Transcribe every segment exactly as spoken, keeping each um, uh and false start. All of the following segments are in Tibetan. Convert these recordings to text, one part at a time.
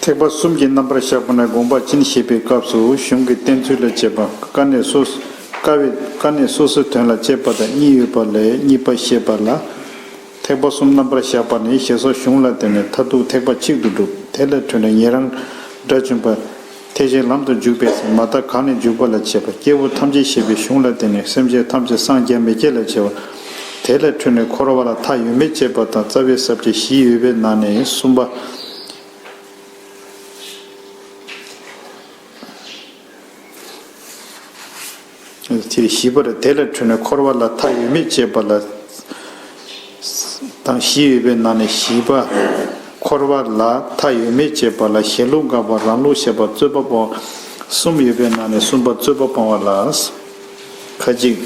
ཐེག་པ་གསུམ་གྱི་རྣམ་པར་བཞག་པ་ན་དགོངས་པ་ཅན་ཞེས་པའི་སྐབས་སུ་གཞུང་གི་བསྟན་ཚུལ་ལ་དཔྱད་པ། དཀའ་གནད་སོ་དཀའ་བའི་དཀའ་གནད་སོ་སོའི་དོན་ལ་དཔྱད་པ་དང་གཉིས་ཡོད་པ་ལས་གཉིས་པ་བཤད་པ་ལ། ཐེག་པ་གསུམ་རྣམ་པར་བཞག་པ་ནི་ཞེས་སོགས་གཞུང་ལ་བརྟེན་ནས་མཐར་ཐུག་ཐེག་པ་གཅིག་ཏུ་གྲུབ། དེ་ལས་འཕྲོས་ནས་ཉན་རང་དགྲ་བཅོམ་པ། ཐེག་ཆེན་ལམ་དུ་འཇུག་པའི་ཚེ་མ་དག་གང་ནས་འཇུག་པ་ལ་དཔྱད་པ། སྐྱེས་བུ་ཐམས་ཅད་ཞེས་པའི་གཞུང་ལ་བརྟེན་ནས་སེམས་ཅན་ཐམས་ཅད་སངས་རྒྱས་མི་སྐྱེ་ལ་དཔྱད་པ། དེ་ལས་འཕྲོས་ནས་འཁོར་བ་ལ་མཐའ་ཡོད་མེད་དཔྱད་པ་དང་རྩ་བའི་ས་བཅད་བཞི་ཡོད་པའི་ནང་ནས་གསུམ་པ། དེ་བཞི་པར་དེ་ལས་འཕྲོས་ནས་འཁོར་བ་ལ་མཐའ་ཡོད་མེད་དཔྱད་པ་ལ་དང་བཞི་ཡོད་པའི་ནང་ནས་བཞི་པ། འཁོར་བ་ལ་མཐའ་ཡོད་མེད་དཔྱད་པ་ལ་ཞེན་ལུགས་འགག་པ་རང་ལུགས་བཤད་པ་རྩོད་པ་སྤོང་བ་གསུམ་ཡོད་པའི་ནང་ནས་གསུམ་པ་རྩོད་པ་སྤོང་བ་ལ། ཁ་ཅིག་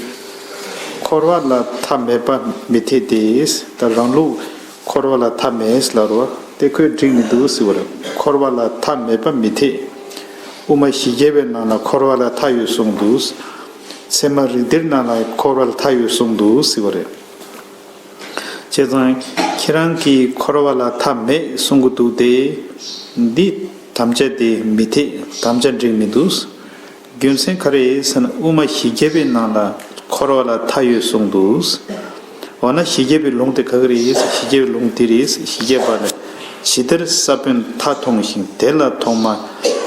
འཁོར་བ་ལ་མཐའ་མེད་པ་མི་འཐད་དེ། ད་རང་ལུགས་འཁོར་བ་ལ་མཐའ་མེད་ལབ་རེད་བ། དེ་ཁོས་འགྲིག་མི་འདུག་ཟེར་བ་རེད། འཁོར་བ་ལ་མཐའ་མེད་པ་མི་འཐད། དབུ་མ་བཞི་བརྒྱ་པའི་ནང་ལ་འཁོར་བ་ལ་མཐའ་ཡོད་གསུངས་འདུག། ཚད་མ་རིགས་གཏེར་ནང་ལ་འཁོར་བ་ལ་མཐའ་ཡོད་གསུངས་འདུག་ཟེར་བ་རེད། བྱས་ཙང་ཁྱེད་རང་གིས་འཁོར་བ་ལ་མཐའ་མེད་གསུང་གི་འདུག་སྟེ། འདི་དམ་བཅའ་དེ་མི་འཐད། དམ་བཅའ་འགྲིག་མི་འདུག། རྒྱུ་མཚན་ག་རེ་ཟེར་ན་དབུ་མ་བཞི་བརྒྱ་པའི་ནང་ལ་འཁོར་བ་ལ་མཐའ་ཡོད་གསུངས་འདུག། འོ་ན་བཞི་བརྒྱ་པའི་ལུང་དེ་ག་གི་རེད། བཞི་བརྒྱ་པའི་ལུང་དེ་རེད། བཞི་བརྒྱ་པ་ལ། ཇི་ལྟར་ས་བོན་མཐའ་མཐོང་ཞིང་དེ་ལ་ཐོག་མ་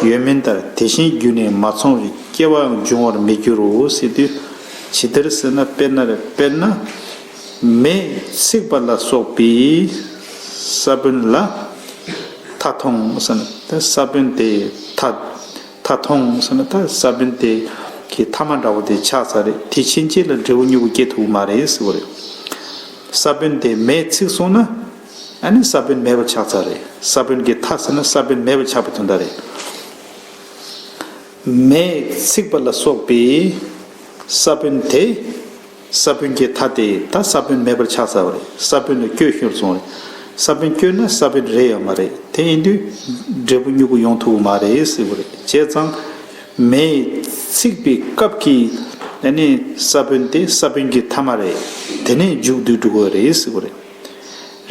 ཡོད་མིན་ལྟར། དེ་བཞིན་རྒྱུ་ནི་མ་ཚང་བའི་སྐྱེ་བའང་འབྱུང་བར་མི་འགྱུར་རོ་ཟེར་དུས། ཇི་ལྟར་ཟེར་ན་དཔེར་ན་རེད། དཔེར་ན། མེས་འཚིག་པ་ལ་སོགས་པའི་ས་བོན་ལ་མཐའ་མཐོང་ཟེར་ན་ད་ས་བོན་དེ་མཐའ་མཐའ་མཐོང་ཟེར་ན་ད་ས་བོན་དེ་གི་མཐའ་མ་འདྲ་བོ་དེ་ཆགས་ཚར་རེད། དེ་ཕྱིན་ཆད་ལ་འབྲས་བུ་མྱུ་གུ་སྐྱེ་ཐུབ་ཀྱི་མ་རེད་ཟེར་བ་རེད། ས་བོན་དེ་མེས་འཚིག་སོང་ན་ཨ་ནི་ས་བོན་མེད་པར་ཆགས་ཚར་རེད། ས་བོན་གྱི་མཐའ་ཟེར་ན་ས་བོན་མེད་པར་ཆགས་པའི་དོན་དག་རེད། མེས་འཚིག་པ་ལ་སོགས་པའི་ས་བོན་དེ། ས་བོན་གྱི་མཐའ་དེ་ད་ས་བོན་མེད་པར་ཆགས་ཚར་བ་རེད། ས་བོན་ལ་སྐྱོ་ཤོར་སོང་རེད། ས་བོན་སྐྱོ་ན་ས་བོན་རེད་ཡོད་མ་རེད། དེ་ཡིན་དུས་འབྲས་བུ་མྱུ་གུ་ཡོང་ཐུབ་ཀྱི་མ་རེད་ཟེར་བ་རེད། བྱས་ཙང་མེས་འཚིག་པའི་སྐབས་ཀྱི་ཨ་ནི་ས་བོན་དེ་ས་བོན་གྱི་མཐའ་མ་རེད། དེ་ནས་མཇུག་བསྡུ་འགྲོ་གི་རེད་ཟེར་བ་རེད།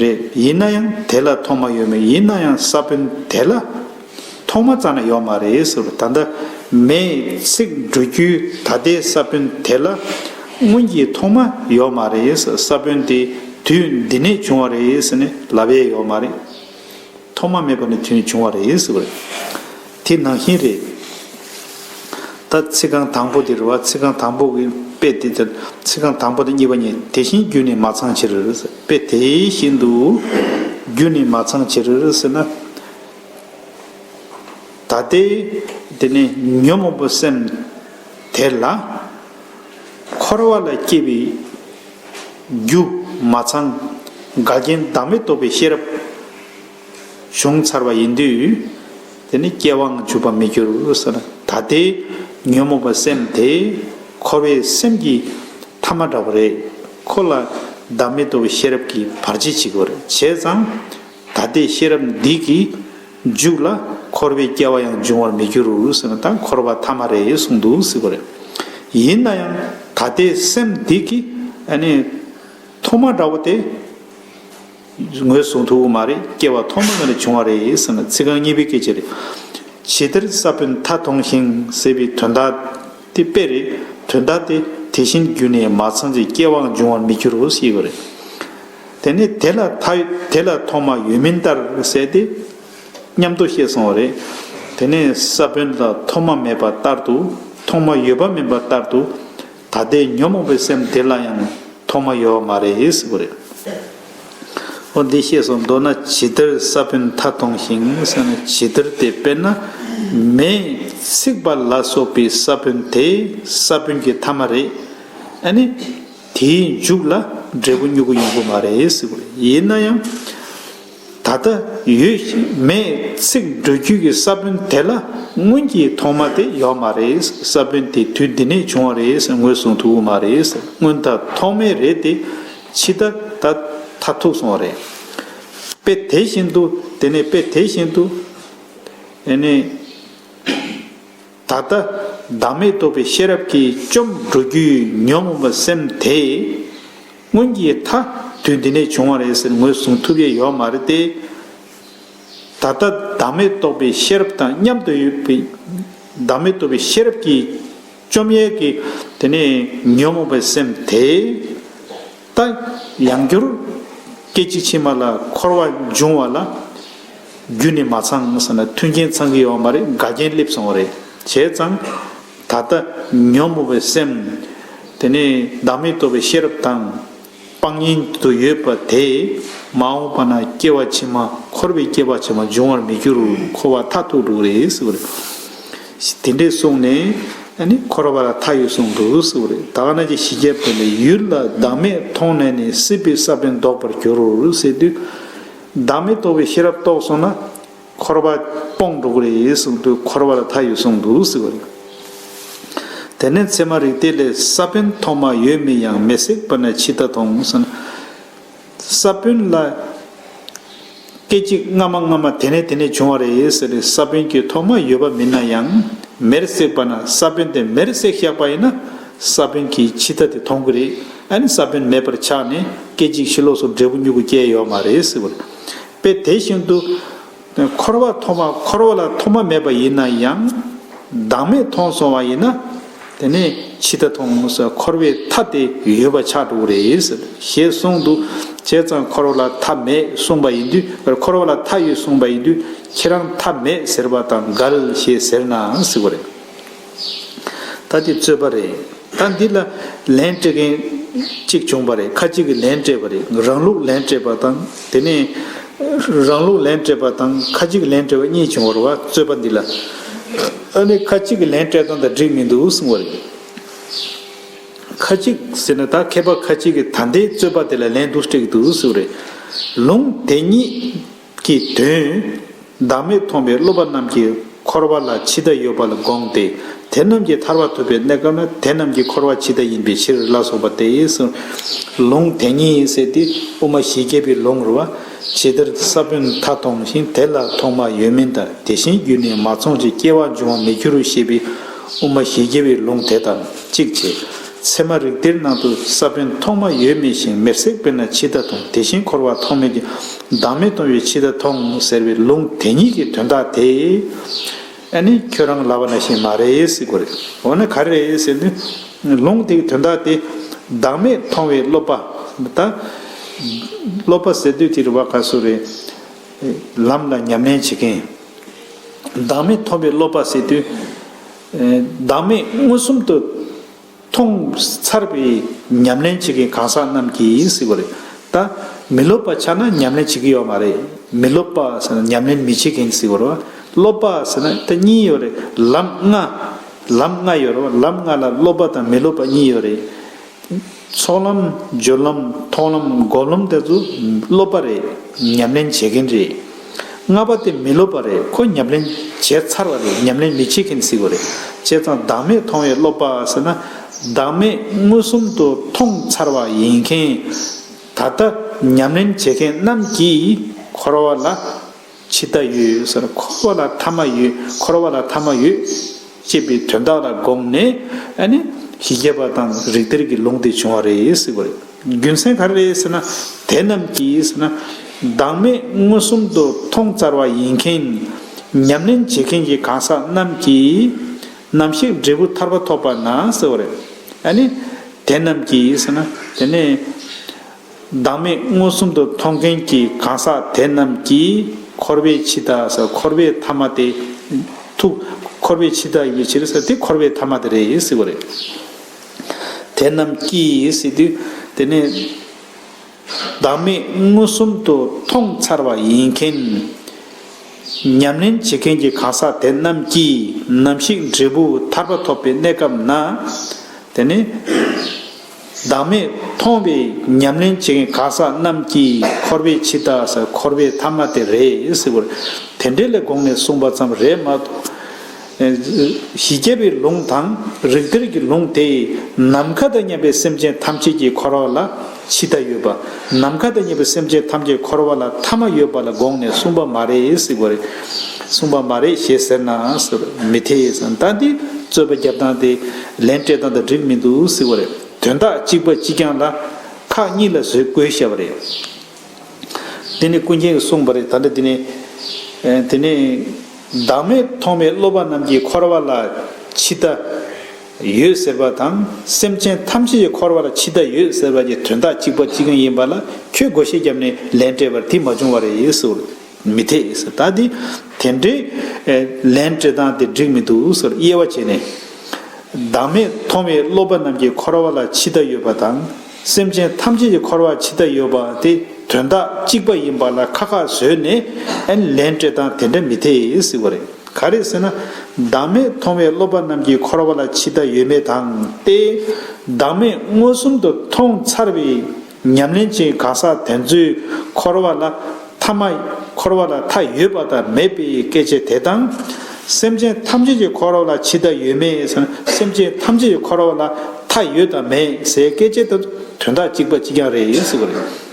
རེད། ཡིན་ན་ཡང་དེ་ལ་ཐོག་མ་ཡོད་མེད། ཡིན་ན་ཡང་ས་བོན་དེ་ལ་ཐོག་མ་རྩ་ནས་ཡོད་མ་རེད་ཟེར་བ། ད་ལྟ་མེས་འཚིག་འགྲོ་རྒྱུའི་ད་ལྟའི་ས་བོན་དེ་ལ་སྔོན་གྱི་ཐོག་མ་ཡོད་མ་རེད་ཟེར། ས་བོན་དེ་དུས་འདི་ནས་བྱུང་བ་རེད་ཟེར་ནས་ལབ་ཡས་ཡོད་མ་རེད། ཐོག་མ་མེད་པ་ནས་དུས་ནས་བྱུང་བ་རེད་ཟེར་བ་རེད། དེ་ནང་བཞིན་རེད། ད་ཚིག་རྐང་དང་པོ་དེ་རེད་བ། ཚིག་རྐང་དང་པོ་གི་དཔེ་དེ་ཚིག་རྐང་དང་པོ་དང་གཉིས་པ་གཉིས་དེ་བཞིན་རྒྱུ་ནི་མ་ཚང་ཕྱིར་ཟེར། དཔེ་དེ་བཞིན་དུ་རྒྱུ་ནི་མ་ཚང་ཕྱིར་ཟེར་ན། ད་ལྟའི་དེ་ནི་ཉོན་མོངས་པའི་སེམས་དེ་ལ་འཁོར་བ་ལ་སྐྱེ་བའི་རྒྱུ་མ་ཚང་འགལ་རྐྱེན་བདག་མེད་རྟོགས་པའི་ཤེས་རབ་བྱུང་ཚར་བ་ཡིན་དུས། དེ་ནི་སྐྱེ་བའང་འཇུག་པར་མི་འགྱུར་ཟེར་ན། ད་ལྟའི་ཉོན་མོངས་པའི་སེམས་དེ་འཁོར་བའི་སེམས་ཀྱི་མཐའ་མ་འདྲ་བོ་རེད། ཁོ་ལ་བདག་མེད་རྟོགས་པའི་ཤེས་རབ་ཀྱིས་བར་ཆད་བྱེད་དགོས་རེད། བྱས་ཙང་ད་ལྟའི་ཤེས་རབ་འདི་གི་མཇུག་ལ་འཁོར་བའི་སྐྱེ་བ་ཡང་འབྱུང་བར་མི་འགྱུར་ཟེར་ན། ད་འཁོར་བ་མཐའ་མ་རེད་གསུངས་འདུག་ཟེར་བ་རེད། ཡིན་ན་ཡང་ད་ལྟའི་སེམས་འདི་གི་ཨ་ནི་ཐོག་མ་འདྲ་བོ་དེ་ངོས་བཟུང་ཐུབ་ཀྱི་མ་རེད། སྐྱེ་བ་ཐོག་མ་ངོས་ནས་བྱུང་བ་རེད་ཟེར་ན། ཚིག་རྐང་གཉིས་པའི་སྐད་ཆ་རེད། ཇི་ལྟར་ས་བོན་མཐའ་མཐོང་ཞིང་ཟེར་བའི་དོན་དག་དེ་དཔེ་རེད། དོན་དག་དེ་དེ་བཞིན་རྒྱུ་ནི་མ་ཚང་ཅིང་སྐྱེ་བའང་འབྱུང་བར་མི་འགྱུར་རོ་ཞེས་པ་རེད། དེ་ནས་དེ་ལ་མཐའ་དེ་ལ་ཐོག་མ་ཡོད་མིན་ལྟར་ཟེར་ཏེ། མཉམ་དུ་བཤད་སོང་བ་རེད། དེ་ནས་ས་བོན་ལ་ཐོག་མ་མེད་པ་ལྟར་དུ། ཐོག་མ་ཡོད་པ་མིན་པ་ལྟར་དུ། ད་ལྟའི་ཉོན་མོངས་པའི་སེམས་དེ་ལ་ཡང་ཐོག་མ་ཡོད་པ་མ་རེད་ཟེར་བ་རེད། འོ་འདི་བཤད་སོང་། མདོར་ན་ཇི་ལྟར་ས་བོན་མཐའ་མཐོང་ཞིང་ཟེར་ན། ཇི་ལྟར་དེ་དཔེར་ན་མེས་འཚིག་པ་ལ་སོགས་པའི་ས་བོན་དེ་ས་བོན་གྱི་མཐའ་མ་རེད། ཨ་ནི། དེའི་མཇུག་ལ་འབྲས་བུ་མྱུ་གུ་ཡོང་གི་མ་རེད་ཟེར་བ་རེད། ཡིན་ན་ཡང་ད་ལྟ་ཡོད་བཞིན་མེས་འཚིག་འགྲོ་རྒྱུ་གི་ས་བོན་དེ་ལ་སྔོན་གྱི་ཐོག་མ་དེ་ཡོད་མ་རེད། ས་བོན་དེ་དུས་འདི་ནས་བྱུང་བ་རེད་ཟེར་ངོས་བཟུང་ཐུབ་ཀྱི་མ་རེད་ཟེར། སྔོན་མཐའ་ཐོག་མེད་རེད་དེ། ཕྱི་མཐའ་ད་མཐར་ཐུག་སོང་བ་རེད། དཔེ་དེ་བཞིན་དུ། དེ་ནས་དཔེ་དེ་བཞིན་དུ། དེ་ནས། ད་ལྟ་བདག་མེད་རྟོགས་པའི་ཤེས་རབ་ཀྱིས་བཅོམ་འགྲོ་རྒྱུའི་ཉོན་མོངས་པ་སེམས་དེ་སྔོན་གྱི་མཐའ་དུས་འདི་ནས་བྱུང་བ་རེད་ཟེར་ངོས་བཟུང་ཐུབ་ཡས་ཡོད་མ་རེད་དེ། ད་ ད་ལྟ་བདག་མེད་རྟོགས་པའི་ཤེས་རབ་དང་མཉམ་དུ་ཡོད་པའི་བདག་མེད་རྟོགས་པའི་ཤེས་རབ་ཀྱིས་བཅོམ་ཡས་ཀྱི་དེ་ནས་ཉོན་མོངས་པའི་སེམས་དེ། ད་ཡང་བསྐྱར་སྐད་ཅིག་ཕྱི་མ་ལ་འཁོར་བ་འབྱུང་བ་ལ་རྒྱུ་ནི་མ་ཚང་ཟེར་ན་མཐུན་རྐྱེན་ཚང་གི་ཡོད་མ་རེད། འགལ་རྐྱེན་སླེབས་སོང་བ་རེད། བྱས་ཙང་ད་ལྟ་ཉོན་མོངས་པའི་སེམས་དེ་ནས་བདག་མེད་རྟོགས་པའི་ཤེས་རབ་དང་སྤང་གཉེན་དུ་ཡོད་པ་དེ་མ་འོངས་པ་ན་སྐྱེ་བ་ཕྱི་མ་འཁོར་བའི་སྐྱེ་བ་ཕྱི་མ་འབྱུང་བར་མི་འགྱུར། འཁོར་བ་མཐའ་ཐུག་འགྲོ་གི་རེད་ཟེར་བ་རེད། དེ་འདྲས་གསུངས་ནས་ཨ་ནི་འཁོར་བ་ལ་མཐའ་ཡས་གསུངས་འདུག་ཟེར་བ་རེད། ད་ག་ནང་བཞིན་ཞི་རྒྱས་པ་ལས་ཡུལ་ལ་བདག་མེད་མཐོང་ནས་ནི་སྲིད་པའི་ས་བོན་ལྡོག་པར་འགྱུར་ཟེར་དུས། བདག་མེད་རྟོགས་པའི་ཤེས་རབ་རྟོགས་སོང་ན་འཁོར་བ་སྤོང་འགྲོ་གི་རེད་གསུངས་དུས་འཁོར་བ་ལ་མཐའ་ཡས་གསུངས་འདུག་ཟེར་བ་རེད། དེ་ནས་ཚད་མ་རིགས་གཏེར་ལས་ས་བོན་ཐོག་མ་ཡོད་མིན་ཡང་མེར་སྲེག་པ་ན་འཆི་བདག་མཐོང་ཟེར་ན། ས་བོན་ལ་སྐད་ཅིག་སྔ་མ་སྔ་མ་དེ་ནས་དེ་ནས་བྱུང་བ་རེད་ཟེར་ནས་ས་བོན་གྱི་ཐོག་མ་ཡོད་པ་མིན་ན་ཡང་མེར་སྲེག་པ་ན་ས་བོན་དེ་མེར་སྲེག་བཞག་པ་ཡིན་ན་ས་བོན་གྱི་འཆི་བདག་དེ་མཐོང་གི་རེད། ཨ་ནི་ས་བོན་མེད་པར་ཆགས་ནས་སྐད་ཅིག་ཕྱི་ལོགས་སུ་འབྲས་བུ་མྱུ་གུ་སྐྱེ་ཡོད་མ་རེད་ཟེར་བ་རེད། དཔེ་དེ་བཞིན་དུ། འཁོར་བ་ཐོག་མ་འཁོར་བ་ལ་ཐོག་མ་མེད་པ་ཡིན་ན་ཡང་། བདག་མེད་མཐོང་སོང་བ་ཡིན་ན། དེ་ནས་འཆི་བདག་མཐོང་ཟེར་འཁོར་བའི་མཐའ་དེ་ཡོད་པ་ཆགས་འགྲོ་གི་རེད་ཟེར་ཞེས་གསུངས་འདུག་བྱས་ཙང་འཁོར་བ་ལ་མཐའ་མེད་གསུངས་པ་ཡིན་དུས་འཁོར་བ་ལ་མཐའ་ཡོད་གསུངས་པ་ཡིན་དུས་ཁྱེད་རང་མཐའ་མེད་ཟེར་བ་དང་འགལ་ཞེས་ཟེར་ན་ཟེར་བ་རེད། ད་དེ་རྩོད་པ་རེད། ད་འདི་ལ་ལན་སྤྲད་མཁན་གཅིག་བྱུང་བ་རེད། ཁ་ཅིག་གིས་ལན་སྤྲད་པ་རེད། རང་ལུགས་ལན་སྤྲད་པ་དང་དེ་ནས་རང་ལུགས་ལན་སྤྲད་པ་དང་ཁ་ཅིག་གིས་ལན་སྤྲད་པ་གཉིས་བྱུང་བ་རེད་བ། རྩོད་པ་འདི་ལ། ཨ་ནི་ཁ་ཅིག་གིས་ལན་སྤྲད་སྟངས་དང་འགྲིག་མི་འདུག་གསུངས་པ་རེད། ཁ་ཅིག་ཟེར་ན་ད་མཁས་པ་ཁ་ཅིག་གིས་ད་ལྟའི་རྩོད་པ་དེ་ལ་ལན་འདུག་སྤྲད་ཀྱི་འདུག་གསུངས་པ་རེད། ལུང་དེ་ཉིད་ཀྱི་དོན། བདག་མེད་མཐོང་བའི་སློབ་པ་རྣམས་ཀྱིས་འཁོར་བ་ལ་འཆི་བདག་ཡོད་པ་ལ་དགོངས་ཏེ་དེ་རྣམས་ཀྱིས་ཐར་པ་ཐོབ་པའི་གནས་སྐབས་ན་དེ་རྣམས་ཀྱིས་འཁོར་བ་འཆི་བདག་ཡིན་པའི་ཕྱིར་ལ་སོགས་པ་སྟེ། ལུང་དེ་ཉིད་ཟེར་ཏེ་དབུ་མ་ཞི་རྒྱས་པའི་ལུང་རེད་བ། ཇི་ལྟར་ས་བོན་མཐའ་མཐོང་ཞིང་དེ་ལ་ཐོག་མ་ཡོད་མིན་ལྟར་དེ་བཞིན་རྒྱུ་ནི་མ་ཚང་ཞིང་སྐྱེ་བ་འབྱུང་བར་མི་འགྱུར་ཞེས་པའི་དབུ་མ་ཞི་རྒྱས་པའི་ལུང་དེ་དང་གཅིག་བྱས། ཚད་མ་རིགས་གཏེར་ནང་དུ་ས་བོན་ཐོག་མ་ཡོད་མིན་ཞིང་མེར་སྲེག་པས་ན་འཆི་བདག་མཐོང་། དེ་བཞིན་འཁོར་བ་ཐོག་མེད་ཀྱི་བདག་མེད་མཐོང་བས་འཆི་བདག་མཐོང་ཟེར་བའི་ལུང་དེ་ཉིད་ཀྱི་དོན་དག་དེ། ཨ་ནི་ཁྱོད་རང་ལབ་པ་ནང་བཞིན་མ་རེད་ཟེར་དགོས་རེད། འོ་ན་ག་རེ་རེད་ཟེར་ན། ལུང་དེའི་དོན་དག་དེ། བདག་མེད་མཐོང་བའི་སློབ་པ། ད། སློབ་པ་ཟེར་དུས་དེ་རེད་བ། ག་སུ་རེད། ལམ་ལ་ཉམས་ལེན་བྱེད་མཁན། བདག་མེད་མཐོང་བའི་སློབ་པ་ཟེར་དུས། བདག་མེད་མངོན་སུམ་དུ་མཐོང་ཚར་བའི་ཉམས་ལེན་བྱེད་མཁན་གང་ཟག་རྣམས་ཀྱིས་ཟེར་བ་རེད། ད་མི་སློབ་པ་ཆགས་ན་ཉམས་ལེན་བྱེད་ཀྱི་ཡོད་མ་རེད། མི་སློབ་པ་ཟེར་ན་ཉམས་ལེན་མི་བྱེད་མཁན་ཟེར་བ་རེད་བ། སློབ་པ་ཟེར་ན་ད་གཉིས་ཡོད་རེད། ལམ་ལྔ། ལམ་ལྔ་ཡོད་རེད་བ། ལམ་ལྔ་ལ་སློབ་པ་དང་མི་སློབ་པ་གཉིས་ཡོད་རེད། ཚོགས་ལམ། སྦྱོར་ལམ། མཐོང་ལམ། སྒོམ་ལམ་དེ་ཚོ་སློབ་པ་རེད། ཉམས་ལེན་བྱེད་མཁན་རེད། ལྔ་པ་དེ་མི་སློབ་པ་རེད། ཁོ་ཉམས་ལེན་བྱས་ཚར་བ་རེད། ཉམས་ལེན་མི་བྱེད་མཁན་ཟེར་བ་རེད། བྱས་ཙང་བདག་མེད་མཐོང་བའི་སློབ་པ་ཟེར་ན། བདག་མེད་མངོན་སུམ་དུ་མཐོང་ཚར་བ་ཡིན་མཁན། ད་ལྟ་ཉམས་ལེན་བྱེད་མཁན་རྣམས་ཀྱིས་འཁོར་བ་ལ་འཆི་བདག་ཡོད་ཟེར། འཁོར་བ་ལ་ཐ་མ་ཡོད། འཁོར་བ་ལ་ཐ་མ་ཡོད་ཅེས་པའི་དོན་དག་ལ་དགོངས་ནས་ཨ་ནི་ཞི་རྒྱས་པ་དང་རིགས་གཏེར་གྱི་ལུང་དེ་བྱུང་བ་རེད་ཟེར་བ་རེད། རྒྱུ་མཚན་ག་རེ་རེད་ཟེར་ན། དེ་རྣམས་ཀྱིས་ཟེར་ན། བདག་མེད་མངོན་སུམ་དུ་མཐོང་ཚར་བ་ཡིན་མཁན། ཉམས་ལེན་བྱེད་མཁན་གྱི་གང་ཟག་རྣམས་ཀྱིས། ནམ་ཞིག་འབྲས་བུ་ཐར་པ་ཐོབ་པ་ན་ཟེར་བ་རེད། ཨ་ནི། དེ་རྣམས་ཀྱིས་ཟེར་ན། དེ་ནས། བདག་མེད་མངོན་སུམ་དུ་མཐོང་མཁན་གྱི་གང་ཟག་དེ་རྣམས་ཀྱིས་འཁོར་བའི་འཆི་བདག་ཟེར། འཁོར་བའི་ཐ་མ་དེ་ཐུག་འཁོར་བའི་འཆི་བདག་ཡིན་ཕྱིར་ཟེར་དེ་འཁོར་བའི་ཐ་མ་དེ་རེད་ཟེར་བ་རེད། དེ་རྣམས་ཀྱིས་ཟེར་དུས་དེ་ནས་བདག་མེད་མངོན་སུམ་དུ་མཐོང་ཚར་བ་ཡིན་མཁན། ཉམས་ལེན་བྱེད་མཁན་གྱི་གང་ཟག་དེ་རྣམས་ཀྱིས་ནམ་ཞིག་འབྲས་བུ་ཐར་པ་ཐོབ་པའི་གནས་སྐབས་ན། དེ་ནི། བདག་མེད་མཐོང་བའི་ཉམས་ལེན་བྱེད་མཁན་གང་ཟག་རྣམས་ཀྱིས་འཁོར་བའི་འཆི་བདག་ཟེར། འཁོར་བའི་ཐ་མ་དེ་རེད་ཟེར་བར། དེ་འདྲའི་ལས་དགོངས་ནས་གསུངས་པ་ཙམ་རེད་མ་གཏོགས། ཞི་རྒྱས་པའི་ལུང་དང་རིགས་གཏེར་གྱི་ལུང་དེས་ནམ་མཁའ་དང་མཉམ་པའི་སེམས་ཅན་ཐམས་ཅད་ཀྱི་འཁོར་བ་ལ་འཆི་བདག་ཡོད་པ། ནམ་མཁའ་དང་མཉམ་པའི་སེམས་ཅན་ཐམས་ཅད་འཁོར་བ་ལ་ཐ་མ་ཡོད་པ་ལ་དགོངས་ནས་གསུངས་པ་མ་རེད་ཟེར་བ་རེད། གསུངས་པ་མ་རེད་ཞེས་ཟེར་ན་ཟེར་མི་འཐད་ཟེར། ད་འདི་རྩོད་པ་རྒྱབ་སྟངས་དེ་ལན་སྤྲད་སྟངས་དང་འགྲིག་མི་འདུག་ཟེར་བ་རེད། དོན་དག་གཅིག་པ་གཅིག་རྐྱང་ལ་ཁག་གཉིས་ལ་བཟོས་བཀོད་བཞག་པ་རེད། དེ་ནི་ཀུན་མཁྱེན་གྱིས་གསུངས་པ་རེད། ད་ལྟ་དེ་ནི་ དེ་ནས་བདག་མེད་མཐོང་བའི་སློབ་པ་རྣམས་ཀྱིས་འཁོར་བ་ལ་འཆི་བདག་ཡོད་ཟེར་བ་དང་། སེམས་ཅན་ཐམས་ཅད་ཀྱིས་འཁོར་བ་ལ་འཆི་བདག་ཡོད་ཟེར་བ་གྱི་དོན་དག་གཅིག་པ་གཅིག་རྐྱང་ཡིན་པ་ལ་ཁྱོད་བགོ་བཤའ་བརྒྱབ་ནས་ལན་སྤྲད་པར་དེ་མ་བྱུང་བ་རེད་ཟེར། མི་འཐད་ཟེར། ད་དེ་དེ་འདྲའི་ལན་སྤྲད་སྟངས་དེ་འགྲིག་མི་འདུག་ཟེར་དབྱེ་བ་བྱས་ནས། བདག་མེད་མཐོང་བའི་སློབ་པ་རྣམས་ཀྱིས་འཁོར་བ་ལ་འཆི་བདག་ཡོད་པ་དང་། སེམས་ཅན་ཐམས་ཅད་ཀྱིས་འཁོར་བར་འཆི་བདག་ཡོད་པ་དེ་དོན་དག་གཅིག་པ་ཡིན་པ་ལ་ཁ་ཁ་བཟོས་ནས་ཨ་ནི་ལན་སྤྲད་སྟངས་དེ་འདྲ་མི་འཐད་ཟེར་བ་རེད། ག་རེ་ཟེར་ན། བདག་མེད་མཐོང་བའི་སློབ་པ་རྣམས་ཀྱིས་འཁོར་བ་ལ་འཆི་བདག་ཡོད་མེད་དང་སྟེ། བདག་མེད་མངོན་སུམ་དུ་མཐོང་ཚར་བའི་ཉམས་ལེན་ཅན་གང་ཟག་དེ་ཚོས་འཁོར་བ་ལ་ཐ་མ། འཁོར་བ་ལ་མཐའ་ཡོད་པ་དང་མེད་པའི་སྐད་ཆ་དེ་དང་། སེམས་ཅན་ཐམས་ཅད་ཀྱིས་འཁོར་བ་ལ་འཆི་བདག་ཡོད་མེད་ཟེར་ན། སེམས་ཅན་ཐམས་ཅད་ཀྱིས་འཁོར་བ་ལ་མཐའ་ཡོད་དང་མེད་ཟེར་སྐད་ཆ་དེ་དོན་དག་གཅིག་པ་གཅིག་རྐྱང་རེད་ཟེར་བ་རེད།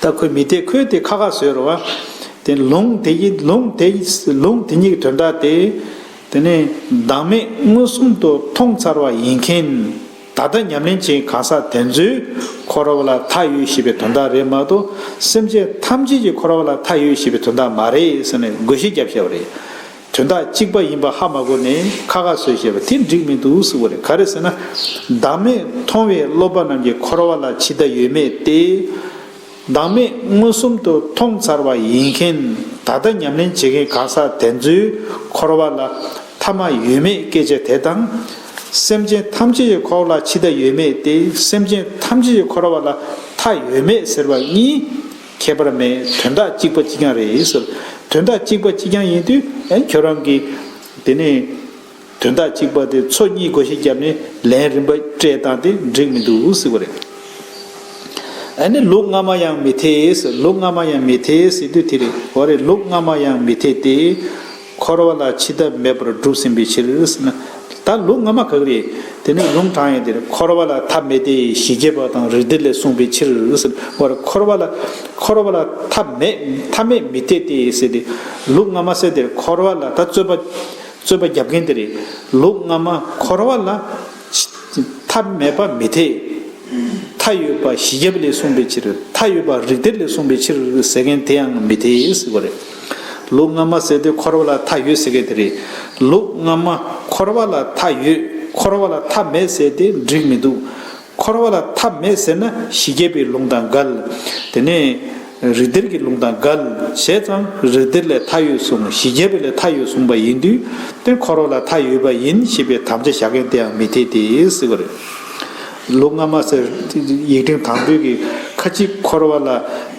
ད་ཁོས་མི་འཐད་ཁོས་དེ་ཁ་ཁ་བཟོས་རེད་བ། དེ་ལུང་དེ་ཡི་ལུང་དེ་ལུང་དེ་ཉིད་ཀྱི་དོན་དག་དེ། དེ་ནི་བདག་མེད་མངོན་སུམ་དུ་མཐོང་ཚར་བ་ཡིན་མཁན། ད་ལྟ་ཉམས་ལེན་བྱེད་གང་ཟག་དེ་ཚོས་འཁོར་བ་ལ་མཐའ་ཡོད་ཞེས་པའི་དོན་དག་རེད་མ་གཏོགས། སེམས་ཅན་ཐམས་ཅད་ཀྱིས་འཁོར་བ་ལ་མཐའ་ཡོད་ཞེས་པའི་དོན་དག་མ་རེད་ཟེར་ནས་བགོ་བཤའ་བརྒྱབ་བཞག་པ་རེད། དོན་དག་གཅིག་པ་ཡིན་པ་ཧ་མ་གོ་ནས་ཁ་ཁ་བཟོས་བཞག་པ་དེ་འགྲིག་མི་འདུག་ཟེར་བ་རེད། ག་རེ་ཟེར་ན། བདག་མེད་མཐོང་བའི་སློབ་པ་རྣམས་ཀྱིས་འཁོར་བ་ལ་འཆི་བདག་ཡོད་མེད་དེ། བདག་མེད་མངོན་སུམ་དུ་མཐོང་ཚར་བ་ཡིན་མཁན། ད་ལྟ་ཉམས་ལེན་བྱེད་མཁན་གང་ཟག་དེ་ཚོས་འཁོར་བ་ལ་ཐ་མ་ཡོད་མེད་སྐད་ཆ་དེ་དང་། སེམས་ཅན་ཐམས་ཅད་ཀྱིས་འཁོར་བ་ལ་འཆི་བདག་ཡོད་མེད་དེ། སེམས་ཅན་ཐམས་ཅད་ཀྱིས་འཁོར་བ་ལ་མཐའ་ཡོད་མེད་ཟེར་བ་གཉིས་ཁྱད་པར་མེད། དོན་དག་གཅིག་པ་གཅིག་རྐྱང་རེད་ཟེར། དོན་དག་གཅིག་པ་གཅིག་རྐྱང་ཡིན་དུས་ཨ་ཁྱོད་རང་གིས་དེ་ནས། དོན་དག་གཅིག་པ་དེ་ཚོ་གཉིས་བགོ་བཤའ་བརྒྱབ་ནས་ལན་རིམ་པ་སྤྲད་སྟངས་དེ་འགྲིག་མི་འདུག་ཟེར་བ་རེད། ཨ་ནི་ལུགས་སྔ་མ་ཡང་མི་འཐད་ཟེར། ལུགས་སྔ་མ་ཡང་མི་འཐད་ཟེར་དུས་དེ་རེད། འོ་རེད། ལུགས་སྔ་མ་ཡང་མི་འཐད་དེ། འཁོར་བ་ལ་འཆི་བདག་མེད་པར་སྒྲུབ་ཟིན་པའི་ཕྱིར་ཟེར་ན། ད་ལུགས་སྔ་མ་ག་གི་རེད། དེ་ནི་ལུང་དྲངས་ཡང་དེ་རེད། འཁོར་བ་ལ་མཐའ་མེད་དེ་ཞི་རྒྱས་པ་དང་རིགས་གཏེར་ལས་གསུངས་པའི་ཕྱིར་ཟེར། འོ་རེད། འཁོར་བ་ལ་འཁོར་བ་ལ་མཐའ་མེད་མཐའ་མེད་མི་འཐད་དེ་ཟེར་ཏེ། ལུགས་སྔ་མ་ཟེར་དེ་རེད། འཁོར་བ་ལ་ད་རྩོད་པ། རྩོད་པ་རྒྱབ་མཁན་དེ་རེད། ལུགས་སྔ་མ་འཁོར་བ་ལ་མཐའ་མེད་པ་མི་འཐད། མཐའ་ཡོད་པ་ཞི་རྒྱས་པ་ལས་གསུངས་པའི་ཕྱིར། མཐའ་ཡོད་པ་རིགས་གཏེར་ལས་གསུངས་པའི་ཕྱིར་ཟེར་མཁན་དེ་ཡང་མི་འཐད་ཟེར་བ་རེད། ལུགས་སྔ་མ་ཟེར་དེ་འཁོར་བ་ལ་མཐའ་ཡོད་ཟེར་མཁན་དེ་རེད། ལུགས་སྔ་མ་འཁོར་བ་ལ་མཐའ་ཡོད། འཁོར་བ་ལ་མཐའ་མེད་ཟེར་དེ་འགྲིག་མི་འདུག། འཁོར་བ་ལ་མཐའ་མེད་ཟེར་ན་ཞི་རྒྱས་པའི་ལུང་དང་འགལ། དེ་ནས་རིགས་གཏེར་གྱི་ལུང་དང་འགལ། བྱས་ཙང་རིགས་གཏེར་ལས་མཐའ་ཡོད་གསུངས། ཞི་རྒྱས་པ་ལས་མཐའ་ཡོད་གསུངས་པ་ཡིན་དུས་དེ་འཁོར་བ་ལ་མཐའ་ཡོད་པ་ཡིན་ཞེས་པའི་དམ་བཅའ་བཞག་མཁན་དེའང་མི་འཐད་དེ་ཟེར་བ་རེད། ལུགས་སྔ་མ་ཟེར། ཡིག་ཕྲེང་དང་པོའི་གི་ཁ་ཅིག་འཁོར་བ་ལ་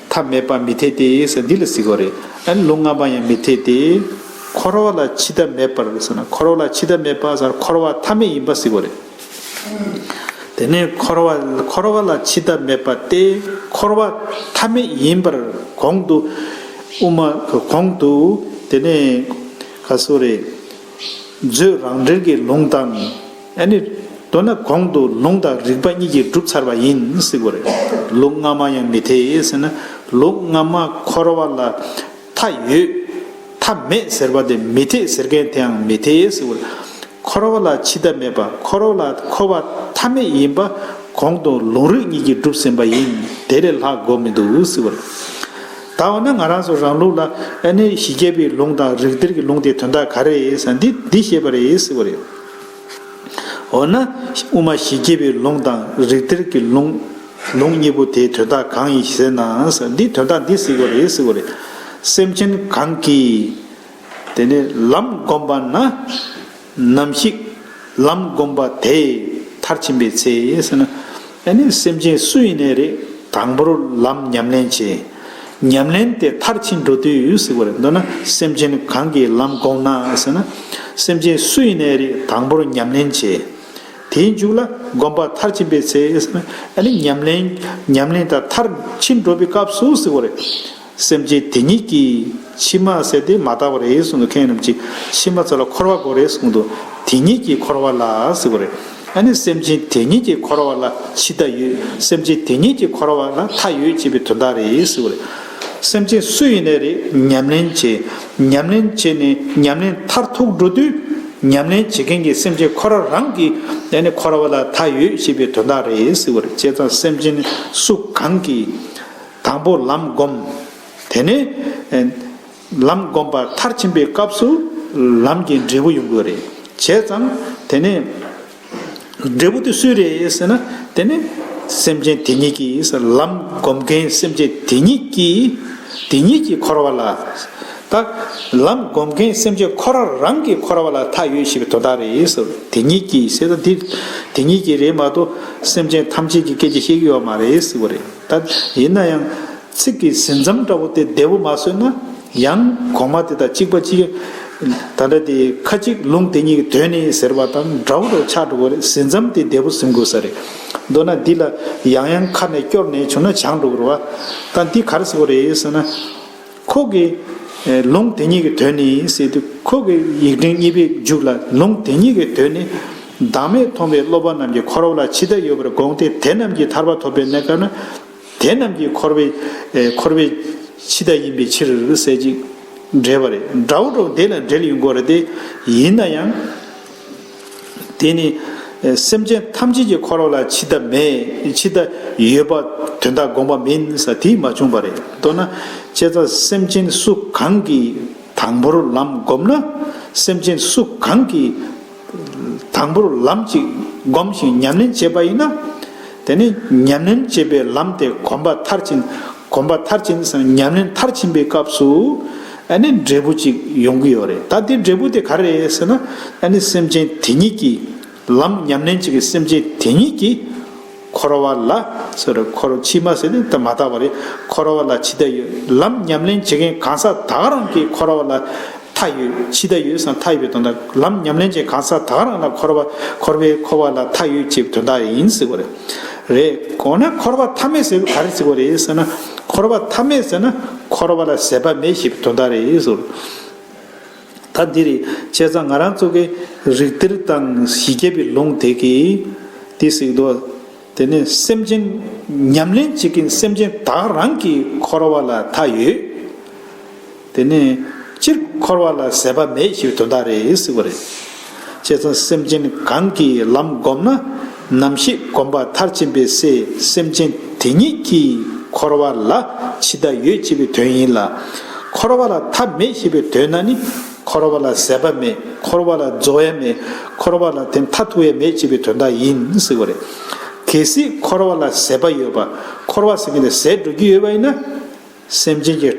མཐའ་མེད་པ་མི་འཐད་དེ་ཟེར་འདི་ལ་ཟེར་བ་རེད། ཨ་ནི་ལུགས་སྔ་མ་ཡང་མི་འཐད་དེ། འཁོར་བ་ལ་འཆི་བདག་མེད་པར་ཟེར་ན། འཁོར་བ་ལ་འཆི་བདག་མེད་པ་ཟེར་ན་འཁོར་བ་མཐའ་མེད་ཡིན་པ་ཟེར་བ་རེད། དེ་ནས་འཁོར་བ་འཁོར་བ་ལ་འཆི་བདག་མེད་པ་སྟེ། འཁོར་བ་མཐའ་མེད་ཡིན་པར་གོང་དུ་དབུ་མ་གོང་དུ་དེ་ནས་ག་སོ་རེ། མཛོད་རང་འགྲེལ་གྱི་ལུང་དང་། ཨ་ནི་མདོར་ན་གོང་དུ་ལུང་དང་རིགས་པ་གཉིས་ཀྱིས་གྲུབ་ཚར་བ་ཡིན་ཟེར་བ་རེད། ལུགས་སྔ་མ་ཡང་མི་འཐད་ཟེར་ན། ལུགས་སྔ་མ་འཁོར་བ་ལ་མཐའ་ཡོད། མཐའ་མེད་ཟེར་བ་དེ་མི་འཐད་ཟེར་མཁན་དེའང་མི་འཐད་ཟེར་བ་རེད། འཁོར་བ་ལ་འཆི་བདག་མེད་པ། འཁོར་བ་ལ་འཁོར་བ་མཐའ་མེད་ཡིན་པ་གོང་དུ་ལུང་རིགས་གཉིས་ཀྱིས་གྲུབ་ཟིན་པ་ཡིན། དེ་ལས་ལྷག་དགོས་མི་འདུག་ཟེར་བ་རེད། ད་འོ་ན་ང་རང་ཚོ་རང་ལུགས་ལ་ཨ་ནི་ཞི་རྒྱས་པའི་ལུང་དང་རིགས་གཏེར་གྱི་ལུང་དེ་དོན་དག་ག་རེ་རེད་ཟེར་ན་འདི་འདི་བཤད་པ་རེད་ཟེར་བ་རེད། འོ་ན་དབུ་མ་ཞི་རྒྱས་པའི་ལུང་དང་རིགས་གཏེར་གྱི་ལུང་ལུང་གཉིས་པོ་དེའི་དོན་དག་གང་ཡིན་ཟེར་ན་ཟེར། འདི་དོན་དག་འདི་ཟེར་བ་རེད་ཟེར་བ་རེད། སེམས་ཅན་གང་གིས་དེ་ནས་ལམ་བསྒོམས་པ་ན། ནམ་ཞིག་ལམ་བསྒོམས་པ་དེས་མཐར་ཕྱིན་པའི་ཚེ་ཟེར་ན། ཨ་ནི་སེམས་ཅན་སུ་ཡིན་ནའི་རེད། དང་པོར་ལམ་ཉམས་ལེན་བྱེད། ཉམས་ལེན་དེ་མཐར་ཕྱིན་འགྲོ་དུས་ཟེར་བ་རེད། མདོར་ན་སེམས་ཅན་གང་གིས་ལམ་བསྒོམས་ན་ཟེར་ན། སེམས་ཅན་སུ་ཡིན་ནའི་རེད། དང་པོར་ཉམས་ལེན་བྱེད། དེའི་མཇུག་ལ་བསྒོམས་པ་མཐར་ཕྱིན་པའི་ཚེ་ཟེར་ན། ཨ་ནི་ཉམས་ལེན་ཉམས་ལེན་དང་མཐར་ཕྱིན་འགྲོ་བའི་སྐབས་སུ་ཟེར་བ་རེད། སེམས་ཅན་དེ་ཉིད་ཀྱི་ཕྱི་མ་ཟེར་དེ་མ་དག་པ་རེད་གསུངས་འདུག་མཁན་རྣམས་ཀྱི་ཕྱི་མ་ཚོ་ལ་འཁོར་བ་དགོས་རེད་གསུངས་འདུག་དེ་ཉིད་ཀྱི་འཁོར་བ་ལ་ཟེར་བ་རེད། ཨ་ནི་སེམས་ཅན་དེ་ཉིད་ཀྱི་འཁོར་བ་ལ་འཆི་བདག་ཡོད། སེམས་ཅན་དེ་ཉིད་ཀྱི་འཁོར་བ་ལ་མཐའ་ཡོད་ཅེས་པའི་དོན་དག་རེད་ཟེར་བ་རེད། སེམས་ཅན་སུ་ཡིན་ནའི་རེད། ཉམས་ལེན་བྱེད། ཉམས་ལེན་བྱས་ནས་ཉམས་ལེན་མཐར་ཐུག་འགྲོ་དུས། ཉམས་ལེན་བྱེད་མཁན་གྱི་སེམས་ཅན་ཁོ་རང་རང་གི་ཨ་ནི་འཁོར་བ་ལ་མཐའ་ཡོད་ཅེས་པའི་དོན་དག་རེད་ཟེར་བ་རེད། བྱས་ཙང་སེམས་ཅན་སུ་གང་གིས། དང་པོ་ལམ་བསྒོམ། དེ་ནས་ ལམ་བསྒོམས་པ་མཐར་ཕྱིན་པའི་སྐབས་སུ་ལམ་གྱི་འབྲས་བུ་ཡོང་གི་རེད། བྱས་ཙང་དེ་ནས་འབྲས་བུ་དེ་སུའི་རེད་ཟེར་ན། དེ་ནི་སེམས་ཅན་དེ་ཉིད་ཀྱིས། ལམ་བསྒོམ་མཁན་སེམས་ཅན་དེ་ཉིད་ཀྱིས། དེ་ཉིད་ཀྱིས་འཁོར་བ་ལ། ད་ལམ་བསྒོམ་མཁན་སེམས་ཅན་ཁོ་རང་རང་གིས་འཁོར་བ་ལ་མཐའ་ཡོད་ཞེས་པའི་དོན་དག་རེད་ཟེར། དེ་ཉིད་ཀྱིས་ཟེར་ད་འདི་དེ་ཉིད་ཀྱིས་རེད་མ་གཏོགས་སེམས་ཅན་ཐམས་ཅད་ཀྱི་སྐད་ཆ་བཤད་ཀྱི་ཡོད་མ་རེད་ཟེར་བ་རེད། ད་ཡིན་ན་ཡང་། ཚིག་གི་ཟིན་མཚམས་འདྲ་བོ་དེ་བདེ་བོ་མ་བཟོས་ན། ཡང་གོང་མ་དེ་དང་གཅིག་པ་གཅིག་ད་ལྟ་དེ་ཁ་ཅིག་ལུང་དེ་ཉིད་ཀྱི་དོན་ནི་ཟེར་བ་དང་འདྲ་བོ་འདྲ་བོ་ཆགས་འགྲོ་གི་རེད། ཟིན་མཚམས་དེ་བདེ་བོ་ཟིན་དགོས་ས་རེད། མདོར་ན་འདི་ལ་ཡང་ཡང་ཁ་ནས་སྐྱོར་ནས་བྱུང་ན་བྱང་འགྲོ་གི་རེད་བ། ད་འདི་ག་རེ་ཟེར་དགོས་རེད་ཟེར་ན། ཁོ་གི་ལུང་དེ་ཉིད་ཀྱི་དོན་ནི་ཟེར་དུས། ཁོ་གི་ཡིག་ཕྲེང་གཉིས་པའི་མཇུག་ལ་ལུང་དེ་ཉིད་ཀྱི་དོན་ནི། བདག་མེད་མཐོང་བའི་སློབ་པ་རྣམས་ཀྱིས་འཁོར་བ་ལ་འཆི་བདག་ཡོད་པར་དགོངས་ཏེ། དེ་རྣམས་ཀྱིས་ཐར་པ་ཐོབ་པའི་གནས་སྐབས་ན། དེ་རྣམས་ཀྱིས་འཁོར་བའི་ཨེ་འཁོར་བའི་འཆི་བདག་ཡིན་པའི་ཕྱིར་ཟེར་ཅིག་འགྲེལ་བ་རེད། འདྲ་བོ་འདྲ་བོ་དེ་ལ་འབྲེལ་ཡོང་གི་རེད་དེ། ཡིན་ན་ཡང་། དེ་ནི་ཨེ་སེམས་ཅན་ཐམས་ཅད་ཀྱིས་འཁོར་བ་ལ་འཆི་བདག་མེད། འཆི་བདག་ཡོད་པ་དོན་དག་དགོངས་པ་མིན་ཟེར་དེ་མ་བྱུང་བ་རེད། མདོར་ན་བྱས་ཙང་སེམས་ཅན་སུ་གང་གིས་དང་པོར་ལམ་བསྒོམས་ན། སེམས་ཅན་སུ་གང་གིས་དང་པོར་ལམ་གཅིག་བསྒོམ་ཞིང་ཉམས་ལེན་བྱས་པ་ཡིན་ན། དེ་ནི་ཉམས་ལེན་བྱས་པའི་ལམ་དེ་གོམས་པ་མཐར་ཕྱིན། གོམས་པ་མཐར་ཕྱིན་ཟེར་ན་ཉམས་ལེན་མཐར་ཕྱིན་པའི་སྐབས་སུ། ཨ་ནི་འབྲས་བུ་གཅིག་ཡོང་གི་ཡོད་རེད། ད་དེ་འབྲས་བུ་དེ་ག་རེ་རེད་ཟེར་ན། ཨ་ནི་སེམས་ཅན་དེ་ཉིད་ཀྱིས། ལམ་ཉམས་ལེན་བྱེད་ཀྱི་སེམས་ཅན་དེ་ཉིད་ཀྱིས། འཁོར་བ་ལ་ཟེར། འཁོར་ཕྱི་མ་ཟེར་ནས་ད་མ་བཏགས་པ་རེད། འཁོར་བ་ལ་འཆི་བདག་ཡོད། ལམ་ཉམས་ལེན་བྱེད་མཁན་གང་ཟག་ད་ག་རང་གིས་འཁོར་བ་ལ་མཐའ་ཡོད། འཆི་བདག་ཡོད་ཟེར་ན་མཐའ་ཡོད་པའི་དོན་དག་ལམ་ཉམས་ལེན་བྱེད་གང་ཟག་ད་ག་རང་ལ་འཁོར་བ་འཁོར་བའི་འཁོར་བ་ལ་མཐའ་ཡོད་ཅེས་པའི་དོན་དག་ཡིན་ཟེར་བ་རེད། རེད། གོང་ན་འཁོར་བ་མཐའ་མེད་ཟེར་བ་ག་རེ་ཟེར་བ་རེད་ཟེར་ན། འཁོར་བ་མཐའ་མེད་ཟེར་ན་འཁོར་བ་ལ་ཟད་པ་མེད་ཞེས་པའི་དོན་དག་རེད་ཟེར། ད་འདི་རེད། བྱས་ཙང་ང་རང་ཚོ་གི་རིགས་གཏེར་དང་ཞི་རྒྱས་པའི་ལུང་དེ་གིས་འདི་ཟེར་གྱི་འདུག་དེ་ནས་སེམས་ཅན་ཉམས་ལེན་བྱེད་མཁན་སེམས་ཅན་ད་ག་རང་གིས་འཁོར་བ་ལ་མཐའ་ཡོད། དེ་ནས་སྤྱིར་འཁོར་བ་ལ་ཟད་པ་མེད་ཞེས་པའི་དོན་དག་རེད་ཟེར་བ་རེད། བྱས་ཙང་སེམས་ཅན་གང་གིས་ལམ་བསྒོམས་ན། ནམ་ཞིག་གོམས་པ་མཐར་ཕྱིན་པའི་ཚེ་སེམས་ཅན་དེ་ཉིད་ཀྱིས་འཁོར་བ་ལ་འཆི་བདག་ཡོད་ཅེས་པའི་དོན་ཡིན་ལ། འཁོར་བ་ལ་མཐའ་མེད་ཞེས་པའི་དོན་ན་ནི། འཁོར་བ་ལ་ཟད་པ་མེད། འཁོར་བ་ལ་རྫོགས་ཡ་མེད། འཁོར་བ་ལ་དེ་མཐའ་ཐུག་ཡ་མེད་ཅེས་པའི་དོན་དག་ཡིན་ཟེར་བ་རེད། གལ་སྲིད་འཁོར་བ་ལ་ཟད་པ་ཡོད་པ། འཁོར་བ་ཟེར་མཁན་དེ་ཟད་འགྲོ་གི་ཡོད་པ་ཡིན་ན། སེམས་ཅན་གྱི་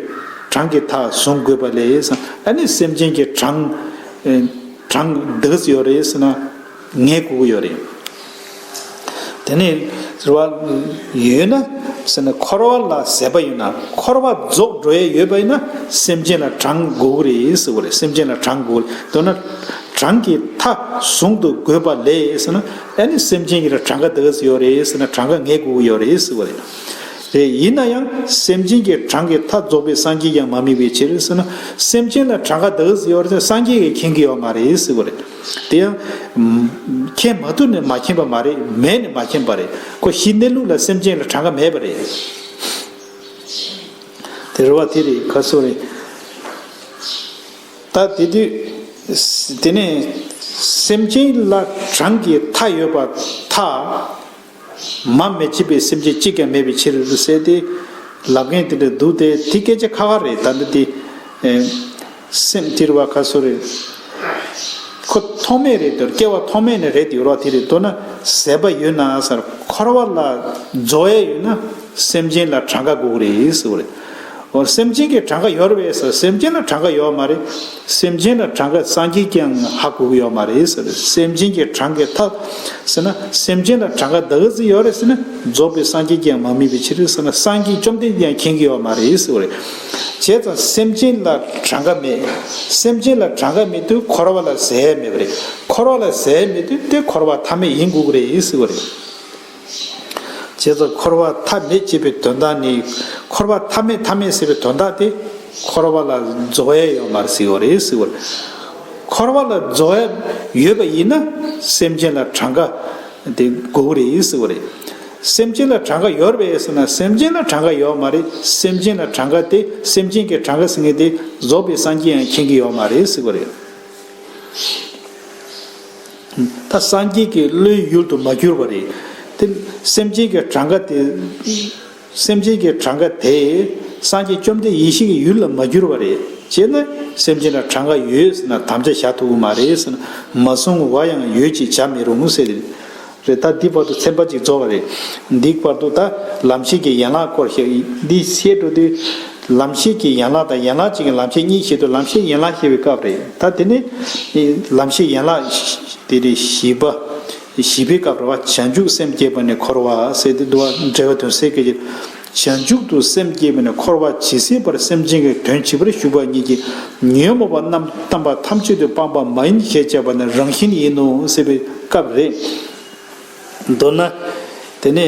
གྲངས་ཀྱི་མཐའ་བཟུང་དགོས་པ་ལས་ཟེར། ཨ་ནི་སེམས་ཅན་གྱི་གྲངས་ཨེ་གྲངས་འདི་ག་ཚོད་ཡོད་རེད་ཟེར་ན་ངེས་དགོས་ཀྱི་ཡོད་རེད། དེ་ནས་རེད་བ། ཡོད་ན་ཟེར་ན་འཁོར་བ་ལ་ཟད་པ་ཡོད་ན། འཁོར་བ་རྫོགས་འགྲོ་ཡས་ཡོད་པ་ཡིན་ན་སེམས་ཅན་ལ་གྲངས་དགོས་ཀྱི་རེད་ཟེར་བ་རེད། སེམས་ཅན་ལ་གྲངས་དགོས། མདོར་ན་གྲངས་ཀྱི་མཐའ་བཟུང་དུ་དགོས་པ་ལས་ཟེར་ན། ཨ་ནི་སེམས་ཅན་གྱི་ལ་གྲངས་ཀ་འདི་ག་ཚོད་ཡོད་རེད་ཟེར་ན་གྲངས་ཀ་ངེས་དགོས་ཀྱི་ཡོད་རེད་ཟེར་བ་རེད། རེད། ཡིན་ན་ཡང་སེམས་ཅན་གྱི་གྲངས་ཀྱི་མཐའ་རྫོགས་པའི་སངས་རྒྱས་ཀྱང་མ་དམིགས་པའི་ཕྱིར་ཟེར་ན། སེམས་ཅན་ལ་གྲངས་ཀ་འདི་ག་ཚོད་ཡོད་རེད་ཟེར་ན་སངས་རྒྱས་ཀྱིས་མཁྱེན་གྱི་ཡོད་མ་རེད་ཟེར་བ་རེད། དེ་ཡང་མཁྱེན་མ་ཐུབ་ནས་མ་མཁྱེན་པ་མ་རེད། མེད་ནས་མ་མཁྱེན་པ་རེད། ཁོ་གཞི་གནས་ལུགས་ལ་སེམས་ཅན་ལ་གྲངས་ཀ་མེད་པ་རེད། དེ་རེད་བ། དེ་རེད། ག་ཚོད་རེད། ད་དེ་དུས་དེ་ནས་སེམས་ཅན་ལ་གྲངས་ཀྱི་མཐའ་ཡོད་པ་མཐའ། མ་མི་བྱེད་པའི་སེམས་ཅན་གཅིག་ཀྱང་མེད་པའི་ཕྱིར་ཟེར་ཏེ་ལབ་མཁན་དེ་འདྲ་འདུག་སྟེ། དེ་སྐད་ཆ་ཁ་ཁ་རེད། ད་འདི་དེ་ཨེ་སེམས་དེ་རེད་བ། ག་ཚོད་རེད། ཁོ་ཐོག་མེད་རེད་དོ། སྐྱེ་བ་ཐོག་མེད་ནས་རེད་དེ་ཡོད་རེད་བ། དེ་རེད། མདོར་ན་ཟད་པ་ཡོད་ན་ཟེར། འཁོར་བ་ལ་རྫོགས་ཡས་ཡོད་ན་སེམས་ཅན་ལ་གྲངས་ཀ་དགོས་ཀྱི་རེད་ཟེར་བ་རེད། འོ། སེམས་ཅན་གྱི་གྲངས་ཀ་ཡོད་རེད་པས་ཟེར། སེམས་ཅན་ལ་གྲངས་ཀ་ཡོད་མ་རེད། སེམས་ཅན་ལ་གྲངས་ཀ་སངས་རྒྱས་ཀྱང་ཧ་གོ་གི་ཡོད་མ་རེད་ཟེར། སེམས་ཅན་གྱི་གྲངས་ཀྱི་མཐའ་ཟེར་ན། སེམས་ཅན་ལ་གྲངས་ཀ་འདི་ག་ཚོད་ཡོད་རེད་ཟེར་ན། རྫོགས་པའི་སངས་རྒྱས་ཀྱང་མ་དམིགས་པའི་ཕྱིར་ཟེར་ན། སངས་རྒྱས་བཅོམ་ལྡན་འདས་ཀྱང་མཁྱེན་གྱི་ཡོད་མ་རེད་ཟེར་བ་རེད། བྱས་ཙང་སེམས་ཅན་ལ་གྲངས་ཀ་མེད། སེམས་ཅན་ལ་གྲངས་ཀ་མེད་དུས་འཁོར་བ་ལ་ཟད་ཡས་མེད་པ་རེད། འཁོར་བ་ལ་ཟད་ཡས་མེད་དུས་དེ་འཁོར་བ་མཐའ་མེད་ཡིན་དགོས་ཀྱི་རེད་ཟེར་བ་རེད། བྱས་ཙང་འཁོར་བ་མཐའ་མེད་ཅེས་པའི་དོན་དག་ནི། འཁོར་བ་མཐའ་མེད་མཐའ་མེད་ཟེར་བའི་དོན་དག་དེ། འཁོར་བ་ལ་རྫོགས་ཡས་ཡོད་མ་རེད་ཟེར་བ་རེད་ཟེར་བ་རེད། འཁོར་བ་ལ་རྫོགས་ཡས་ཡོད་པ་ཡིན་ན་སེམས་ཅན་ལ་གྲངས་ཀ་དེ་དགོས་ཀྱི་རེད་ཟེར་བ་རེད། སེམས་ཅན་ལ་གྲངས་ཀ་ཡོད་རེད་པས་ཟེར་ན། སེམས་ཅན་ལ་གྲངས་ཀ་ཡོད་མ་རེད། སེམས་ཅན་ལ་གྲངས་ཀ་དེ། སེམས་ཅན་གྱི་གྲངས་ཀ་ཟེར་མཁན་དེ་རྫོགས་པའི་སངས་རྒྱས་ཡང་མཁྱེན་གྱི་ཡོད་མ་རེད་ཟེར་བ་རེད། ད་སངས་རྒྱས་ཀྱི་བློའི་ཡུལ་དུ་མ་གྱུར་པ་རེད། དེ་སེམས་ཅན་གྱི་གྲངས་ཀ་དེ། སེམས་ཅན་གྱི་གྲངས་ཀ་དེ་ སངས་རྒྱས་བཅོམ་ལྡན་ཡེ་ཤེས་ཀྱི་ཡུལ་ལ་མ་གྱུར་པ་རེད། བྱས་ན་སེམས་ཅན་ལ་གྲངས་ཀ་ཡོད་ཟེར་ན་དམ་བཅའ་བཞག་ཐུབ་ཀྱི་མ་རེད་ཟེར་ན། མ་བཟུང་བ་ཡང་ཡོད་ཅེས་བྱ་མི་རུང་ཟེར་ཏེ། རེད། ད་འདི་བར་དུ་ཚན་པ་གཅིག་རྫོགས་པ་རེད། འདི་བར་དུ་ད་ལམ་ཤེས་ཀྱི་ཡན་ལག་སྐོར་བཤད། འདི་བཤད་འགྲོ་དུས་ལམ་ཤེས་ཀྱི་ཡན་ལག་དང་ཡན་ལག་གཅིག་གི་ལམ་ཤེས་གཉིས་བཤད་དུས་ལམ་ཤེས་ཡན་ལག་བཤད་པའི་སྐབས་རེད། ད་དེ་ནི་ལམ་ཤེས་ཡན་ལག་དེ་རེད། བཞི་པ། བཞི་པའི་སྐབས་རེད་བ། བྱང་ཆུབ་སེམས་བསྐྱེད་པ་ནི་འཁོར་བ་ཟེར་དེ་འདུག་བ། འགྲེལ་བ་དོན་གསལ་སྐད་ཀྱིས། བྱང་ཆུབ་ཏུ་སེམས་བསྐྱེད་པ་ནི་འཁོར་བ་ཇི་སྲིད་བར་སེམས་ཅན་གྱི་དོན་བྱེད་པར་ཞུགས་པ་ཉིད་ཀྱིས་ཉོན་མོངས་པ་རྣམས་བསམ་པ་ཐམས་ཅད་དུ་སྤངས་པ་མ་ཡིན་ཞེས་བྱ་བ་ནི་རང་བཞིན་ཡིན་ནོ་ཟེར་བའི་སྐབས་རེད། མདོར་ན། དེ་ནས་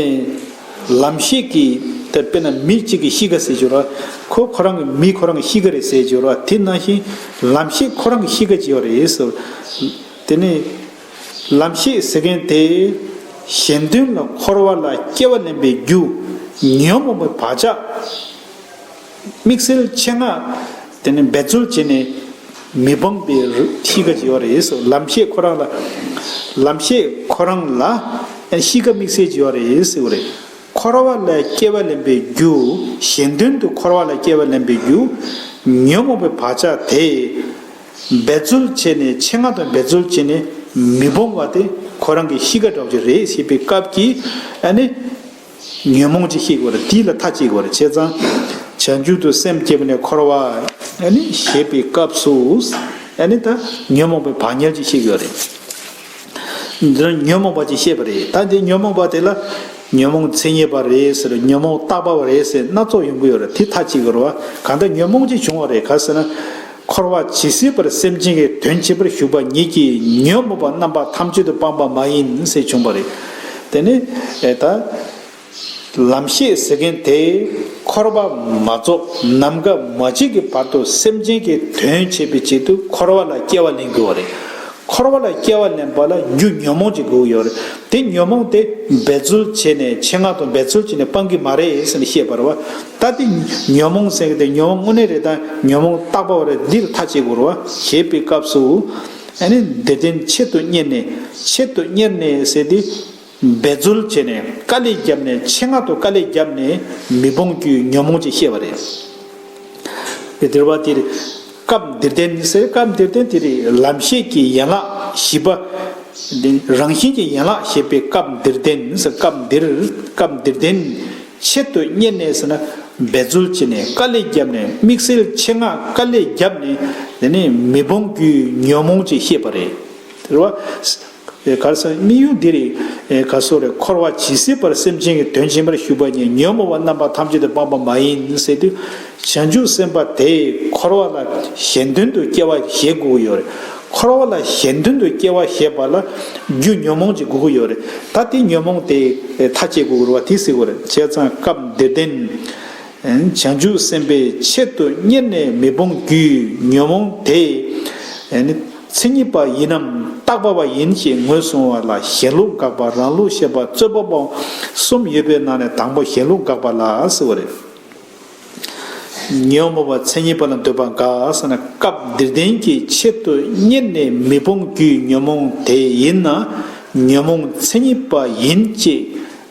ལམ་ཤེས་ཀྱི་དེ་དཔེར་ན་མི་གཅིག་གི་གཤིས་ཀ་ཟེར་གྱི་ཡོད་རེད་བ། ཁོ་ཁོ་རང་གི་མི་ཁོ་རང་གི་གཤིས་ཀ་རེད་ཟེར་གྱི་ཡོད་རེད་བ། དེ་ནང་བཞིན་ལམ་ཤེས་ཁོ་རང་གི་གཤིས་ཀ་ཅིག་ཡོད་རེད་ཟེར། དེ་ནས་ལམ་ཤེས་ཟེར་མཁན་དེ་གཞན་དོན་ལ་འཁོར་བ་ལ་སྐྱེ་བ་ལེན་པའི་རྒྱུ་ཉོན་མོངས་པའི་བག་ཆགས། དམིགས་བསལ་ཆེད་མངགས་དེ་ནི་འབད་རྩོལ་བྱས་ནས་མི་སྤོང་བའི་གཤིས་ཀ་ཅིག་ཡོད་རེད་ཟེར། ལམ་ཤེས་ཁོ་རང་ལ། ལམ་ཤེས་ཁོ་རང་ལ་གཤིས་ཀ་དམིགས་བསལ་ཅིག་ཡོད་རེད་ཟེར་བ་རེད། འཁོར་བ་ལ་སྐྱེ་བ་ལེན་པའི་རྒྱུ། གཞན་དོན་དུ་འཁོར་བ་ལ་སྐྱེ་བ་ལེན་པའི་རྒྱུ། ཉོན་མོངས་པའི་བག་ཆགས་དེ། འབད་རྩོལ་བྱས་ནས་ཆེད་མངགས་དང་འབད་རྩོལ་བྱས་ནས་མི་སྤོང་བ་དེ་ཁོ་རང་གི་གཤིས་ཀ་འདྲ་བོ་ཅིག་རེད་ཞེས་པའི་སྐབས་ཀྱི་ཨ་ནི། ཉོན་མོངས་ཅིག་ཤེས་དགོས་རེད། དེ་ལ་མཐའ་གཅིག་དགོས་རེད། བྱས་ཙང་། བྱང་ཆུབ་ཏུ་སེམས་བསྐྱེད་པ་ནི་འཁོར་བ། ཨ་ནི་ཞེས་པའི་སྐབས་སུ། ཨ་ནི་ད་ཉོན་མོངས་པའི་བག་ཉལ་ཅིག་ཤེས་དགོས་རེད། འདི་ལ་ཉོན་མོངས་པ་ཅིག་བཤད་པ་རེད། ད་འདི་ཉོན་མོངས་པ་དེ་ལ་ཉོན་མོངས་མཚན་ཉིད་པ་རེད་ཟེར། ཉོན་མོངས་བཏགས་པ་རེད་ཟེར་སྣ་ཚོགས་ཡོང་གི་ཡོད་རེད། དེ་མཐའ་གཅིག་དགོས་རེད་བ། གང་ལྟར་ཉོན་མོངས་ཅིག་བྱུང་བ་རེད། ག་ཟེར་ན། འཁོར་བ་ཇི་སྲིད་བར་སེམས་ཅན་གྱི་དོན་བྱེད་པར་ཞུགས་པ་ཉིད་ཀྱིས་ཉོན་མོངས་པ་རྣམ་པ་ཐམས་ཅད་དུ་སྤངས་པ་མ་ཡིན་ཟེར་བྱུང་བ་རེད། དེ་ནི་ཨེ་ད། ལམ་ཤེས་ཟེར་མཁན་དེ་འཁོར་བ་མ་རྫོགས་ནམ་མཁའ་མ་མཆིས་ཀྱི་བར་དུ་སེམས་ཅན་གྱི་དོན་བྱེད་པའི་ཆེད་དུ་འཁོར་བ་ལ་སྐྱེ་བ་ལེན་དགོས་པ་རེད། འཁོར་བ་ལ་སྐྱེ་བ་ལེན་པ་ལ་རྒྱུ་ཉོན་མོངས་ཅིག་དགོས་ཀྱི་ཡོད་རེད། དེ་ཉོན་མོངས་དེ་འབད་རྩོལ་བྱས་ནས་ཆེད་མངགས་དང་འབད་རྩོལ་བྱས་ནས་སྤང་གི་མ་རེད་ཟེར་ནས་བཤད་པ་རེད་བ། ད་དེ་ཉོན་མོངས་ཟེར་གི་དེ་ཉོན་མོངས་དངོས་གནས་རེད་དང་ཉོན་མོངས་བཏགས་པ་རེད། འདི་ལ་མཐའ་གཅིག་དགོས་རེད་བ། ཞེས་པའི་སྐབས་སུ། ཨ་ནི་འདིར་བསྟན་ཆེད་དུ་གཉེར་ནས། ཆེད་དུ་གཉེར་ནས་ཟེར་ཏེ། འབད་རྩོལ་བྱས་ནས་དཀའ་ལས་བརྒྱབ་ནས་ཆེད་མངགས་དང་དཀའ་ལས་བརྒྱབ་ནས་མི་སྤོང་རྒྱུའི་ཉོན་མོངས་ཅིག་བཤད་པ་རེད། དེ་དེར་བ་དེ་རེད། སྐབས་འདིར་བསྟན་ཟེར། སྐབས་འདིར་བསྟན་དེ་རེད། ལམ་ཤེས་ཀྱི་ཡན་ལག་བཞི་པ། རང་བཞིན་གྱི་ཡན་ལག་ཞེས་པའི་སྐབས་འདིར་བསྟན་ཟེར། སྐབས་འདིར། སྐབས་འདིར་བསྟན། ཆེད་དུ་གཉེར་ནས་ཟེར་ན། འབད་རྩོལ་བྱས་ནས་དཀའ་ལས་བརྒྱབ་ནས་དམིགས་བསལ་ཆེད་མངགས་དཀའ་ལས་བརྒྱབ་ནས་དེ་ནས་མི་སྤོང་རྒྱུའི་ཉོན་མོངས་ཅིག་བཤད་པ་རེད། དེར་བ། ག་རེ་ཟེར། དམིགས་ཡུལ་འདི་རེད། ག་སོགས་རེད། འཁོར་བ་ཇི་སྲིད་བར་སེམས་ཅན་གྱི་དོན་བྱེད་པར་ཞུགས་པ་ཉིད་ཉོན་མོངས་པ་རྣམ་པ་ཐམས་ཅད་དུ་སྤངས་པ་མ་ཡིན་ཟེར་དུས། བྱང་ཆུབ་སེམས་དཔའ་དེས་འཁོར་བ་ལ་གཞན་དོན་དུ་སྐྱེ་བ་བཞེས་དགོས་ཀྱི་ཡོད་རེད། འཁོར་བ་ལ་གཞན་དོན་དུ་སྐྱེ་བ་བཞེས་པ་ལ་རྒྱུ་ཉོན་མོངས་ཀྱི་དགོས་ཀྱི་ཡོད་རེད། ད་དེ་ཉོན་མོངས་དེ་ཐ་ཆད་དགོས་ཀྱི་རེད་བ། དེ་ཟེར་དགོས་རེད། བྱས་ཙང་སྐབས་འདིར་བསྟན། བྱང་ཆུབ་སེམས་དཔའི་ཆེད་དུ་གཉེར་ནས་མི་སྤོང་རྒྱུའི་ཉོན་མོངས་དེ། མཚན་ཉིད་པ་ཡིན་ནམ་བཏགས་པ་བ་ཡིན་ཞེས་ངོས་བཟུང་བ་ལ་གཞན་ལུགས་དགག་པ། རང་ལུགས་བཤད་པ། རྩོད་པ་པོ་གསུམ་ཡོད་པའི་ནང་ནས་དང་པོ་གཞན་ལུགས་དགག་པ་ལ་ཟེར་བ་རེད། ཉོན་མོངས་པ་མཚན་ཉིད་པ་ལ་འདོད་པ་དགག་ཟེར་ན། སྐབས་འདིར་བསྟན་གྱི་ཆེད་དུ་གཉེར་ནས་མི་སྤོང་རྒྱུའི་ཉོན་མོངས་དེ་ཡིན་ན་ཉོན་མོངས་མཚན་ཉིད་པ་ཡིན་ཅེས་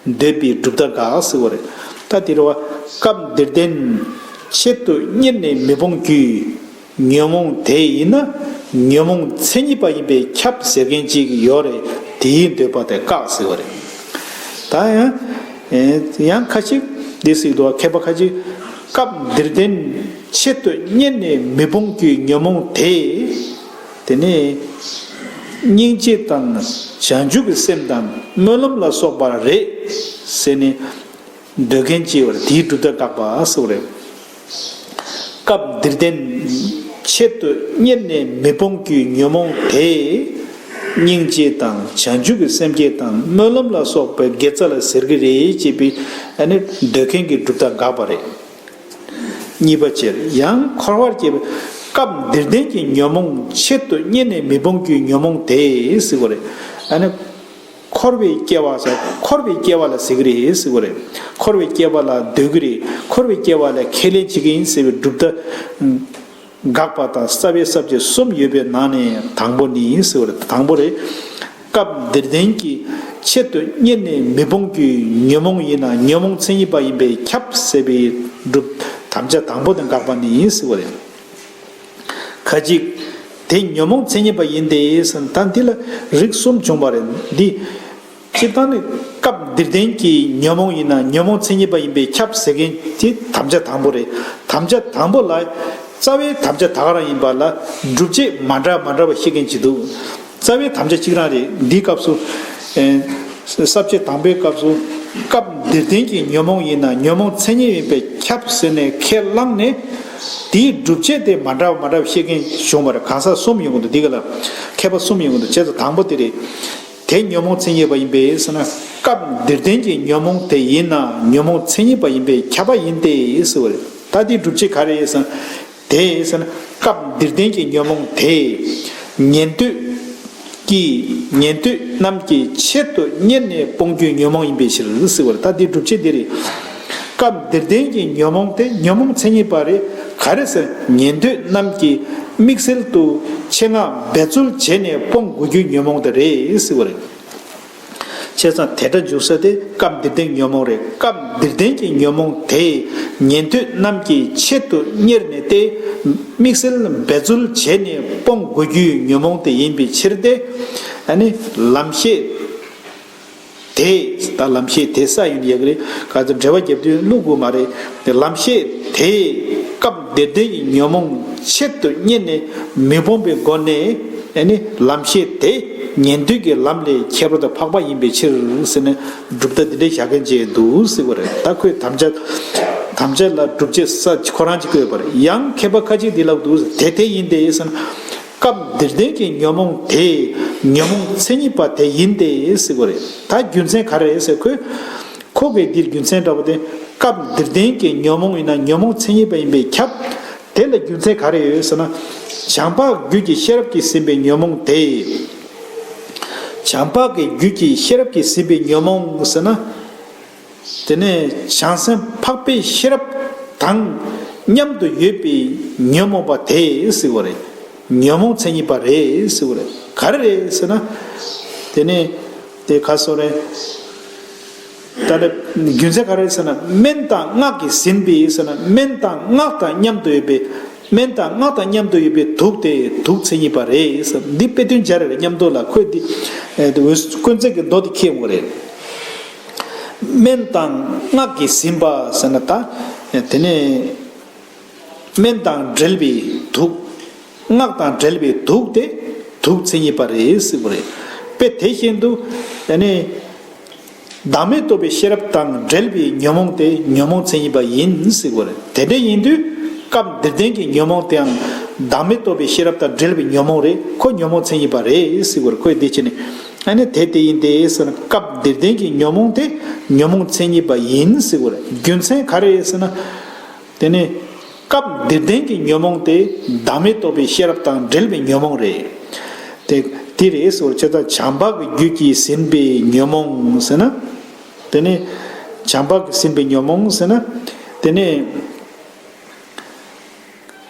འདོད་པའི་གྲུབ་མཐའ་དགག་ཟེར་བ་རེད། ད་དེ་རེད་བ། སྐབས་འདིར་བསྟན་ཆེད་དུ་གཉེར་ནས་མི་སྤོང་རྒྱུའི་ཉོན་མོངས་དེ་ཡིན་ན་ཉོན་མོངས་མཚན་ཉིད་པ་ཡིན་པས་ཁྱབ་ཟེར་མཁན་ཅིག་ཡོད་རེད། དེའི་འདོད་པ་དེ་བཀག་ཟེར་བ་རེད། ད་ཡང་། ཡང་ཁ་ཅིག་འདི་ཟེར་གྱི་འདུག་བ། མཁས་པ་ཁ་ཅིག་སྐབས་འདིར་བསྟན་ཆེད་དུ་གཉེར་ནས་མི་སྤོང་རྒྱུའི་ཉོན་མོངས་དེ། དེ་ནི་སྙིང་རྗེ་དང་བྱང་ཆུབ་ཀྱི་སེམས་དང་སྨོན་ལམ་ལ་སོགས་པ་རེད་ཟེར་ནས་འདོད་མཁན་ཅིག་ཡོད་རེད། དེའི་གྲུབ་མཐའ་དགག་པ་ཟེར་བ་རེད། སྐབས་འདིར་བསྟན་ཆེད་དུ་གཉེར་ནས་མི་སྤོང་རྒྱུའི་ཉོན་མོངས་དེ། སྙིང་རྗེ་དང་བྱང་ཆུབ་ཀྱི་སེམས་བསྐྱེད་དང་སྨོན་ལམ་ལ་སོགས་པའི་དགེ་རྩ་ལ་ཟེར་གྱི་རེད་ཅེས་པའི་ཨ་ནི་འདོད་མཁན་གྱི་གྲུབ་མཐའ་དགག་པ་རེད། གཉིས་པ་ཅེར་ཡང་འཁོར་བར་སྐྱེ་བའི་སྐབས་འདིར་བསྟན་གྱི་ཉོན་མོངས་ཆེད་དུ་གཉེར་ནས་མི་སྤོང་རྒྱུའི་ཉོན་མོངས་དེ་ཟེར་བ་རེད། ཨ་ནི། འཁོར་བའི་སྐྱེ་བ་ཟེར། འཁོར་བའི་སྐྱེ་བ་ལ་ཟེར་གྱི་རེད་ཟེར་བ་རེད། འཁོར་བའི་སྐྱེ་བ་ལ་འདོད་ཀྱི་རེད། འཁོར་བའི་སྐྱེ་བ་ལ་ཁས་ལེན་བྱེད་ཀྱི་ཡིན་ཟེར་བའི་གྲུབ་མཐའ་དགག་པ་དང་རྩ་བའི་ས་བཅད་གསུམ་ཡོད་པའི་ནང་ནས་དང་པོ་ནི་ཟེར་བ་རེད། དང་པོ་རེད། སྐབས་འདིར་བསྟན་གྱི་ཆེད་དུ་གཉེར་ནས་མི་སྤོང་རྒྱུའི་ཉོན་མོངས་ཡིན་ན་ཉོན་མོངས་མཚན་ཉིད་པ་ཡིན་པས་ཁྱབ་ཟེར་བའི་གྲུབ་ དམ་བཅའ་དང་པོ་དེ་འགག་པ་ནི་ཡིན་ཟེར་བ་རེད། ཁ་ཅིག་དེ་ཉོན་མོངས་མཚན་ཉིད་པ་ཡིན་ཏེ་ཟེར་ན། ད་འདི་ལ་རིགས་གསུམ་བྱུང་བ་རེད། འདི་སྤྱིར་བཏང་ནི་སྐབས་འདིར་ལྡན་གྱི་ཉོན་མོངས་ཡིན་ན་ཉོན་མོངས་མཚན་ཉིད་པ་ཡིན་པས་ཁྱབ་ཟེར་མཁན་དེ་དམ་བཅའ་དང་པོ་རེད། དམ་བཅའ་དང་པོ་ལ་རྩ་བའི་དམ་བཅའ་ད་ག་རང་ཡིན་པ་ལ་སྒྲུབ་བྱེད་མ་འདྲ་མ་འདྲ་བ་བཤད་མཁན་ཅིག་འདུག་རྩ་བའི་དམ་བཅའ་གཅིག་རང་རེད། འདིའི་སྐབས་སུ། ཨེ། ས་བཅད་དང་པོའི་སྐབས་སུ། སྐབས་འདིར་ལྡན་གྱི་ཉོན་མོངས་ཡིན་ན་ཉོན་མོངས་མཚན་ཉིད་ཡིན་པས་ཁྱབ་ཟེར་ནས་ཁས་བླངས་ནས། དེའི་སྒྲུབ་བྱེད་དེ་མ་འདྲ་བ་མ་འདྲ་བ་བཤད་མཁན་བྱུང་བ་རེད། གང་ཟག་གསུམ་ཡོང་གི་འདུག་འདི་ག་ལ་མཁས་པ་གསུམ་ཡོང་གི་འདུག་བྱས་ཙང་དང་པོ་དེ་རེད། དེ་ཉོན་མོངས་མཚན་ཉིད་པ་ཡིན་པས་ཟེར་ན། སྐབས་འདིར་ལྡན་གྱི་ཉོན་མོངས་དེ་ཡིན་ན་ཉོན་མོངས་མཚན་ཉིད་པ་ཡིན་པས་ཁྱབ་པ་ཡིན་ཏེ་ཟེར་བ་རེད། ད་དེའི་སྒྲུབ་བྱེད་ག་རེ་ཡིན་ཟེར་ན། དེ་ཟེར་ན་སྐབས་འདིར་ལྡན་གྱི་ཉོན་མོངས་དེ། ཉན་ཐོས་ཀྱི་ཉན་ཐོས་རྣམས་ཀྱིས་ཆེད་དུ་གཉེར་ནས་སྤོང་རྒྱུའི་ཉོན་མོངས་ཡིན་པའི་ཕྱིར་ཟེར་བ་རེད། ད་འདི་སྒྲུབ་བྱེད་འདི་རེད། སྐབས་འདིར་ལྡན་གྱི་ཉོན་མོངས་དེ་ཉོན་མོངས་མཚན་ཉིད་པ་རེད། ག་རེ་ཟེར། ཉན་ཐོས་རྣམས་ཀྱིས་དམིགས་བསལ་དུ་ཆེད་མངགས་འབད་རྩོལ་བྱས་ནས་སྤོང་དགོས་རྒྱུའི་ཉོན་མོངས་དེ་རེད་ཟེར་བ་རེད། བྱས་ཙང་དེ་སྒྲ་འཇུག་ས་དེ་སྐབས་འདིར་ལྡན་ཉོན་མོངས་རེད། སྐབས་འདིར་ལྡན་གྱི་ཉོན་མོངས་དེ་ཉན་ཐོས་རྣམས་ཀྱིས་ཆེད་དུ་གཉེར་ནས་ཏེ། དམིགས་བསལ་འབད་རྩོལ་བྱས་ནས་སྤོང་དགོས་རྒྱུའི་ཉོན་མོངས་དེ་ཡིན་པའི་ཕྱིར་ཏེ། ཨ་ནི་ལམ་ཤེས་དེ། ད་ལམ་ཤེས་དེ་ས་ཡིན་ཡག་རེད། ག་ཚོད་འགྲེལ་པ་རྒྱབ་དུས་བླུག་དགོས་མ་རེད། དེ་ལམ་ཤེས་དེ་སྐབས་འདིར་ལྡན་གྱི་ཉོན་མོངས་ཆེད་དུ་གཉེར་ནས་མི་སྤོང་པའི་སྒོ་ནས། ཨ་ནི་ལམ་ཤེས་དེ་ཉན་ཐོས་ཀྱི་ལམ་ལས་ཁྱད་པར་དུ་འཕགས་པ་ཡིན་པའི་ཕྱིར་ཟེར་ནས་སྒྲུབ་ད་འདི་འདྲའི་བཞག་མཁན་ཅིག་འདུག་ཟེར་བ་རེད། ད་ཁོས་དམ་བཅའ་དམ་བཅའ་ལ་སྒྲུབ་བྱེད་ས་ཁོ་རང་ཅིག་བཀོད་པ་རེད། ཡང་མཁས་པ་ཁ་ཅིག་འདི་ལབ་འདུག་དེ་དེ་ཡིན་ཏེ་ཟེར་ན། སྐབས་འདིར་ལྡན་གྱི་ཉོན་མོངས་དེ་ཉོན་མོངས་མཚན་ཉིད་པ་དེ་ཡིན་ཏེ་ཟེར་བ་རེད། ད་རྒྱུ་མཚན་ག་རེ་རེད་ཟེར་ཁོས། ཁོ་གིས་འདིར་རྒྱུ་མཚན་འདྲ་པོ་དེ། སྐབས་འདིར་ལྡན་གྱི་ཉོན་མོངས་ཡིན་ན་ཉོན་མོངས་མཚན་ཉིད་པ་ཡིན་པས་ཁྱབ། དེ་ལ་རྒྱུ་མཚན་ག་རེ་ཡོད་ཟེར་ན། བྱང་འཕགས་རྒྱུད་ཀྱི་ཤེས་རབ་ཀྱིས་ཟིན་པའི་ཉོན་མོངས་དེ། བྱང་འཕགས་ཀྱི་རྒྱུད་ཀྱི་ཤེས་རབ་ཀྱིས་ཟིན་པའི་ཉོན་མོངས་ཟེར་ན། དེ་ནས་བྱང་སེམས་འཕགས་པའི་ཤེས་རབ་དང་མཉམ་དུ་ཡོད་པའི་ཉོན་མོངས་པ་དེ་ཟེར་བ་རེད། ཉོན་མོངས་མཚན་ཉིད་པ་རེད་ཟེར་བ་རེད། ག་རེ་རེད་ཟེར་ན། དེ་ནས་དེ་ག་སོ་རེད། ད་ལྟ་རྒྱུ་མཚན་ག་རེ་ཟེར་ན། སྨན་དང་སྔགས་ཀྱིས་ཟིན་པའི་ཟེར་ན། སྨན་དང་སྔགས་དང་མཉམ་དུ་ཡོད་པའི། སྨན་དང་སྔགས་དང་མཉམ་དུ་ཡོད་པའི་དུག་དེ་དུག་མཚན་ཉིད་པ་རེད་ཟེར། འདི་དཔེ་དོན་སྦྱར་རེད། མཉམ་དུ་ལ་ཁོས་འདི། ཨེ། དཀོན་བརྩེགས་ཀྱི་མདོ་དེ་ཁྱེར་ཡོང་གི་རེད། སྨན་དང་སྔགས་ཀྱིས་ཟིན་པ་ཟེར་ན། ད་དེ་ནས་སྨན་དང་འབྲེལ་བའི་དུག་སྔགས་དང་འབྲེལ་བའི་དུག་དེ་དུག་མཚན་ཉིད་པ་རེད་ཟེར་བ་རེད། དཔེ་དེ་བཞིན་དུ་ཨ་ནི་བདག་མེད་རྟོགས་པའི་ཤེས་རབ་དང་འབྲེལ་བའི་ཉོན་མོངས་དེ་ཉོན་མོངས་མཚན་ཉིད་པ་ཡིན་ཟེར་བ་རེད། དེ་འདྲ་ཡིན་དུས་སྐབས་འདིར་ལྡན་གྱི་ཉོན་མོངས་དེའང་བདག་མེད་རྟོགས་པའི་ཤེས་རབ་དང་འབྲེལ་བའི་ཉོན་མོངས་རེད། ཁོ་ཉོན་མོངས་མཚན་ཉིད་པ་རེད་ཟེར་བ་རེད། ཁོས་འདི་བྱས་ནས་ཨ་ནི་དེ་དེ་ཡིན་ཏེ་ཟེར་ན། སྐབས་འདིར་ལྡན་གྱི་ཉོན་མོངས་དེ་ཉོན་མོངས་མཚན་ཉིད་པ་ཡིན་ཟེར་བ་རེད། རྒྱུ་མཚན་ག་རེ་རེད་ཟེར་ན། དེ་ནས་སྐབས་འདིར་ལྡན་གྱི་ཉོན་མོངས་དེ་བདག་མེད་རྟོགས་པའི་ཤེས་རབ་དང་འབྲེལ་བའི་ཉོན་མོངས་རེད། དེ་དེ་རེད་ཟེར་བ་ཅི་ལྟར་བྱང་འཕགས་ཀྱི་རྒྱུད་ཀྱིས་ཟིན་པའི་ཉོན་མོངས་ཟེར་ན། དེ་ནས་བྱང་འཕགས་ཀྱིས་ཟིན་པའི་ཉོན་མོངས་ཟེར་ན། དེ་ནས་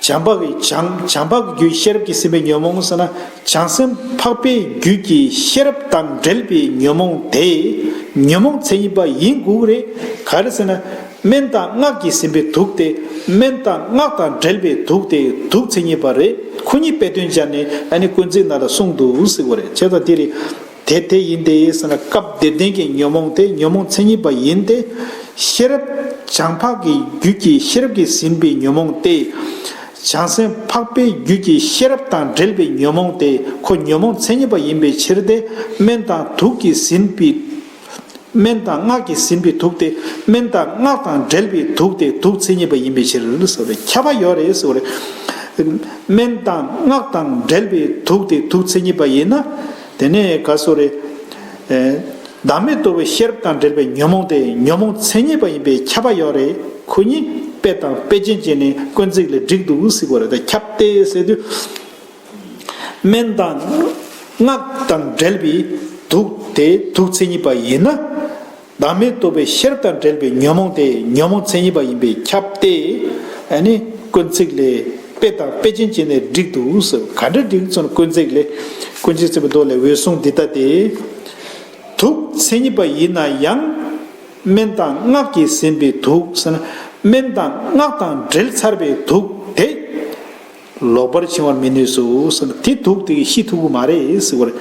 བྱང་འཕགས་ཀྱི་བྱང་བྱང་འཕགས་ཀྱི་རྒྱུད་ཤེས་རབ་ཀྱིས་ཟིན་པའི་ཉོན་མོངས་ཟེར་ན། བྱང་སེམས་འཕགས་པའི་རྒྱུད་ཀྱི་ཤེས་རབ་དང་འབྲེལ་བའི་ཉོན་མོངས་དེ་ཉོན་མོངས་མཚན་ཉིད་པ་ཡིན་དགོས་ཀྱི་རེད། ག་རེ་ཟེར་ན། སྨན་དང་སྔགས་ཀྱིས་ཟིན་པའི་དུག་དེ། སྨན་དང་སྔགས་དང་འབྲེལ་བའི་དུག་དེ་དུག་མཚན་ཉིད་པ་རེད། ཁོ་གཉིས་དཔེ་དོན་སྦྱར་ནས་ཨ་ནི་དཀོན་བརྩེགས་ནང་ལ་གསུངས་འདུག་ཟེར་བ་རེད། བྱས་ཙང་དེ་རེད། དེ་དེ་ཡིན་ཏེ་ཟེར་ན། སྐབས་འདིར་ལྡན་གྱི་ཉོན་མོངས་དེ་ཉོན་མོངས་མཚན་ཉིད་པ་ཡིན་ཏེ། ཤེས་རབ་བྱང་འཕགས་ཀྱི་རྒྱུད་ཀྱི་ཤེས་རབ་ཀྱིས་ཟིན་པའི་ཉོན་མོངས་ཏེ། བྱང་སེམས་འཕགས་པའི་རྒྱུད་ཀྱི་ཤེས་རབ་དང་འབྲེལ་བའི་ཉོན་མོངས་ཏེ། ཁོ་ཉོན་མོངས་མཚན་ཉིད་པ་ཡིན་པའི་ཕྱིར་ཏེ། སྨན་དང་དུག་གིས་ཟིན་པའི། སྨན་དང་སྔགས་ཀྱིས་ཟིན་པའི་དུག་སྟེ། སྨན་དང་སྔགས་དང་འབྲེལ་བའི་དུག་སྟེ་དུག་མཚན་ཉིད་པ་ཡིན་པའི་ཕྱིར་ཟེར་བ་རེད། ཁྱབ་པ་ཡོད་རེད་ཟེར་བ་རེད། སྨན་དང་སྔགས་དང་འབྲེལ་བའི་དུག་སྟེ་དུག་མཚན་ཉིད་པ་ཡིན་ན། དེ་ནས་ག་སོ་རེད། ཨེ། བདག་མེད་རྟོགས་པའི་ཤེས་རབ་དང་འབྲེལ་བའི་ཉོན་མོངས་དེ་ཉོན་མོངས་མཚན་ཉིད་པ་ཡིན་པས་ཁྱབ་པ་ཡོད་རེད། ཁོ་གཉིས་དཔེ་དང་དཔེ་ཅན་བྱས་ནས་དཀོན་བརྩེགས་ལས་འགྲིག་འདུག་ཟེར་བ་རེད། ད་ཁྱབ་སྟེ་ཟེར་དུས། སྨན་དང་སྔགས་དང་འབྲེལ་བའི་དུག་དེ་དུག་མཚན་ཉིད་པ་ཡིན་ན། བདག་མེད་རྟོགས་པའི་ཤེས་རབ་དང་འབྲེལ་བའི་ཉོན་མོངས་དེ་ཉོན་མོངས་མཚན་ཉིད་པ་ཡིན་པས་ཁྱབ་སྟེ། ཨ་ནི་དཀོན་བརྩེགས་ལས་དཔེ་དང་དཔེ་ཅན་བྱས་ནས་འགྲིག་འདུག་ཟེར། ག་འདྲ་འགྲིག་ཟེར་ན། དཀོན་བརྩེགས་ལས། དཀོན་བརྩེགས་ཟེར་བའི་མདོ་ལས། འོད་སྲུང་འདི་ལྟ་སྟེ། དུག་མཚན་ཉིད་པ་ཡིན་ན་ཡང་། སྨན་དང་སྔགས་ཀྱིས་ཟིན་པའི་དུག་ཟེར་ན། སྨན་དང་སྔགས་དང་འབྲེལ་ཚར་བའི་དུག་དེ། ལོག་པར་འཆིང་བར་མི་ནུས་སོ་ཟེར་ན། དེ་དུག་དེ་གིས་ཤི་ཐུབ་ཀྱི་མ་རེད་ཟེར་བ་རེད།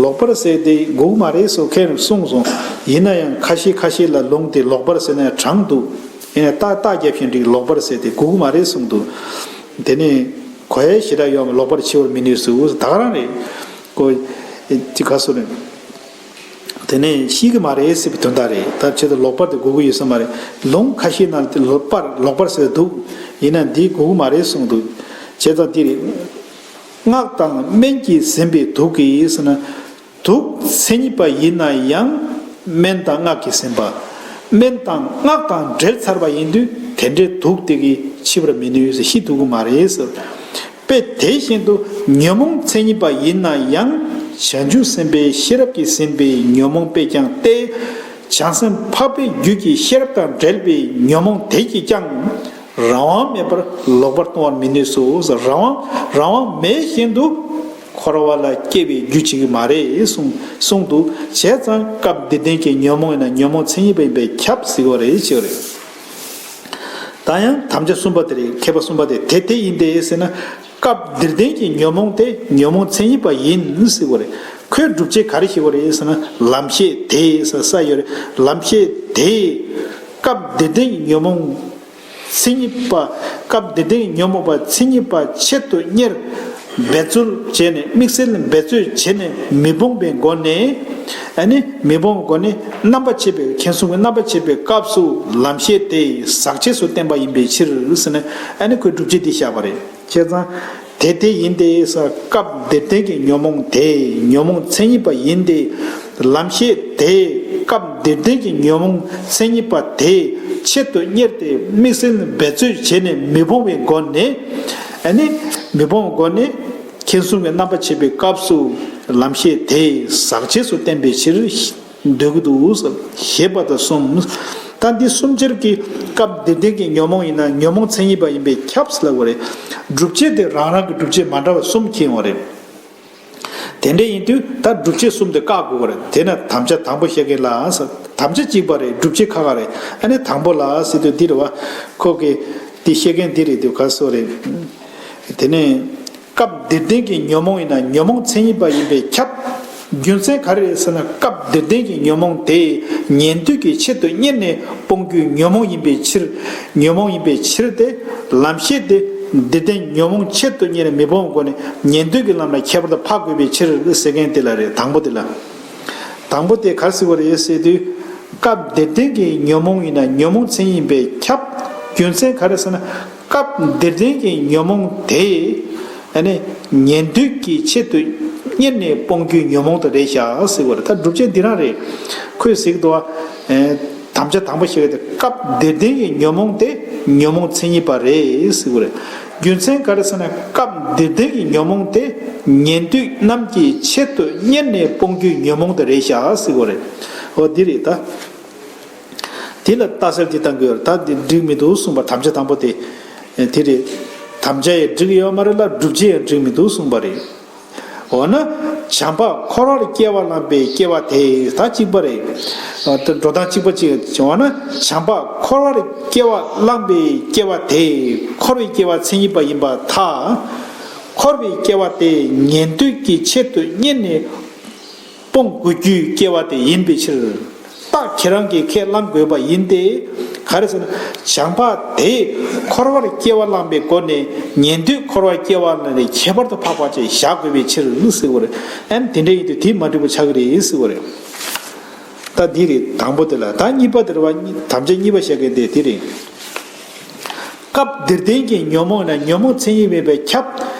ལོག་པར་ཟེར་དེ་དགོས་ཀྱི་མ་རེད་ཟེར་མཁན་རེ་གསུངས་སོང་། ཡིན་ན་ཡང་ཁ་ཤས་ཁ་ཤས་ལ་ལུང་དེ་ལོག་པར་ཟེར་ན་ཡང་དྲང་འདུག་ཡིན་ན་རྟགས་རྟགས་རྒྱབ་བཞིན་འགྲིག་ལོག་པར་ཟེར་དེ་དགོས་ཀྱི་མ་རེད་གསུངས་འདུག་དེ་ནས་གོ་ཡ་ཞེ་དྲག་ཡོད་མ། ལོག་པར་འཆི་བར་མི་ནུས་སོ་ཟེར། ད་ག་རང་རེད། ཀོ། ཅི་ག་སོ་རེད། དེ་ནས་ཤི་གི་མ་རེད་ཟེར་བའི་དོན་དག་རེད། ད་ཆེད་དུ་ལོག་པར་དེ་དགོས་ཀྱི་ཡོད་ས་མ་རེད། ལུང་ཁ་ཤས་ནང་དེ་ལོག་པར་ལོག་པར་ཟེར་འདུག་ཡིན་ན་འདི་དགོས་ཀྱི་མ་རེད་གསུངས་འདུག་བྱས་ཙང་འདི་རེད། སྔགས་དང་སྨན་གྱིས་ཟིན་པའི་དུག་གིས་ཟེར་ན། དུག་མཚན་ཉིད་པ་ཡིན་ན་ཡང་སྨན་དང་སྔགས་ཀྱིས་ཟིན་པ། སྨན་དང་སྔགས་དང་འབྲེལ་ཚར་བ་ཡིན་དུས་དེ་འདྲའི་དུག་དེ་གིས་འཆི་བར་མི་ནུས་ཟེར། ཤི་ཐུབ་ཀྱི་མ་རེད་ཟེར། དཔེ་དེ་བཞིན་དུ་ཉོན་མོངས་མཚན་ཉིད་པ་ཡིན་ན་ཡང་བྱང་ཆུབ་སེམས་དཔའི་ཤེས་རབ་ཀྱིས་ཟིན་པའི་ཉོན་མོངས་དཔེ་ཀྱང་སྟེ། བྱང་སེམས་འཕགས་པའི་རྒྱུད་ཀྱི་ཤེས་རབ་དང་འབྲེལ་བའི་ཉོན་མོངས་དེ་གིས་ཀྱང་རང་དབང་མེད་པར་ལོག་པར་ལྟུང་བར་མི་ནུས་སོ། རང་དབང་རང་དབང་མེད་བཞིན་དུ་འཁོར་བ་ལ་སྐྱེ་བའི་རྒྱུ་བྱེད་ཀྱི་མ་རེད་གསུངས་གསུངས་འདུག་བྱས་ཙང་སྐབས་འདིར་ལྡན་གྱི་ཉོན་མོངས་ཡིན་ན་ཉོན་མོངས་མཚན་ཉིད་པ་ཡིན་པས་ཁྱབ་ཟེར་བ་རེད་ཅེས་རེད། ད་ཡང་དམ་བཅའ་གསུམ་པ་དེ་རེད། མཁས་པ་གསུམ་པ་དེ་དེ་དེ་ཡིན་ཏེ་ཟེར་ན། སྐབས་འདིར་ལྡན་གྱི་ཉོན་མོངས་དེ་ཉོན་མོངས་མཚན་ཉིད་པ་ཡིན་ཟེར་བ་རེད། ཁོས་སྒྲུབ་བྱེད་ག་རེ་ཞིག་བ་རེད་ཟེར་ན། ལམ་ཤེས་དེ་ཟེར་ས་ཡོད་རེད། ལམ་ཤེས་དེ་སྐབས་འདིར་ལྡན་གྱི་ཉོན་མོངས་མཚན་ཉིད་པ། སྐབས་འདིར་ལྡན་གྱི་ཉོན་མོངས་པ་མཚན་ཉིད་པ་ཆེད་དུ་གཉེར། འབད་རྩོལ་བྱས་ནས་དམིགས་བསལ་འབད་རྩོལ་བྱས་ནས་མི་སྤོང་བའི་སྒོ་ནས། ཨ་ནི་མི་སྤོང་བའི་སྒོ་ནས་རྣམ་པ་ཕྱེ་བའི་མཁྱེན་གསུམ་གྱི་རྣམ་པ་ཕྱེ་བའི་སྐབས་སུ་ལམ་ཤེས་དེ་ཟག་བཅས་སུ་བསྟན་པ་ཡིན་པའི་ཕྱིར་ཟེར་ནས། ཨ་ནི་ཁོས་སྒྲུབ་བྱེད་འདི་བཞག་པ་རེད། བྱས་ཙང་དེ་དེ་ཡིན་ཏེ་ཟེར། སྐབས་འདིར་ལྡན་གྱི་ཉོན་མོངས་དེ་ཉོན་མོངས་མཚན་ཉིད་པ་ཡིན་ཏེ། ལམ་ཤེས་དེ་སྐབས་འདིར་ལྡན་གྱི་ཉོན་མོངས་མཚན་ཉིད་པ་དེ་ཆེད་དུ་གཉེར་ཏེ་དམིགས་བསལ་འབད་རྩོལ་བྱས་ནས་མི་སྤོང་བའི་སྒོ་ནས། ཨ་ནི་མི་སྤོང་བའི་སྒོ་ནས་མཁྱེན་གསུམ་གྱི་རྣམ་པ་ཕྱེ་བའི་སྐབས་སུ་ལམ་ཤེས་དེ་ཟག་བཅས་སུ་བསྟན་པའི་ཕྱིར། འདོད་ཀྱི་འདུག་ཟེར། ཞེས་པ་དང་གསུམ། ད་འདི་གསུམ་ཆར་གྱི་སྐབས་འདིར་ལྡན་གྱི་ཉོན་མོངས་ཡིན་ན་ཉོན་མོངས་མཚན་ཉིད་པ་ཡིན་པས་ཁྱབ་ཟེར་ལབ་པ་རེད། སྒྲུབ་བྱེད་དེ་རང་རང་གི་སྒྲུབ་བྱེད་མ་འདྲ་བ་གསུམ་མཁྱེན་པ་རེད། དེ་འདྲ་ཡིན་དུས་ད་སྒྲུབ་བྱེད་གསུམ་དེ་བཀག་དགོས་པ་རེད། དེས་ན་དམ་བཅའ་དང་པོ་བཤད་མཁན་ལ་ཟེར། དམ་བཅའ་གཅིག་པ་རེད། སྒྲུབ་བྱེད་ཁག་ཁག་རེད། ཨ་ནི་དང་པོ་ལ་ཟེར་དུས་འདི་རེད་བ། ཁོ་གི་འདི་བཤད་མཁན་འདི་རེད་དུས་ག་སོ་རེད། དེ་ནས། སྐབས་འདིར་ལྡན་གྱི་ཉོན་མོངས་ཡིན་ན་ཉོན་མོངས་མཚན་ཉིད་པ་ཡིན་པས་ཁྱབ། རྒྱུ་མཚན་ག་རེ་རེད་ཟེར་ན། སྐབས་འདིར་ལྡན་གྱི་ཉོན་མོངས་དེ་ཉན་ཐོས་ཀྱི་ཆེད་དུ་གཉེར་ནས་སྤོང་རྒྱུའི་ཉོན་མོངས་ཡིན་པའི་ཕྱིར། ཉོན་མོངས་ཡིན་པའི་ཕྱིར་ཏེ། ལམ་ཤེས་དེ་འདིར་ལྡན་ཉོན་མོངས་ཆེད་དུ་གཉེར་ནས་མི་སྤོང་སྒོ་ནས་ཉན་ཐོས་ཀྱི་ལམ་ལ་ཁྱད་པར་དུ་འཕགས་དགོས་པའི་ཕྱིར་ཟེར་མཁན་དེ་ལ་རེད། དང་པོ་དེ་ལ། དང་པོ་དེ་ག་རེ་ཟེར་བ་རེད་ཟེར་དུས། སྐབས་འདིར་ལྡན་གྱི་ཉོན་མོངས་ཡིན་ན་ཉོན་མོངས་མཚན་ཉིད་ཡིན་པས་ཁྱབ། རྒྱུ་མཚན་ག་རེ་ཟེར་ན། སྐབས་འདིར་ལྡན་གྱི་ཉོན་མོངས་དེ། ཨ་ནི་ཉན་ཐོས་ཀྱི་ཆེད་དུ་གཉེར་ནས་སྤོང་རྒྱུའི་ཉོན་མོངས་དེ་རེད་ཤག་ཟེར་བ་རེད། ད་སྒྲུབ་བྱེད་འདི་རང་རེད། ཁོས་ཟེར་གྱི་འདུག་བ། ཨེ། དམ་བཅའ་དང་པོ་བཤད་ཀྱི་དེ། སྐབས་འདིར་ལྡན་གྱི་ཉོན་མོངས་དེ་ཉོན་མོངས་མཚན་ཉིད་པ་རེད་ཟེར་བ་རེད། རྒྱུ་མཚན་ག་རེ་ཟེར་ན། སྐབས་འདིར་ལྡན་གྱི་ཉོན་མོངས་དེ་ཉན་ཐོས་རྣམས་ཀྱི་ཆེད་དུ་གཉེར་ནས་སྤོང་རྒྱུའི་ཉོན་མོངས་དེ་རེད་ཤག་ཟེར་བ་རེད། འོ་འདི་རེད་ད། དེ་ལ་ལྟ་ཚུལ་འདི་བཏང་གི་ཡོད་རེད། ད་འདི་འགྲིག་མི་འདུག་གསུངས་པ། དམ་བཅའ་དང་པོ་དེ། དེ་རེད། དམ་བཅའ་ཡང་འགྲིག་ཡོད་མ་རེད་ལ། སྒྲུབ་བྱེད་ཡང་འགྲིག་མི་འདུག་གསུངས་པ་རེད། འོ་ན། བྱམས་པ་འཁོར་བར་སྐྱེ་བ་བླངས་པའི་སྐྱེ་བ་དེ། ད་གཅིག་པ་རེད། འགྲོ་སྟངས་གཅིག་པ་གཅིག་འོ་ན། བྱམས་པ་འཁོར་བར་སྐྱེ་བ་བླངས་པའི་སྐྱེ་བ་དེ། འཁོར་བའི་སྐྱེ་བ་མཚན་ཉིད་པ་ཡིན་པར་ཐལ། འཁོར་བའི་སྐྱེ་བ་དེ་ཉན་ཐོས་ཀྱི་ཆེད་དུ་གཉེར་ནས་སྤོང་དགོས་རྒྱུའི་སྐྱེ་བ་དེ་ཡིན་པའི་ཕྱིར། རྟགས་ཁྱེད་རང་གིས་ཁས་བླང་དགོས་པ་ཡིན་ཏེ། ག་རེ་ཟེར་ན། བྱམས་པ་དེས་འཁོར་བར་སྐྱེ་བ་བླངས་པའི་སྒོ་ནས་ཉན་ཐོས་འཁོར་བར་སྐྱེ་བ་བླངས་ནས་ཁྱད་པར་དུ་འཕགས་པ་ཅིག་བཞག་དགོས་པའི་ཕྱིར་ཟེར་བ་རེད། ཨ་ནི་དེ་འདྲ་ཡིན་དུས་དེ་མ་འགྲིག་པ་ཆགས་ཀྱི་རེད་ཟེར་བ་རེད། ད་འདི་རེད། དང་པོ་དེ་ལ། ད་གཉིས་པ་དེ་རེད་བ། དམ་བཅའ་གཉིས་པ་བཤད་མཁན་དེ་དེ་རེད། སྐབས་འདིར་ལྡན་གྱི་ཉོན་མོངས་ཡིན་ན་ཉོན་མོངས་མཚན་ཉིད་ཡིན་པས་ཁྱབ།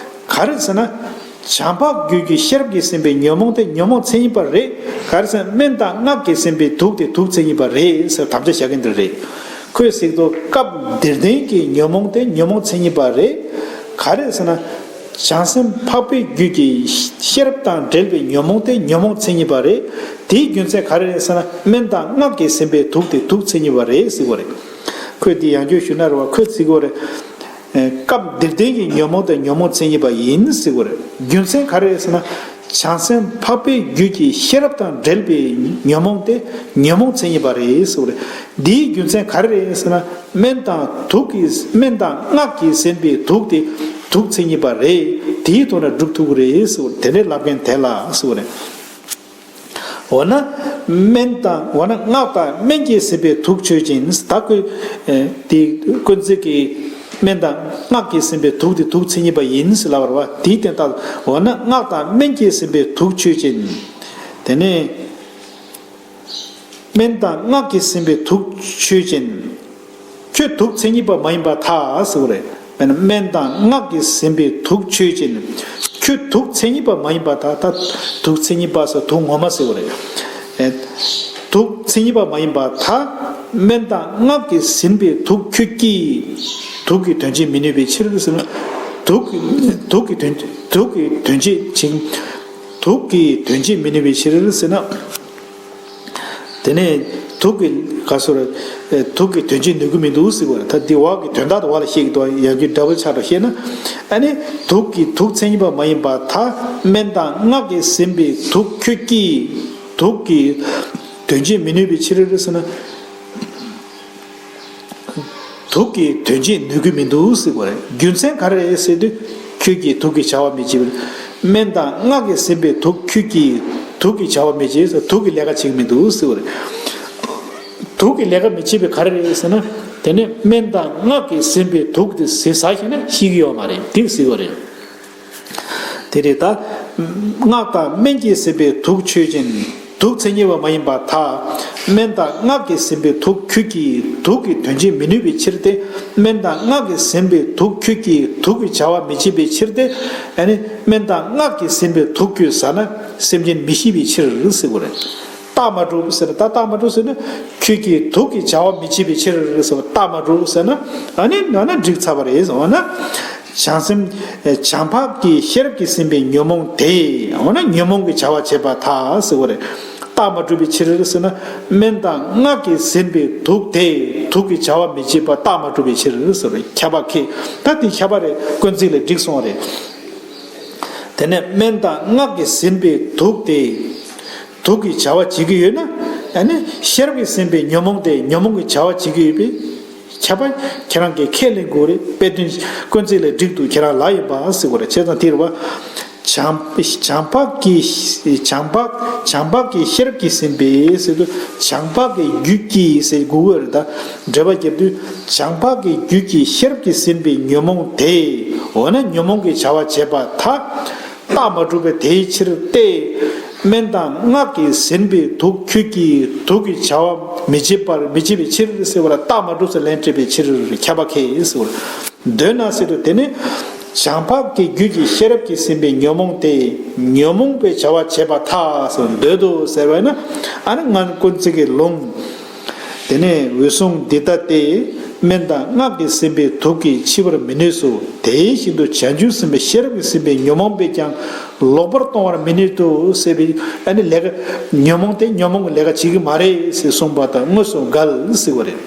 ག་རེ་ཟེར་ན། བྱམས་པ་རྒྱུད་ཀྱི་ཤེས་རབ་ཀྱིས་ཟིན་པའི་ཉོན་མོངས་དེ་ཉོན་མོངས་མཚན་ཉིད་པ་རེད། ག་རེ་ཟེར་ན། སྨན་དང་སྔགས་ཀྱིས་ཟིན་པའི་དུག་དེ་དུག་མཚན་ཉིད་པ་རེད་ཟེར་དམ་བཅའ་བཞག་མཁན་དེ་རེད། ཁོས་ཟེར་དུས་སྐབས་འདིར་ལྡན་གྱི་ཉོན་མོངས་དེ་ཉོན་མོངས་མཚན་ཉིད་པ་རེད། ག་རེ་ཟེར་ན། བྱང་སེམས་འཕགས་པའི་རྒྱུད་ཀྱི་ཤེས་རབ་དང་འབྲེལ་བའི་ཉོན་མོངས་དེ་ཉོན་མོངས་མཚན་ཉིད་པ་རེད། དེའི་རྒྱུ་མཚན་ག་རེ་རེད་ཟེར་ན། སྨན་དང་སྔགས་ཀྱིས་ཟིན་པའི་དུག་དེ་དུག་མཚན་ཉིད་པ་རེད་ཟེར་བ་རེད། ཁོས་འདི་ཡང་བསྐྱར་ཞུས་ན་རེད་བ། ཁོས་ཟེར་གྱི་ཡོད་རེད། སྐབས་འདིར་ལྡན་གྱི་ཉོན་མོངས་དེ་ཉོན་མོངས་མཚན་ཉིད་པ་ཡིན་ཟེར་གྱི་ཡོད་རེད། རྒྱུ་མཚན་ག་རེ་རེད་ཟེར་ན། བྱང་སེམས་འཕགས་པའི་རྒྱུད་ཀྱི་ཤེས་རབ་དང་འབྲེལ་བའི་ཉོན་མོངས་དེ་ཉོན་མོངས་མཚན་ཉིད་པ་རེད་ཟེར་གྱི་ཡོད་རེད། འདིའི་རྒྱུ་མཚན་ག་རེ་རེད་ཟེར་ན། སྨན་དང་དུག་གིས་སྨན་དང་སྔགས་ཀྱིས་ཟིན་པའི་དུག་དེ་དུག་མཚན་ཉིད་པ་རེད། དེའི་ཐོག་ནས་སྒྲུབ་ཐུབ་ཀྱི་རེད་ཟེར་བ་དེ་འདྲའི་ལབ་མཁན་དེ་ལ་ཟེར་བ་རེད། འོ་ན་སྨན་དང་འོ་ན་སྔགས་དང་སྨན་གྱིས་ཟིན་པའི་དུག་ཆོས་ཅན། ད་ཀུན་དེ་ཀུན་གཟིགས་ཀྱིས་སྨན་དང་སྔགས་ཀྱིས་ཟིན་པའི་དུག་དེ་དུག་མཚན་ཉིད་པ་ཡིན་ཟེར་ལབ་པ་རེད་བ། དེའི་སྟེང་ལྟར་འོ་ན་སྔགས་དང་སྨན་གྱིས་ཟིན་པའི་དུག་ཆོས་ཅན། དེ་ནས། སྨན་དང་སྔགས་ཀྱིས་ཟིན་པའི་དུག་ཆོས་ཅན། ཁྱོད་དུག་མཚན་ཉིད་པ་མ་ཡིན་པར་ཐལ་ཟེར་བ་རེད། དཔེར་ན་སྨན་དང་སྔགས་ཀྱིས་ཟིན་པའི་དུག་ཆོས་ཅན། ཁྱོད་དུག་མཚན་ཉིད་པ་མ་ཡིན་པར་ཐལ། ད་དུག་མཚན་ཉིད་པ་ཟེར་དུག་ངོ་མ་ཟེར་བ་རེད། ཨེ། དུག་མཚན་ཉིད་པ་མ་ཡིན་པར་ཐལ། སྨན་དང་སྔགས་ཀྱིས་ཟིན་པའི་དུག་ཁྱོད་ཀྱིས། དུག་གི་དོན་བྱེད་མི་ནུས་པའི་ཕྱིར་ཟེར་ན། དུག་དུག་གི་དོན་དུག་གི་དོན་བྱེད་ཅིང་། དུག་གི་དོན་བྱེད་མི་ནུས་པའི་ཕྱིར་ཟེར་ན། དེ་ནས་དུག་གི་ག་སོ་ར། དུག་གི་དོན་བྱེད་ནུས་ཀྱི་མི་འདུག་ཟེར་བ་རེད། ད་འདི་བ་གི་དོན་དག་དུ་བ་ལ་བཤད་ཀྱི་འདུག་ཡང་རྒྱུ་ཌབ་བལ་ཆགས་འགྲོ་ཤེས་ན། ཨ་ནི་དུག་གི་དུག་མཚན་ཉིད་པ་མ་ཡིན་པར་ཐལ། སྨན་དང་སྔགས་ཀྱིས་ཟིན་པའི་དུག་ཁྱོད་ཀྱིས། དུག་གི་དོན་བྱེད་མི་ནུས་པའི་ཕྱིར་ཟེར་ན། དུག་གི་དོན་བྱེད་ནུས་ཀྱི་མི་འདུག་ཟེར་བ་རེད། རྒྱུ་མཚན་ག་རེ་རེད་ཟེར་དུས། ཁྱོད་ཀྱིས་དུག་གི་བྱ་བ་མི་བྱེད་པར། སྨན་དང་སྔགས་ཀྱིས་ཟིན་པའི་དུག་ཁྱོད་ཀྱིས་དུག་གི་བྱ་བ་མི་བྱེད་ཟེར། དུག་གི་ལས་ཀ་བྱེད་ཀྱི་མི་འདུག་ཟེར་བ་རེད། དུག་གི་ལས་ཀ་མི་བྱེད་པའི་ག་རེ་རེད་ཟེར་ན། དེ་ནས་སྨན་དང་སྔགས་ཀྱིས་ཟིན་པའི་དུག་དེ་ཟ་ཟ་ཞིག་ན་ཤི་གི་ཡོད་མ་རེད། དེ་ཟེར་བ་རེད། དེ་རེད་ད། སྔགས་དང་སྨན་གྱིས་ཟིན་པའི་དུག་ཆོས་ཅན། དུག་མཚན་ཉིད་པ་མ་ཡིན་པར་ཐལ། སྨན་དང་སྔགས་ཀྱིས་ཟིན་པའི་དུག་ཁྱོད་ཀྱིས། དུག་གི་དོན་བྱེད་མི་ནུས་པའི་ཕྱིར་ཏེ། སྨན་དང་སྔགས་ཀྱིས་ཟིན་པའི་དུག་ཁྱོད་ཀྱིས་དུག་གི་བྱ་བ་མི་བྱེད་པའི་ཕྱིར་ཏེ། ཨ་ནི་སྨན་དང་སྔགས་ཀྱིས་ཟིན་པའི་དུག་ཁྱོད་ཟ་ན་སེམས་ཅན་མི་ཤི་བའི་ཕྱིར་ཟེར་བ་རེད། རྟགས་མ་གྲུབ་ཟེར་ན། ད་རྟགས་མ་གྲུབ་ཟེར་ན། ཁྱོད་ཀྱིས་དུག་གི་བྱ་བ་མི་བྱེད་པའི་ཕྱིར་ཟེར་བ། རྟགས་མ་གྲུབ་ཟེར་ན། ཨ་ནི་ན་ན་འགྲིག་ཚར་བ་རེད་ཟེར་བ་ན། བྱང་སེམས། བྱང་འཕགས་ཀྱི་ཤེས་རབ་ཀྱིས་ཟིན་པའི་ཉོན་མོངས་དེ། འོ་ན་ཉོན་མོངས་ཀྱི་བྱ་བ་བྱེད་པར་ཐལ་ཟེར་བ་རེད། རྟགས་མ་གྲུབ་པའི་ཕྱིར་ཟེར་ན། སྨན་དང་སྔགས་ཀྱིས་ཟིན་པའི་དུག་དེ། དུག་གི་བྱ་བ་མི་བྱེད་པ་རྟགས་མ་གྲུབ་པའི་ཕྱིར་ཟེར་བ་རེད། ཁྱབ་པ་ཁེ། ད་དེ་ཁྱབ་པ་རེད། ཀུན་གཟིགས་ལས་འགྲིག་སོང་བ་རེད། དེ་ནས་སྨན་དང་སྔགས་ཀྱིས་ཟིན་པའི་དུག་དེ། དུག་གི་བྱ་བ་བྱེད་ཀྱི་ཡོད་ན། ཨ་ནི་ཤེས་རབ་ཀྱིས་ཟིན་པའི་ཉོན་མོངས་དེ་ཉོན་མོངས་ཀྱི་བྱ་བ་བྱེད་ཀྱི་ཡོད་པས། ཁྱབ་པ་ཁྱེད་རང་གིས་ཁས་ལེན་དགོས་རེད། དཔེ་དོན་ཀུན་གཟིགས་ལས་འགྲིག་འདུག་ཁྱེད་རང་ལ་ཡིན་པ་ཟེར་དགོས་རེད། བྱས་ཙང་དེ་རེད་བ། བྱང་བྱང་འཕགས་ཀྱི་བྱང་འཕགས་བྱང་འཕགས་ཀྱི་ཤེས་རབ་ཀྱིས་ཟིན་པའི་ཟེར་དུས། བྱང་འཕགས་ཀྱི་རྒྱུད་ཀྱིས་ཟེར་དགོས་ཀྱི་རེད། ད་འགྲེལ་པ་རྒྱབ་དུས། བྱང་འཕགས་ཀྱི་རྒྱུད་ཀྱི་ཤེས་རབ་ཀྱིས་ཟིན་པའི་ཉོན་མོངས་དེ། འོ་ན་ཉོན་མོངས་ཀྱི་བྱ་བ་བྱེད་པར་ཐལ། རྟགས་མ་གྲུབ་པས་དེའི་ཕྱིར་ཏེ། སྨན་དང་སྔགས་ཀྱིས་ཟིན་པའི་དུག་ཁྱོད་ཀྱིས་དུག་གི་བྱ་བ་མི་བྱེད་པར་མི་བྱེད་པའི་ཕྱིར་ཟེར་བ་ལ། རྟགས་མ་གྲུབ་ཟེར་ལན་སྤྲད་པའི་ཕྱིར་ཁྱབ་པ་ཁེ་ཟེར་བ། འདོད་ན་ཟེར་དུས། དེ་ནི་བྱང་འཕགས་ཀྱི་རྒྱུད་ཀྱི་ཤེས་རབ་ཀྱིས་ཟིན་པའི་ཉོན་མོངས་དེ། ཉོན་མོངས་པའི་བྱ་བ་བྱེད་པར་ཐལ་ཟེར་བ། འདོད་དོ་ཟེར་བས་ན། ཨ་ནི་ང་ཀུན་གཟིགས་ཀྱི་ལུང་། དེ་ནས་འོད་སྲུང་འདི་ལྟ་སྟེ། སྨན་དང་སྔགས་ཀྱིས་ཟིན་པའི་དུག་གིས་འཆི་བར་མི་ནུས་སོ། དེ་བཞིན་དུ་བྱང་ཆུབ་སེམས་དཔའི་ཤེས་རབ་ཀྱིས་ཟིན་པའི་ཉོན་མོངས་པས་ཀྱང་ལོག་པར་གཏོང་བར་མི་ནུས་སོ་ཟེར་བའི། ཨ་ནི་ལས་ཀ་ཉོན་མོངས་དེ་ཉོན་མོངས་ཀྱི་ལས་ཀ་བྱེད་ཀྱི་མ་རེད་ཟེར་གསུངས་པ་དང་དངོས་སུ་འགལ་ཟེར་བ་རེད།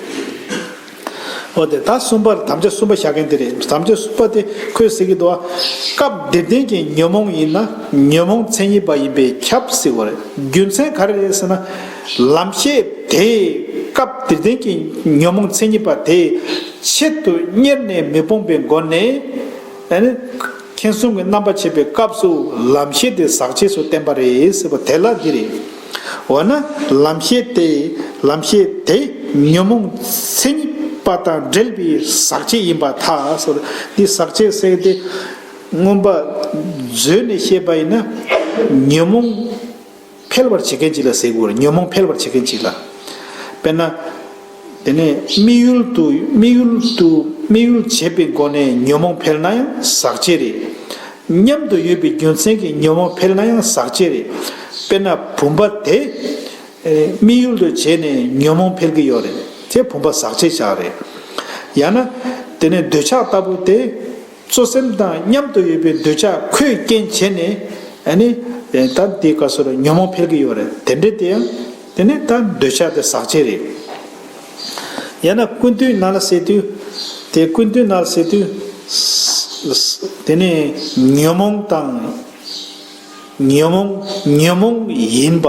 འོ་དེ་ད་གསུམ་པར་དམ་བཅའ་གསུམ་པ་བཞག་མཁན་དེ་རེད། དམ་བཅའ་གསུམ་པ་དེ་ཁོས་ཟེར་གྱི་འདུག་བ། སྐབས་འདིར་ལྡན་གྱི་ཉོན་མོངས་ཡིན་ན་ཉོན་མོངས་མཚན་ཉིད་པ་ཡིན་པས་ཁྱབ་ཟེར་བ་རེད། རྒྱུ་མཚན་ག་རེ་རེད་ཟེར་ན། ལམ་ཤེས་དེས་སྐབས་འདིར་ལྡན་གྱི་ཉོན་མོངས་མཚན་ཉིད་པ་དེ་ཆེད་དུ་གཉེར་ནས་མི་སྤོང་པའི་སྒོ་ནས། ཨ་ནི་མཁྱེན་གསུམ་གྱི་རྣམ་པར་ཕྱེ་བའི་སྐབས་སུ་ལམ་ཤེས་དེ་ཟག་བཅས་སུ་བསྟན་པ་རེད་ཟེར་བ་དེ་ལ་འདི་རེད། འོ་ན་ལམ་ཤེས་དེ་ལམ་ཤེས་དེ་ཉོན་མོངས་མཚན་ཉིད་པ་དང་འབྲེལ་བའི་ཟག་བཅས་ཡིན་པར་ཐལ་ཟེར། འདི་ཟག་བཅས་ཟེར་དེ་མངོན་པ་མཛོད་ནས་བཤད་པ་ཡིན་ན། ཉོན་མོངས་འཕེལ་བར་བྱེད་མཁན་ཅིག་ལ་ཟེར་དགོས་རེད། ཉོན་མོངས་འཕེལ་བར་བྱེད་མཁན་ཅིག་ལ། དཔེར་ན། དེ་ནས་དམིགས་ཡུལ་དུ་དམིགས་ཡུལ་དུ་དམིགས་ཡུལ་བྱེད་པའི་སྒོ་ནས་ཉོན་མོངས་འཕེལ་ན་ཡང་ཟག་བཅས་རེད། མཉམ་དུ་ཡོད་པའི་རྒྱུ་མཚན་གྱིས་ཉོན་མོངས་འཕེལ་ན་ཡང་ཟག་བཅས་རེད། དཔེར་ན་བུམ་པ་དེ་དམིགས་ཡུལ་དུ་བྱས་ནས་ཉོན་མོངས་འཕེལ་གྱི་ཡོད་རེད། དེ་བུམ་པ་ཟག་བཅས་ཆགས་རེད། ཡང་ན་དེ་ནས་འདོད་ཆགས་ལྟ་བུ་དེ། གཙོ་སེམས་དང་མཉམ་དུ་ཡོད་པའི་འདོད་ཆགས་ཁོས་རྐྱེན་བྱས་ནས། ཨ་ནི་ད་དེའི་སྐབས་སུ་ལ་ཉོན་མོངས་འཕེལ་གྱི་ཡོད་རེད། དེ་འདྲ་དེ་ཡང་དེ་ནི་ད་འདོད་ཆགས་དེ་ཟག་བཅས་རེད། ཡང་ན་ཀུན་བཏུས་ནང་ལ་ཟེར་དུས། དེ་ཀུན་བཏུས་ནང་ལ་ཟེར་དུས། དེ་ནི་ཉོན་མོངས་དང་། ཉོན་མོངས་ཉོན་མོངས་ཡིན་པ།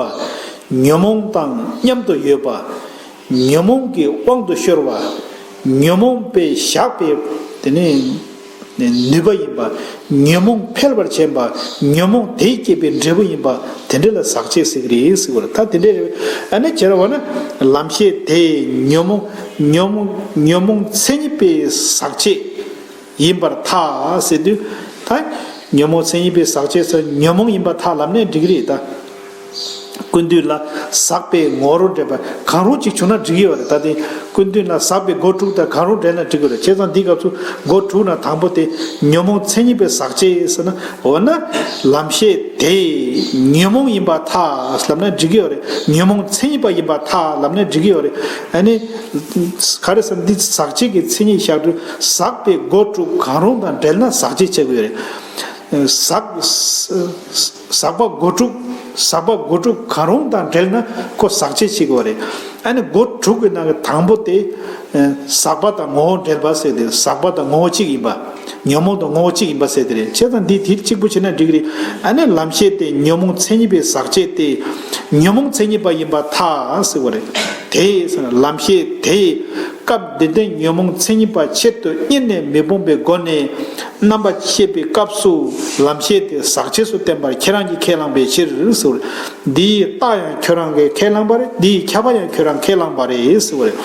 ཉོན་མོངས་དང་མཉམ་དུ་ཡོད་པ། ཉོན་མོངས་ཀྱི་དབང་དུ་ཤོར་བ། ཉོན་མོངས་པས་བཞག་པའི་དེ་ནས་ནུས་པ་ཡིན་པ། ཉོན་མོངས་འཕེལ་བར་བྱེད་པ། ཉོན་མོངས་དེས་བསྐྱེད་པའི་འབྲས་བུ་ཡིན་པ། དེ་འདྲ་ལ་ཟག་བཅས་ཟེར་གྱི་རེད་ཟེར་བ་རེད། ད་དེ་འདྲ་རེད། ཨ་ནི་བྱས་པ་ན་ལམ་ཤེས་དེས་ཉོན་མོངས་ཉོན་མོངས་ཉོན་མོངས་མཚན་ཉིད་པའི་ཟག་བཅས་ཡིན་པར་ཐལ་ཟེར་དུས། ད་ཉོན་མོངས་མཚན་ཉིད་པའི་ཟག་བཅས་སུ་ཉོན་མོངས་ཡིན་པར་ཐལ་ལབ་ནས་འགྲིག་གི་རེད་ད། ཀུན་བཏུས་ལ་ཟག་པའི་ངོ་བོར་འདྲེས་པ་གང་རུང་གཅིག་བྱུང་ན་འགྲིག་གི་ཡོད་རེད། ད་དེ་ཀུན་བཏུས་ལ་ཟག་པའི་སྒོ་དྲུག་དང་གང་རུང་འདྲེས་ན་འགྲིག་གི་རེད། བྱས་ཙང་འདིའི་སྐབས་སུ་སྒོ་དྲུག་ན་དང་པོ་དེ་ཉོན་མོངས་མཚན་ཉིད་པའི་ཟག་བཅས་ཟེར་ན། འོ་ན་ལམ་ཤེས་དེས་ཉོན་མོངས་ཡིན་པར་ཐལ་ལབ་ན་འགྲིག་གི་ཡོད་རེད། ཉོན་མོངས་མཚན་ཉིད་པ་ཡིན་པར་ཐལ་ལབ་ན་འགྲིག་གི་ཡོད་རེད། ཨ་ནི་ག་རེ་ཟེར་ན་འདི་ཟག་བཅས་ཀྱི་མཚན་ཉིད་བཞག་དུས་ཟག་པའི་སྒོ་དྲུག་གང་རུང་དང་འབྲེལ་ན་ཟག་བཅས་བྱེད་དགོས་ཡོད་རེད། ཟག་ཟག་པ་སྒོ་དྲུག་ཟག་པ་སྒོ་དྲུག་གང་རུང་དང་འབྲེལ་ན་ཁོ་ཟག་བཅས་བྱེད་དགོས་རེད། ཨ་ནི་སྒོ་དྲུག་གི་ནང་གི་དང་པོ་དེ་ཟག་པ་དང་ངོ་བོ་འབྲེལ་བ་ཟེར་ཏེ། ཟག་པ་དང་ངོ་བོ་གཅིག་ཡིན་པ། ཉོན་མོངས་དང་ངོ་བོ་གཅིག་ཡིན་པ་ཟེར་དེ་རེད། བྱས་ཙང་འདི་དེ་གཅིག་པུ་བྱས་ན་འགྲིག་གི་རེད། ཨ་ནི་ལམ་ཤེས་དེས་ཉོན་མོངས་མཚན་ཉིད་པའི་ཟག་བཅས་ཏེ། ཉོན་མོངས་མཚན་ཉིད་པ་ཡིན་པར་ཐལ་ཟེར་བ་རེད། དེས་ཟེར་ན་ལམ་ཤེས་དེས་སྐབས་འདིར་ལྡན་ཉོན་མོངས་མཚན་ཉིད་པ་ཆེད་དུ་གཉེར་ནས་མི་སྤོང་བའི་སྒོ་ནས་རྣམ་པ་བཤད་པའི་སྐབས་སུ་ལམ་ཤེས་དེ་ཟག་བཅས་སུ་བསྟན་པར་ཁྱེད་རང་གིས་ཁས་བླངས་པའི་ཕྱིར་ཟེར་བ་རེད། འདིའི་རྟགས་ཡང་ཁྱོད་རང་གིས་ཁས་བླངས་པ་རེད། འདིའི་ཁྱབ་པ་ཡང་ཁྱོད་རང་ཁས་བླངས་པ་རེད་ཟེར་བ་རེད།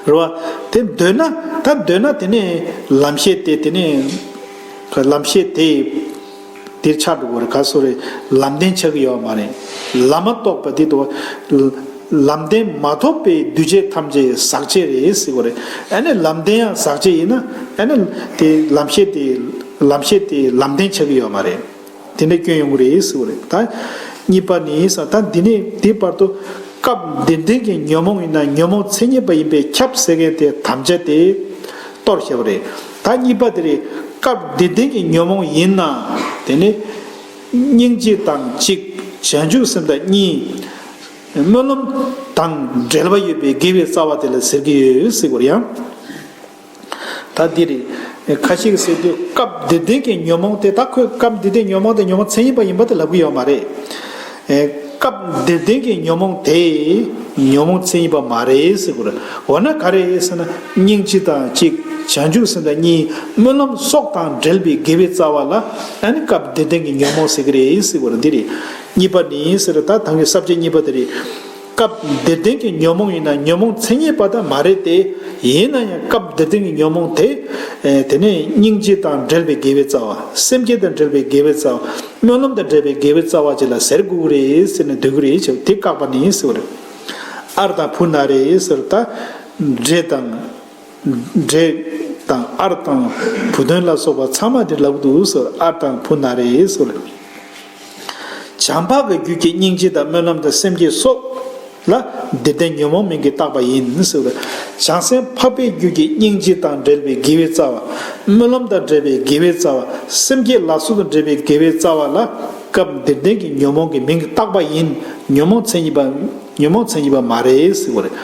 རེད་བ། དེ་འདོད་ན་ད་འདོད་ན་དེ་ནས་ལམ་ཤེས་དེ་དེ་ནས་ལམ་ཤེས་དེ། དེར་ཆགས་འགྲོ་གི་རེད། ག་སོ་རེད། ལམ་བདེན་ཆགས་ཀྱི་ཡོད་མ་རེད། ལམ་མ་རྟོགས་པ་དེ་དོ། ལམ་བདེན་མ་ཐོབ་པའི་འདུས་བྱས་ཐམས་ཅད་ཟག་བཅས་རེད་ཟེར་གི་རེད། ཨ་ནི་ལམ་བདེན་ཡང་ཟག་བཅས་ཡིན་ན། ཨ་ནི་དེ་ལམ་ཤེས་དེ་ལམ་ཤེས་དེ་ལམ་བདེན་ཆགས་ཀྱི་ཡོད་མ་རེད། དེ་འདྲ་སྐྱོན་ཡོང་གི་རེད་ཟེར་གི་རེད། ད་གཉིས་པ་ནི་ས་ད་འདི་ནས་དེ་བར་དུ་སྐབས་འདིར་ལྡན་གྱི་ཉོན་མོངས་ཡིན་ན་ཉོན་མོངས་མཚན་ཉིད་པ་ཡིན་པས་ཁྱབ་ཟེར་མཁན་དེ་དམ་བཅའ་དེ། གཏོར་བྱས་པ་རེད། ད་གཉིས་པ་དེ་རེད། སྐབས་འདིར་ལྡན་གྱི་ཉོན་མོངས་ཡིན་ན། དེ་ནི་སྙིང་རྗེ་དང་གཅིག་བྱང་ཆུབ་སེམས་དང་གཉིས། སྨོན་ལམ་དང་འབྲེལ་བ་ཡོད་པའི་དགེ་བའི་རྩ་བ་དེ་ལ་ཟེར་གྱི་ཡོད་ཟེར་གྱི་ཡོད་ཡང་། ད་འདི་རེད། ཁ་ཤས་ཀྱིས་ཟེར་དུས་སྐབས་འདིར་ལྡན་གྱི་ཉོན་མོངས་དེ། ད་ཁོས་སྐབས་འདིར་ལྡན་ཉོན་མོངས་དེ་ཉོན་མོངས་མཚན་ཉིད་པ་ཡིན་པ་དེ་ལབ་ཀྱི་ཡོད་མ་རེད། ཨེ། སྐབས་འདིར་ལྡན་གྱི་ཉོན་མོངས་དེ་ཉོན་མོངས་མཚན་ཉིད་པ་མ་རེད་ཟེར་གྱི་རེད། འོ་ན་ག་རེ་ཟེར་ན། སྙིང་རྗེ་དང་གཅིག་བྱང་ཆུབ་སེམས་དང་གཉིས། སྨོན་ལམ་སོགས་དང་འབྲེལ་བའི་དགེ་བའི་རྩ་བ་ལ་ཨ་ནི་སྐབས་འདིར་ལྡན་གྱི་ཉོན་མོངས་ཟེར་གྱི་རེད་ཟེར་གྱི་རེད། འདི་རེད། གཉིས་པ་ནི་ཟེར་ད་ཐང་གི་ས་བཅད་གཉིས་པ་དེ་རེད། སྐབས་འདིར་ལྡན་གྱི་ཉོན་མོངས་ཡིན་ན་ཉོན་མོངས་མཚན་ཉིད་པ་དེ་མ་རེད་དེ། ཡིན་ན་ཡང་སྐབས་འདིར་ལྡན་གྱི་ཉོན་མོངས་དེ། ཨེ། དེ་ནས་སྙིང་རྗེ་དང་འབྲེལ་བའི་དགེ་བའི་རྩ་བ། སེམས་བསྐྱེད་དང་འབྲེལ་བའི་དགེ་བའི་རྩ་བ། སྨོན་ལམ་དང་འབྲེལ་བའི་དགེ་བའི་རྩ་བ་ཅིག་ལ་ཟེར་དགོས་ཀྱི་རེད་ཟེར་ནས་འདོད་ཀྱི་རེད་ཅེས་དེ་བཀག་པ་ནི་ཟེར་བ་རེད། ཨར་དང་བུ་ན་རེ་ཟེར་ད། འདྲེ་དང་། འདྲེ་དང་ཨར་དང་བུ་དོན་ལ་སོགས་པ་ཚང་མ་དེ་ལབ་འདུག་ཟེར། ཨར་དང་བུ་ན་རེ་ཟེར། བྱང་འཕགས་ཀྱི་རྒྱུད་ཀྱི་སྙིང་རྗེ་དང་སྨོན་ལམ་དང་སེམས་བསྐྱེད་སོགས་ལ་འདིར་ལྡན་ཉོན་མོངས་མིང་གིས་བཏགས་པ་ཡིན་ཟེར། བྱང་སེམས་འཕགས་པའི་རྒྱུད་ཀྱི་སྙིང་རྗེ་དང་འབྲེལ་བའི་དགེ་བའི་རྩ་བ། སྨོན་ལམ་དང་འབྲེལ་བའི་དགེ་བའི་རྩ་བ། སེམས་བསྐྱེད་ལ་སོགས་དང་འབྲེལ་བའི་དགེ་བའི་རྩ་བ་ལ་སྐབས་འདིར་ལྡན་གྱི་ཉོན་མོངས་ཀྱི་མིང་གིས་བཏགས་པ་ཡིན། ཉོན་མོངས་མཚན་ཉིད་པ། ཉོན་མོངས་མཚན་ཉིད་པ་མ་རེད་ཟེར་བ་རེད།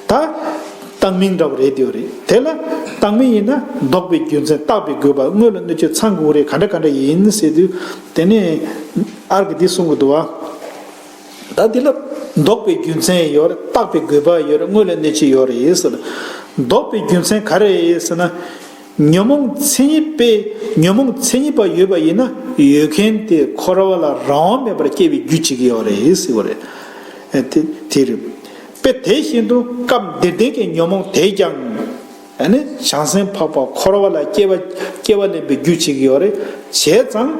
ད། བཏགས་མིང་འདྲ་བོ་རེད་དེ་རེད། དེ་ལ་བཏགས་མིང་ཡིན་ན་འདོགས་པའི་རྒྱུ་མཚན། བཏགས་པའི་དགོས་པ། དངོས་ལ་གནོད་བྱེད་ཚང་དགོས་རེད། ག་འདྲ་ག་འདྲ་ཡིན་ཟེར་དུས། དེ་ནས་ཨར་གྱིས་འདི་གསུང་གི་འདུག་བ། ད་འདི་ལ་འདོགས་པའི་རྒྱུ་མཚན་ཡོད་རེད། བཏགས་པའི་དགོས་པ་ཡོད་རེད། དངོས་ལ་གནོད་བྱེད་ཡོད་རེད་ཟེར། འདོགས་པའི་རྒྱུ་མཚན་ག་རེ་རེད་ཟེར་ན། ཉོན་མོངས་མཚན་ཉིད་པས། ཉོན་མོངས་མཚན་ཉིད་པ་ཡོད་པ་ཡིན་ན་ཡོད་མཁན་དེ་འཁོར་བ་ལ་རང་དབང་མེད་པར་སྐྱེ་བའི་རྒྱུ་བྱེད་ཀྱི་ཡོད་རེད་ཟེར་བ་རེད། ཨ། དེ་དེ་རེད། དཔེ་དེ་བཞིན་དུ་སྐབས་འདིར་ལྡན་གྱི་ཉོན་མོངས་དེས་ཀྱང་། ཨ་ནི་བྱང་སེམས་འཕགས་པ་འཁོར་བ་ལ་སྐྱེ་བ་སྐྱེ་བ་ལེན་པའི་རྒྱུ་བྱེད་ཀྱི་ཡོད་རེད། བྱས་ཙང་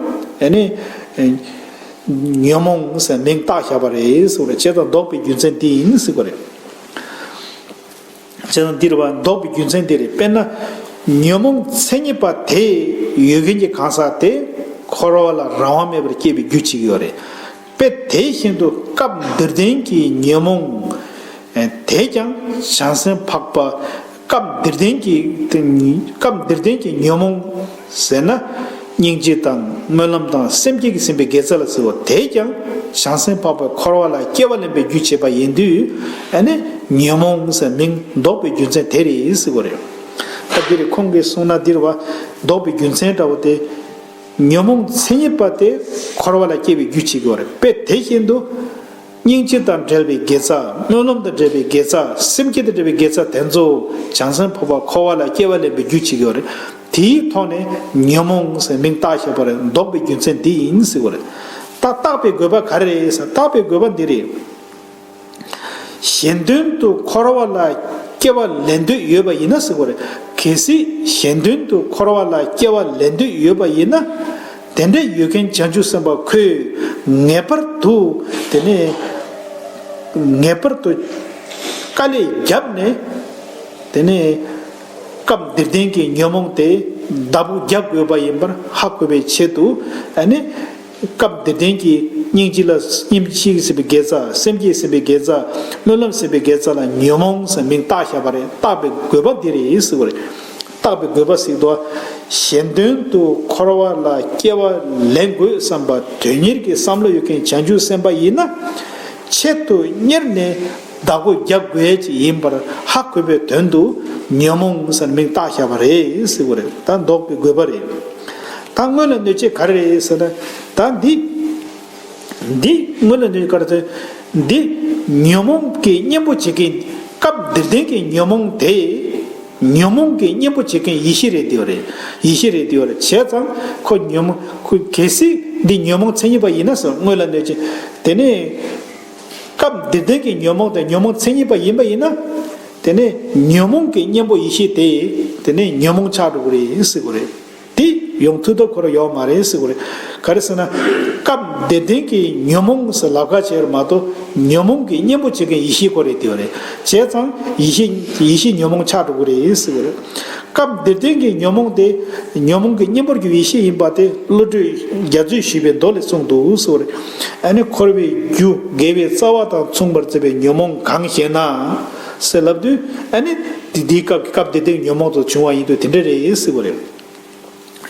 ཨ་ནི་ཉོན་མོངས་ཟེར་མིང་བཏགས་བཞག་པ་རེད་ཟེར་བ་རེད། བྱས་ཙང་འདོགས་པའི་རྒྱུ་མཚན་དེ་ཡིན་ཟེར་བ་རེད། བྱས་ཙང་འདིར་བ་འདོགས་པའི་རྒྱུ་མཚན་དེ་རེད། དཔེར་ན། ཉོན་མོངས་མཚན་ཉིད་པ་དེ་ཡོད་མཁན་གྱི་གང་ཟག་དེ་འཁོར་བ་ལ་རང་དབང་མེད་པར་སྐྱེ་བའི་རྒྱུ་བྱེད་ཀྱི་ཡོད་རེད། དཔེ་དེ་བཞིན་དུ་སྐབས་འདིར་ལྡན་གྱི་ཉོན་མོངས་དེས་ཀྱང་བྱང་སེམས་འཕགས་པ། སྐབས་འདིར་ལྡན་གྱི་སྐབས་འདིར་ལྡན་གྱི་ཉོན་མོངས་ཟེར་ན། སྙིང་རྗེ་དང་སྨོན་ལམ་དང་སེམས་བསྐྱེད་ཀྱིས་ཟིན་པའི་དགེ་རྩ་ལ་ཟེར་བ་དེས་ཀྱང་བྱང་སེམས་འཕགས་པ་འཁོར་བ་ལ་སྐྱེ་བ་ལེན་པའི་རྒྱུ་བྱེད་པ་ཡིན་དུས། ཨ་ནི་ཉོན་མོངས་ཟེར་མིང་འདོགས་པའི་རྒྱུ་མཚན་དེ་རེད་ཟེར་བ་རེད། ད་འདིར་ཁོང་གིས་གསུངས་ན་འདིར་བ་འདོགས་པའི་རྒྱུ་མཚན་འདྲ་བོ་དེ། ཉོན་མོངས་མཚན་ཉིད་པ་དེ་འཁོར་བ་ལ་སྐྱེ་བའི་རྒྱུ་བྱེད་ཀྱི་ཡོད་རེད། དཔེ་དེ་བཞིན་དུ། སྙིང་རྗེ་དང་འབྲེལ་བའི་དགེ་རྩ། སྨོན་ལམ་དང་འབྲེལ་བའི་དགེ་རྩ། སེམས་བསྐྱེད་དང་འབྲེལ་བའི་དགེ་རྩ་དེ་ཚོ་བྱང་སེམས་འཕགས་པ་འཁོར་བ་ལ་སྐྱེ་བ་ལེན་པའི་རྒྱུ་བྱེད་ཀྱི་ཡོད་རེད། དེའི་ཐོག་ནས་ཉོན་མོངས་ཟེར་མིང་བཏགས་བཞག་པ་རེད། བཟློག་པའི་རྒྱུ་མཚན་འདི་ཡིན་ཟེར་བ་རེད། ད་བརྟག་པའི་དགོས་པ་ག་རེ་རེད་ཟེར། བརྟག་པའི་དགོས་པ་འདི་རེད། གཞན་དོན་དུ་འཁོར་བ་ལ་སྐྱེ་བ་ལེན་འདོད་ཡོད་པ་ཡིན་ན་ཟེར་བ་རེད། གལ་སྲིད་གཞན་དོན་དུ་འཁོར་བ་ལ་སྐྱེ་བ་ལེན་འདོད་ཡོད་པ་ཡིན་ན། དེ་འདྲ་ཡོད་མཁན་བྱང་ཆུབ་སེམས་དཔའ་ཁོས་ངེས་པར་དུ་དེ་ནས་ངེས་པར་དུ་དཀའ་ལས་བརྒྱབ་ནས། དེ་ནས་སྐབས་འདིར་ལྡན་གྱི་ཉོན་མོངས་དེ་བདག་པོ་རྒྱག་དགོས་པ་ཡིན་པར་ཧ་གོ་བའི་ཆེད་དུ། ཨ་ནི་སྐབས་འདིར་ལྡན་གྱི་སྙིང་རྗེ་ལ། སྙིང་རྗེ་ཟིན་པའི་དགེ་རྩ། སེམས་བསྐྱེད་ཟིན་པའི་དགེ་རྩ། སྨོན་ལམ་ཟིན་པའི་དགེ་རྩ་ལ་ཉོན་མོངས་ཟེར་མིང་བཏགས་བཞག་པ་རེད། བརྟག་པའི་དགོས་པ་འདི་རེད་ཟེར་བ་རེད། བརྟག་པའི་དགོས་པ་ཟེར་དུས། གཞན་དོན་དུ་འཁོར་བ་ལ་སྐྱེ་བ་ལེན་དགོས་བསམ་པ་དོན་གཉེར་གྱི་བསམ་བློ་ཡོད་མཁན་བྱང་ཆུབ་སེམས་དཔའ་ཡིན་ན། ཆེད་དུ་གཉེར་ནས་བདག་པོ་རྒྱག་དགོས་ཀྱི་ཡིན་པར་ཧ་གོ་བའི་དོན་དུ་ཉོན་མོངས་ཟེར་མིང་བཏགས་བཞག་པ་རེད་ཟེར་བ་རེད། ད་བཟློག་པའི་དགོས་པ་རེད། ད་སྔོན་ལ་གནོད་བྱེད་ག་རེ་རེད་ཟེར་ན། ད་འདི། འདི་སྔོན་ལ་གནོད་བྱེད་ག་རེ་ཟེར། འདི་ཉོན་མོངས་ཀྱི་གཉེན་པོ་བྱེད་མཁན། སྐབས་འདིར་ལྡན་གྱི་ཉོན་མོངས་དེ། ཉོན་མོངས་ཀྱི་གཉེན་པོ་བྱེད་མཁན་ཡེ་ཤེས་རེད་དེ་བ་རེད། ཡེ་ཤེས་རེད་དེ་བ་རེད། བྱས་ཙང་ཁོ་ཉོན་མོངས། ཁོ་གལ་སྲིད་འདི་ཉོན་མོངས་མཚན་ཉིད་པ་ཡིན་ན་ཟེར། སྔོན་ལ་གནོད་བྱེད། དེ་ནས་སྐབས་འདིར་ལྡན་གྱི་ཉོན་མོངས་དེ་ཉོན་མོངས་མཚན་ཉིད་པ་ཡིན་པ་ཡིན་ན། དེ་ནས་ཉོན་མོངས་ཀྱི་གཉེན་པོ་ཡེ་ཤེས་དེ། དེ་ནས་ཉོན་མོངས་ཆགས་འགྲོ་གི་རེད་ཟེར་གི་རེད། དེ་ཡོང་ཐུབ་ཐབས་ཁོ་རང་ཡོད་མ་རེད་ཟེར་གི་རེད། ག་རེ་ཟེར་ན། སྐབས་འདིར་ལྡན་གྱི་ཉོན་མོངས་ཟེར་ལབ་ཁ་བྱས་རེད་མ་གཏོགས། ཉོན་མོངས་ཀྱི་གཉེན་པོ་བྱེད་མཁན་ཡེ་ཤེས་ཁོ་རེད་དེ་བ་རེད། བྱས་ཙང་ཡེ་ཤེས། ཡེ་ཤེས་ཉོན་མོངས་ཆགས་འགྲོ་གི་རེད་ཟེར་གི་རེད། སྐབས་འདིར་ལྡན་གྱི་ཉོན་མོངས་དེ། ཉོན་མོངས་ཀྱི་གཉེན་པོར་གྱུར་ཡེ་ཤེས་ཡིན་པ་དེ་བློ་གྲོས་རྒྱ་མཚོས་ཞུས་པའི་མདོ་ལས་གསུངས་འདུག་ཟེར་བ་རེད། ཨ་ནི་འཁོར་བའི་རྒྱུ་དགེ་བའི་རྩ་བ་དང་མཚུངས་པར་བརྩི་བའི་ཉོན་མོངས་གང་ཞེ་ན། ཟེར་ལབ་དུས། ཨ་ནི་དེ་དེའི་སྐབས་ཀྱི་སྐབས་དེ་དེའི་ཉོན་མོངས་དུ་བྱུང་བ་ཡིན་དུས་དེ་འདྲ་རེད་ཟེར་བ་རེད།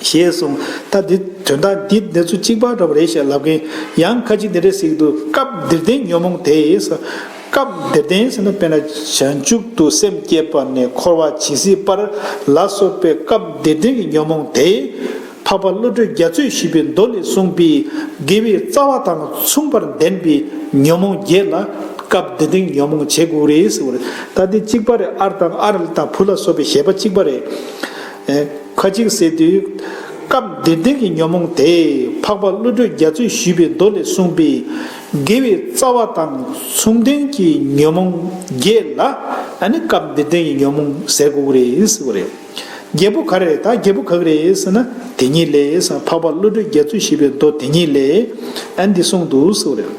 ཞེས་གསུངས། ད་འདི་དོན་དག་འདི་འདི་ཚོ་གཅིག་པ་འདྲ་བ་རེད་ཞེས་ལབ་མཁན་ཡང་ཁ་ཅིག་འདི་འདྲ་ཟེར་གྱི་འདུག་སྐབས་འདིར་ལྡན་ཉོན་མོངས་དེ་ཟེར། སྐབས་འདིར་ལྡན་ཟེར་ན། དཔེར་ན་བྱང་ཆུབ་ཏུ་སེམས་བསྐྱེད་པ་ནས་འཁོར་བ་ཇི་སྲིད་བར་ལ་སོགས་པའི་སྐབས་འདིར་ལྡན་གྱི་ཉོན་མོངས་དེ། འཕགས་པ་བློ་གྲོས་རྒྱ་མཚོས་ཞུས་པའི་མདོ་ལས་གསུངས་པའི་དགེ་བའི་རྩ་བ་དང་མཚུངས་པར་ལྡན་པའི་ཉོན་མོངས་བརྒྱད་ལ་སྐབས་འདིར་ལྡན་ཉོན་མོངས་བྱེད་དགོས་རེད་ཟེར་བ་རེད། ད་འདི་གཅིག་པ་རེད། ཨར་དང་ཨར་དང་བུ་ལ་སོགས་པའི་བཞེད་པ་གཅིག་པ་རེད། ཨེ། ཁ་ཅིག་ཟེར་དུས། སྐབས་འདིར་ལྡན་གྱི་ཉོན་མོངས་དེ། འཕགས་པ་བློ་གྲོས་རྒྱ་མཚོས་ཞུས་པའི་མདོ་ལས་གསུངས་པའི་དགེ་བའི་རྩ་བ་དང་མཚུངས་ལྡན་གྱི་ཉོན་མོངས་བརྒྱད་ལ། ཨ་ནི་སྐབས་འདིར་ལྡན་གྱི་ཉོན་མོངས་ཟེར་དགོས་ཀྱི་རེད་ཟེར་བ་རེད། བརྒྱད་པོ་ག་རེ་རེད། ད་བརྒྱད་པོ་ག་གི་རེད་ཟེར་ན། དེ་ཉིད་ལས་ཟེར། འཕགས་པ་བློ་གྲོས་རྒྱ་མཚོས་ཞུས་པའི་མདོ་དེ་ཉིད་ལས། ཨ་ནི་འདི་གསུངས་འདུག་ཟེར་བ་རེད།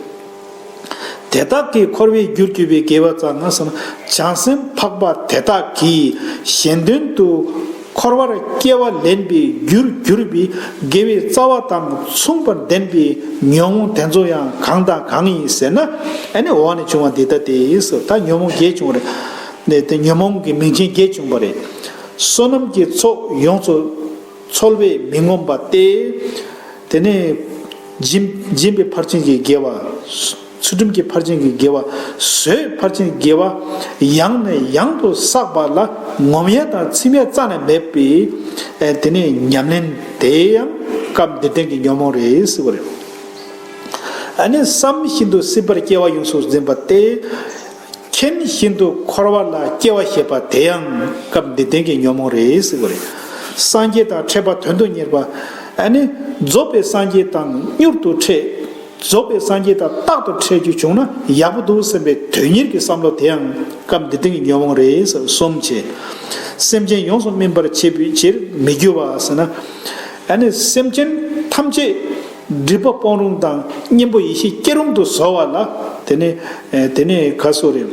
དེ་དག་གིས་འཁོར་བའི་རྒྱུར་གྱུར་པའི་དགེ་བ་རྩ་ལྔ་ཟེར་ན། བྱང་སེམས་འཕགས་པ་དེ་དག་གིས་གཞན་དོན་དུ་འཁོར་བར་སྐྱེ་བ་ལེན་པའི་རྒྱུར་གྱུར་པའི་དགེ་བའི་རྩ་བ་དང་མཚུངས་པར་ལྡན་པའི་ཉོན་མོངས་དེ་ཚོ་ཡང་གང་དང་གང་ཡིན་ཟེར་ན། ཨ་ནི་འོག་ནས་བྱུང་བ་འདི་ལྟ་སྟེ་ཟེར། ད་ཉོན་མོངས་བརྒྱད་བྱུང་བ་རེད། ནས་དེ་ཉོན་མོངས་ཀྱི་མིང་ཅན་བརྒྱད་བྱུང་བ་རེད། བསོད་ནམས་ཀྱི་ཚོགས་ཡོངས་སུ་ཚོལ་བས་མི་ངོམས་པ་སྟེ། དེ་ནས་སྦྱིན། སྦྱིན་པའི་ཕར་ཕྱིན་གྱི་དགེ་བ། ཚུལ་ཁྲིམས་ཀྱི་ཕར་ཕྱིན་གྱི་དགེ་བ། བཟོད་པའི་ཕར་ཕྱིན་གྱི་དགེ་བ། ཡང་ནས་ཡང་དུ་བསགས་པ་ལ་ངོམས་ཡ་དང་ཚིམ་ཡ་རྩ་ནས་མེད་པའི། ཨེ། དེ་ནས་ཉམས་ལེན་དེ་ཡང་སྐབས་འདིར་ལྡན་གྱི་ཉོན་མོངས་རེད་ཟེར་བ་རེད། ཨ་ནི་བསམ་བཞིན་དུ་སྲིད་པར་སྐྱེ་བ་ཡོངས་སུ་འཛིན་པ་སྟེ། མཁྱེན་བཞིན་དུ་འཁོར་བ་ལ་སྐྱེ་བ་བཞེས་པ་དེ་ཡང་སྐབས་འདིར་ལྡན་གྱི་ཉོན་མོངས་རེད་ཟེར་བ་རེད། སངས་རྒྱས་དང་འཕྲད་པ་དོན་དུ་གཉེར་བ། ཨ་ནི་རྫོགས་པའི་སངས་རྒྱས་དང་མྱུར་དུ་འཕྲད། རྫོགས་པའི་སངས་རྒྱས་དང་རྟག་ཏུ་འཕྲད་རྒྱུ་བྱུང་ན་ཡག་པོ་འདུག་བསམ་པའི་དོན་གཉེར་གྱི་བསམ་བློ་དེ་ཡང་སྐབས་འདིར་ལྡན་གྱི་ཉོན་མོངས་རེད་ཟེར། གསུམ་བྱས། སེམས་ཅན་ཡོངས་སུ་སྨིན་པར་བྱེད་པའི་ཕྱིར་མི་རྒྱུ་བ་ཟེར་ན། ཨ་ནི་སེམས་ཅན་ཐམས་ཅད་སྒྲིབ་པ་སྤོང་རུང་དང་གཉེན་པོ་ཡེ་ཤེས་སྐྱེ་རུང་དུ་བཟོ་བ་ལ། དེ་ནི། ཨེ། དེ་ནི་ག་སོགས་རེད།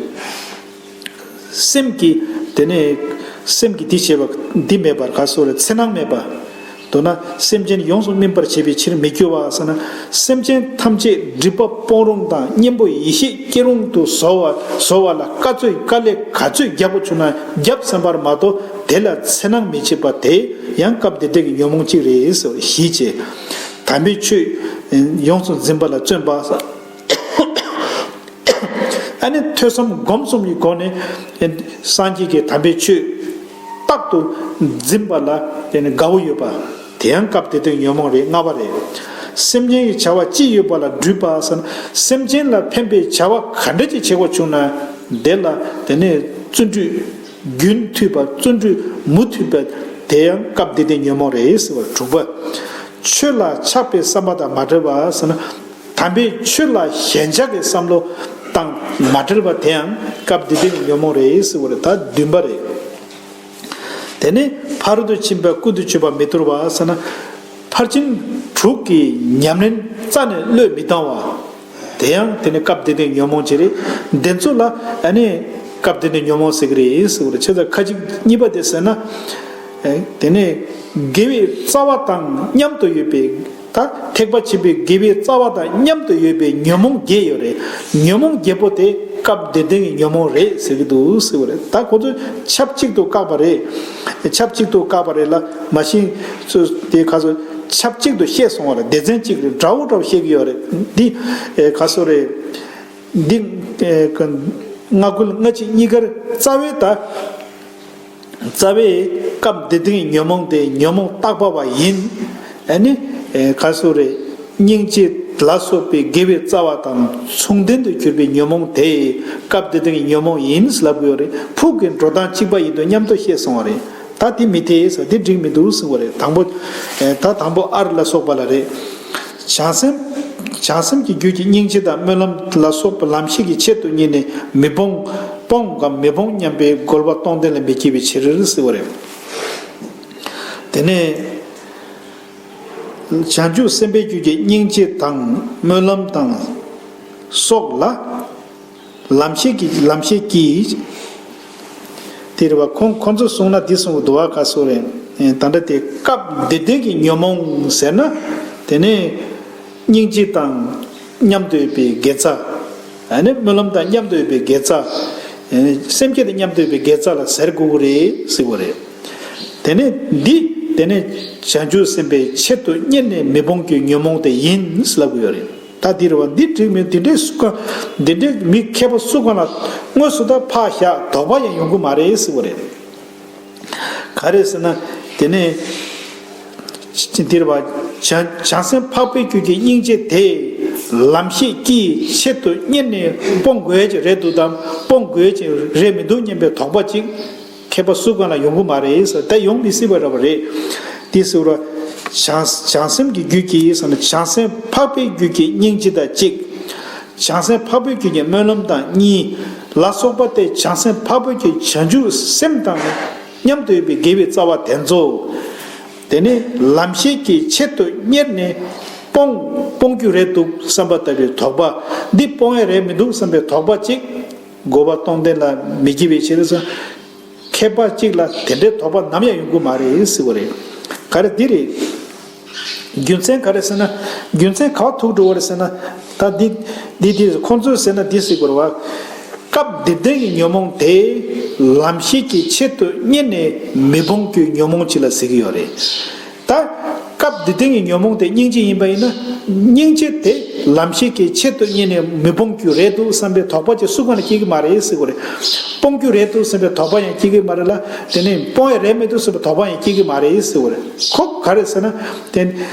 སེམས་ཀྱི། དེ་ནི་སེམས་ཀྱི་འདི་བྱེད་པ་འདི་མེད་པར་ག་སོགས་རེད། འཚེར་སྣང་མེད་པ། མདོར་ན་སེམས་ཅན་ཡོངས་སུ་སྨིན་པར་བྱེད་པའི་ཕྱིར་མི་སྐྱོ་བ་ཟེར་ན། སེམས་ཅན་ཐམས་ཅད་སྒྲིབ་པ་སྤོང་རུང་དང་གཉེན་པོ་ཡེ་ཤེས་སྐྱེ་རུང་དུ་བཟོ་བ། བཟོ་བ་ལ་དཀའ་ཚོད་དཀའ་ལས་ག་ཚོད་རྒྱག་པ་བྱུང་ན་རྒྱབ་བསམ་པར་མ་གཏོགས། དེ་ལ་འཚེར་སྣང་མི་བྱེད་པ་དེ་ཡང་སྐབས་འདིར་ལྡན་གྱི་ཉོན་མོངས་གཅིག་རེད་ཟེར་བ་བཞི་བྱས། དམ་པའི་ཆོས་ཡོངས་སུ་འཛིན་པ་ལ་བརྩོན་པ། ཨ་ནི་ཐོས་བསམ་སྒོམ་གསུམ་གྱི་སྒོ་ནས་སངས་རྒྱས་ཀྱི་དམ་པའི་ཆོས་རྟག་ཏུ་འཛིན་པ་ལ་དེ་ནི་དགའ་བོ་ཡོད་པ། དེ་ཡང་སྐབས་དེ་དུས་ཉོན་མོངས་རེད། ལྔ་པ་རེད། སེམས་ཅན་གྱི་བྱ་བ་ཅི་ཡོད་པ་ལ་སྒྲུབ་པ་ཟེར་ན། སེམས་ཅན་ལ་ཕན་པའི་བྱ་བ་ག་འདྲ་ཅིག་བྱེད་དགོས་བྱུང་ན། དེ་ལ་དེ་ནས་བརྩོན་འགྲུས་རྒྱུན་མཐུད་པ། བརྩོན་འགྲུས་མུ་མཐུད་པ། དེ་ཡང་སྐབས་འདི་དོན་ཉོན་མོངས་རེད་ཟེར་བ། དྲུག་པ། ཆོས་ལ་ཆགས་པའི་བསམ་པ་དང་མ་བྲལ་བ་ཟེར་ན། དམ་པའི་ཆོས་ལ་ཞེན་ཆགས་ཀྱི་བསམ་བློ་དང་མ་བྲལ་བ། དེ་ཡང་སྐབས་འདི་དོན་ཉོན་མོངས་རེད་ཟེར་བ་རེད། ད་བདུན་པ་རེད། དེ་ནས་ཕ་རོལ་ཏུ་ཕྱིན་པ་ཀུན་ཏུ་སྤྱོད་པ་མི་འདོར་བ་ཟེར་ན། ཕར་ཕྱིན་དྲུག་གི་ཉམས་ལེན་རྩ་ནས་བློས་མི་བཏང་བ། དེ་ཡང་དེ་ནི་སྐབས་འདི་དོན་ཉོན་མོངས་ཅིག་རེད། དེ་ཚོ་ལ་ཨ་ནི་སྐབས་འདི་དོན་ཉོན་མོངས་ཟེར་གི་རེད་ཟེར་བ་རེད། བྱས་ཙང་ཁ་ཅིག་གཉིས་པ་དེ་ཟེར་ན། ཨེ། དེ་ནས་དགེ་བའི་རྩ་བ་དང་མཉམ་དུ་ཡོད་པའི། ད་ཐེག་པ་ཆེན་པོའི་དགེ་བའི་རྩ་བ་དང་མཉམ་དུ་ཡོད་པའི་ཉོན་མོངས་བརྒྱད་ཡོད་རེད། ཉོན་མོངས་བརྒྱད་པོ་དེ་སྐབས་འདི་དོན་གྱི་ཉོན་མོངས་རེད་ཟེར་གྱི་འདུག་ཟེར་བ་རེད། ད་ཁོ་ཚོ་ཆབས་གཅིག་ཏུ་བཀག་པ་རེད། ཆབས་གཅིག་ཏུ་བཀག་པ་རེད་ལ། མ་གཞི་ཚོ་དེ་ག་ཚོད་ཆབས་གཅིག་ཏུ་བཤད་སོང་བ་རེད། སྡེ་ཚན་གཅིག་རེད། འདྲ་བོ་འདྲ་བོ་བཤད་ཀྱི་ཡོད་རེད། འདི་ཨེ་ག་ཚོད་རེད། འདི་ཨེ་ལྔ་དགུ་ལྔ་གཅིག་གཉིས་ཀར་རྩ་བའི་ད། རྩ་བའི་སྐབས་འདི་དོན་ཉོན་མོངས་དེ་ཉོན་མོངས་བརྟག་པ་བ་ཡིན། ཨ་ནི་ཨེ་ག་ཚོད་རེད། སྙིང་རྗེ་ལ་སོགས་པའི་དགེ་བའི་རྩ་བ་དང་མཚུངས་ལྡན་དུ་གྱུར་པའི་ཉོན་མོངས་དེ་སྐབས་འདི་དོན་ཉོན་མོངས་ཡིན་ལབ་དགོས་རེད། ཕུགས་ཀྱི་འགྲོ་སྟངས་གཅིག་པ་ཡིན་དུས་མཉམ་དུ་བཤད་སོང་བ་རེད། ད་དེ་མི་འཐད་ཟེར། དེ་འགྲིག་མི་འདུག་ཟེར་བ་རེད། དང་པོ། ཨེ་ད་དང་པོ་ཨར་ལ་སོགས་པ་ལ་རེད། བྱང་སེམས། བྱང་སེམས་ཀྱི་རྒྱུད་ཀྱི་སྙིང་རྗེ་དང་སྨོན་ལམ་ལ་སོགས་པ་ལམ་ཤེས་ཀྱི་ཆེད་དུ་གཉེར་ནས་མི་སྤོང་། སྤོང་གམ་མི་སྤོང་སྙམ་པའི་རྒོལ་བ་སྟོང་ལྡན་ལ་མི་སྐྱེ་བའི་ཕྱིར་ཟེར་བ་རེད། དེ་ནས་བྱང་ཆུབ་སེམས་དཔའི་རྒྱུད་ཀྱི་སྙིང་རྗེ་དང་སྨོན་ལམ་དང་སོགས་ལ། ལམ་ཤེས་ཀྱི། ལམ་ཤེས་ཀྱིས། དེ་རེད་བ། ཁོང་ཁོང་ཚོས་གསུངས་ན་འདི་གསུང་གི་འདུག་བ། ག་སོ་རེད། ད་ལྟ་དེ་སྐབས་འདི་དོན་གྱི་ཉོན་མོངས་ཟེར་ན། དེ་ནས་སྙིང་རྗེ་དང་མཉམ་དུ་ཡོད་པའི་དགེ་རྩ། ཨ་ནི་སྨོན་ལམ་དང་མཉམ་དུ་ཡོད་པའི་དགེ་རྩ། ཨ་ནི་སེམས་བསྐྱེད་དང་མཉམ་དུ་ཡོད་པའི་དགེ་རྩ་ལ་ཟེར་དགོས་ཀྱི་རེད་ཟེར་བ་རེད། དེ་ནས་འདི། དེ་ནས་བྱང་ཆུབ་སེམས་དཔའི་ཆེད་དུ་གཉེར་ནས་མི་སྤོང་རྒྱུའི་ཉོན་མོངས་དེ་ཡིན་ལབ་ཀྱི་ ཡོད་རེད། ད་འདི་རེད་བ། འདི་འགྲིག་མིན། འདི་འདྲའི་སུ་གང་། འདི་འདྲའི་མི་མཁས་པ་སུ་གང་ལ་དངོས་སུ་ད་ཕར་བཞག་དོགས་པ་ཡང་ཡོང་གི་མ་རེད་ཟེར་བ་རེད། ག་རེ་ཟེར་ན། དེ་ནས་འདི་རེད་བ། བྱང་བྱང་སེམས་འཕགས་པའི་རྒྱུད་ཀྱི་སྙིང་རྗེ་དེ་ལམ་ཤེས་ཀྱིས་ཆེད་དུ་གཉེར་ནས་སྤོང་དགོས་ཀྱི་རེད་འདུག་དམ་སྤོང་དགོས་ཀྱི་རེད་མི་འདུག་སྙམ་པའི་དོགས་པ་ཅིག་མཁས་པ་སུ་གང་ལ་ཡོང་གི་མ་རེད་ཟེར། ད་ཡོང་མི་སྲིད་པ་འདྲ་བ་རེད། དེ་ཟེར་བ། བྱང་བྱང་སེམས་ཀྱི་རྒྱུད་ཀྱི་ཟེར་ན། བྱང་སེམས་འཕགས་པའི་རྒྱུད་ཀྱི་སྙིང་རྗེ་དང་གཅིག་བྱང་སེམས་འཕགས་པའི་རྒྱུད་ཀྱི་སྨོན་ལམ་དང་གཉིས་ལ་སོགས་པ་སྟེ། བྱང་སེམས་འཕགས་པའི་རྒྱུད་བྱང་ཆུབ་སེམས་དང་མཉམ་དུ་ཡོད་པའི་དགེ་བའི་རྩ་བ་དེ་ཚོ། དེ་ནི་ལམ་ཤེས་ཀྱི་ཆེད་དུ་གཉེར་ནས་སྤོང་སྤོང་རྒྱུ་རེད་འདུག་བསམ་པ་ལྟ་བུའི་དོགས་པ། འདི་སྤོང་ཡ་རེད་མི་འདུག་བསམ་པའི་དོགས་པ་གཅིག་རྒོལ་བ་སྟོང་ལྡན་ལ་མི་སྐྱེ་བའི་ཕྱིར་ཟེར། མཁས་པ་གཅིག་ལ་དེ་འདྲའི་དོགས་པ་ནམ་ཡང་ཡོང་གི་མ་རེད་ཟེར་བ་རེད། ག་རེ་འདི་རེད། རྒྱུ་མཚན་ག་རེ་ཟེར་ན། རྒྱུ་མཚན་ག་བ་ཐུག་འགྲོ་བ་རེད་ཟེར་ན། ད་འདི་འདི་འདི་ཁོང་ཚོས་ཟེར་ན་འདི་ཟེར་དགོས་རེད་བ། སྐབས་འདིར་ལྡན་གྱི་ཉོན་མོངས་དེ་ལམ་ཤེས་ཀྱི་ཆེད་དུ་གཉེར་ནས་མི་སྤོང་རྒྱུའི་ཉོན་མོངས་གཅིག་ལ་ཟེར་གྱི་ཡོད་རེད། ད་སྐབས་འདིར་ལྡན་གྱི་ཉོན་མོངས་དེ་སྙིང་རྗེ་ཡིན་པ་ཡིན་ན། སྙིང་རྗེ་དེ་ལམ་ཤེས་ཀྱི་ཆེད་དུ་གཉེར་ནས་མི་སྤོང་རྒྱུ་རེད་འདུག་བསམ་པའི་དོགས་པ་ཅིག་སུ་གང་ལ་སྐྱེ་གི་མ་རེད་ཟེར་དགོས་རེད། སྤོང་རྒྱུ་རེད་འདུག་བསམ་པའི་དོགས་པ་ཡང་སྐྱེ་གི་མ་རེད་ལ། དེ་ནས་སྤོང་ཡ་རེད་མི་འདུག་བསམ་པའི་དོགས་པ་ཡང་སྐྱེ་གི་མ་རེད་ཟེར་དགོས་རེད། ཁོ་ག་རེ་ཟེར་ན། དེ་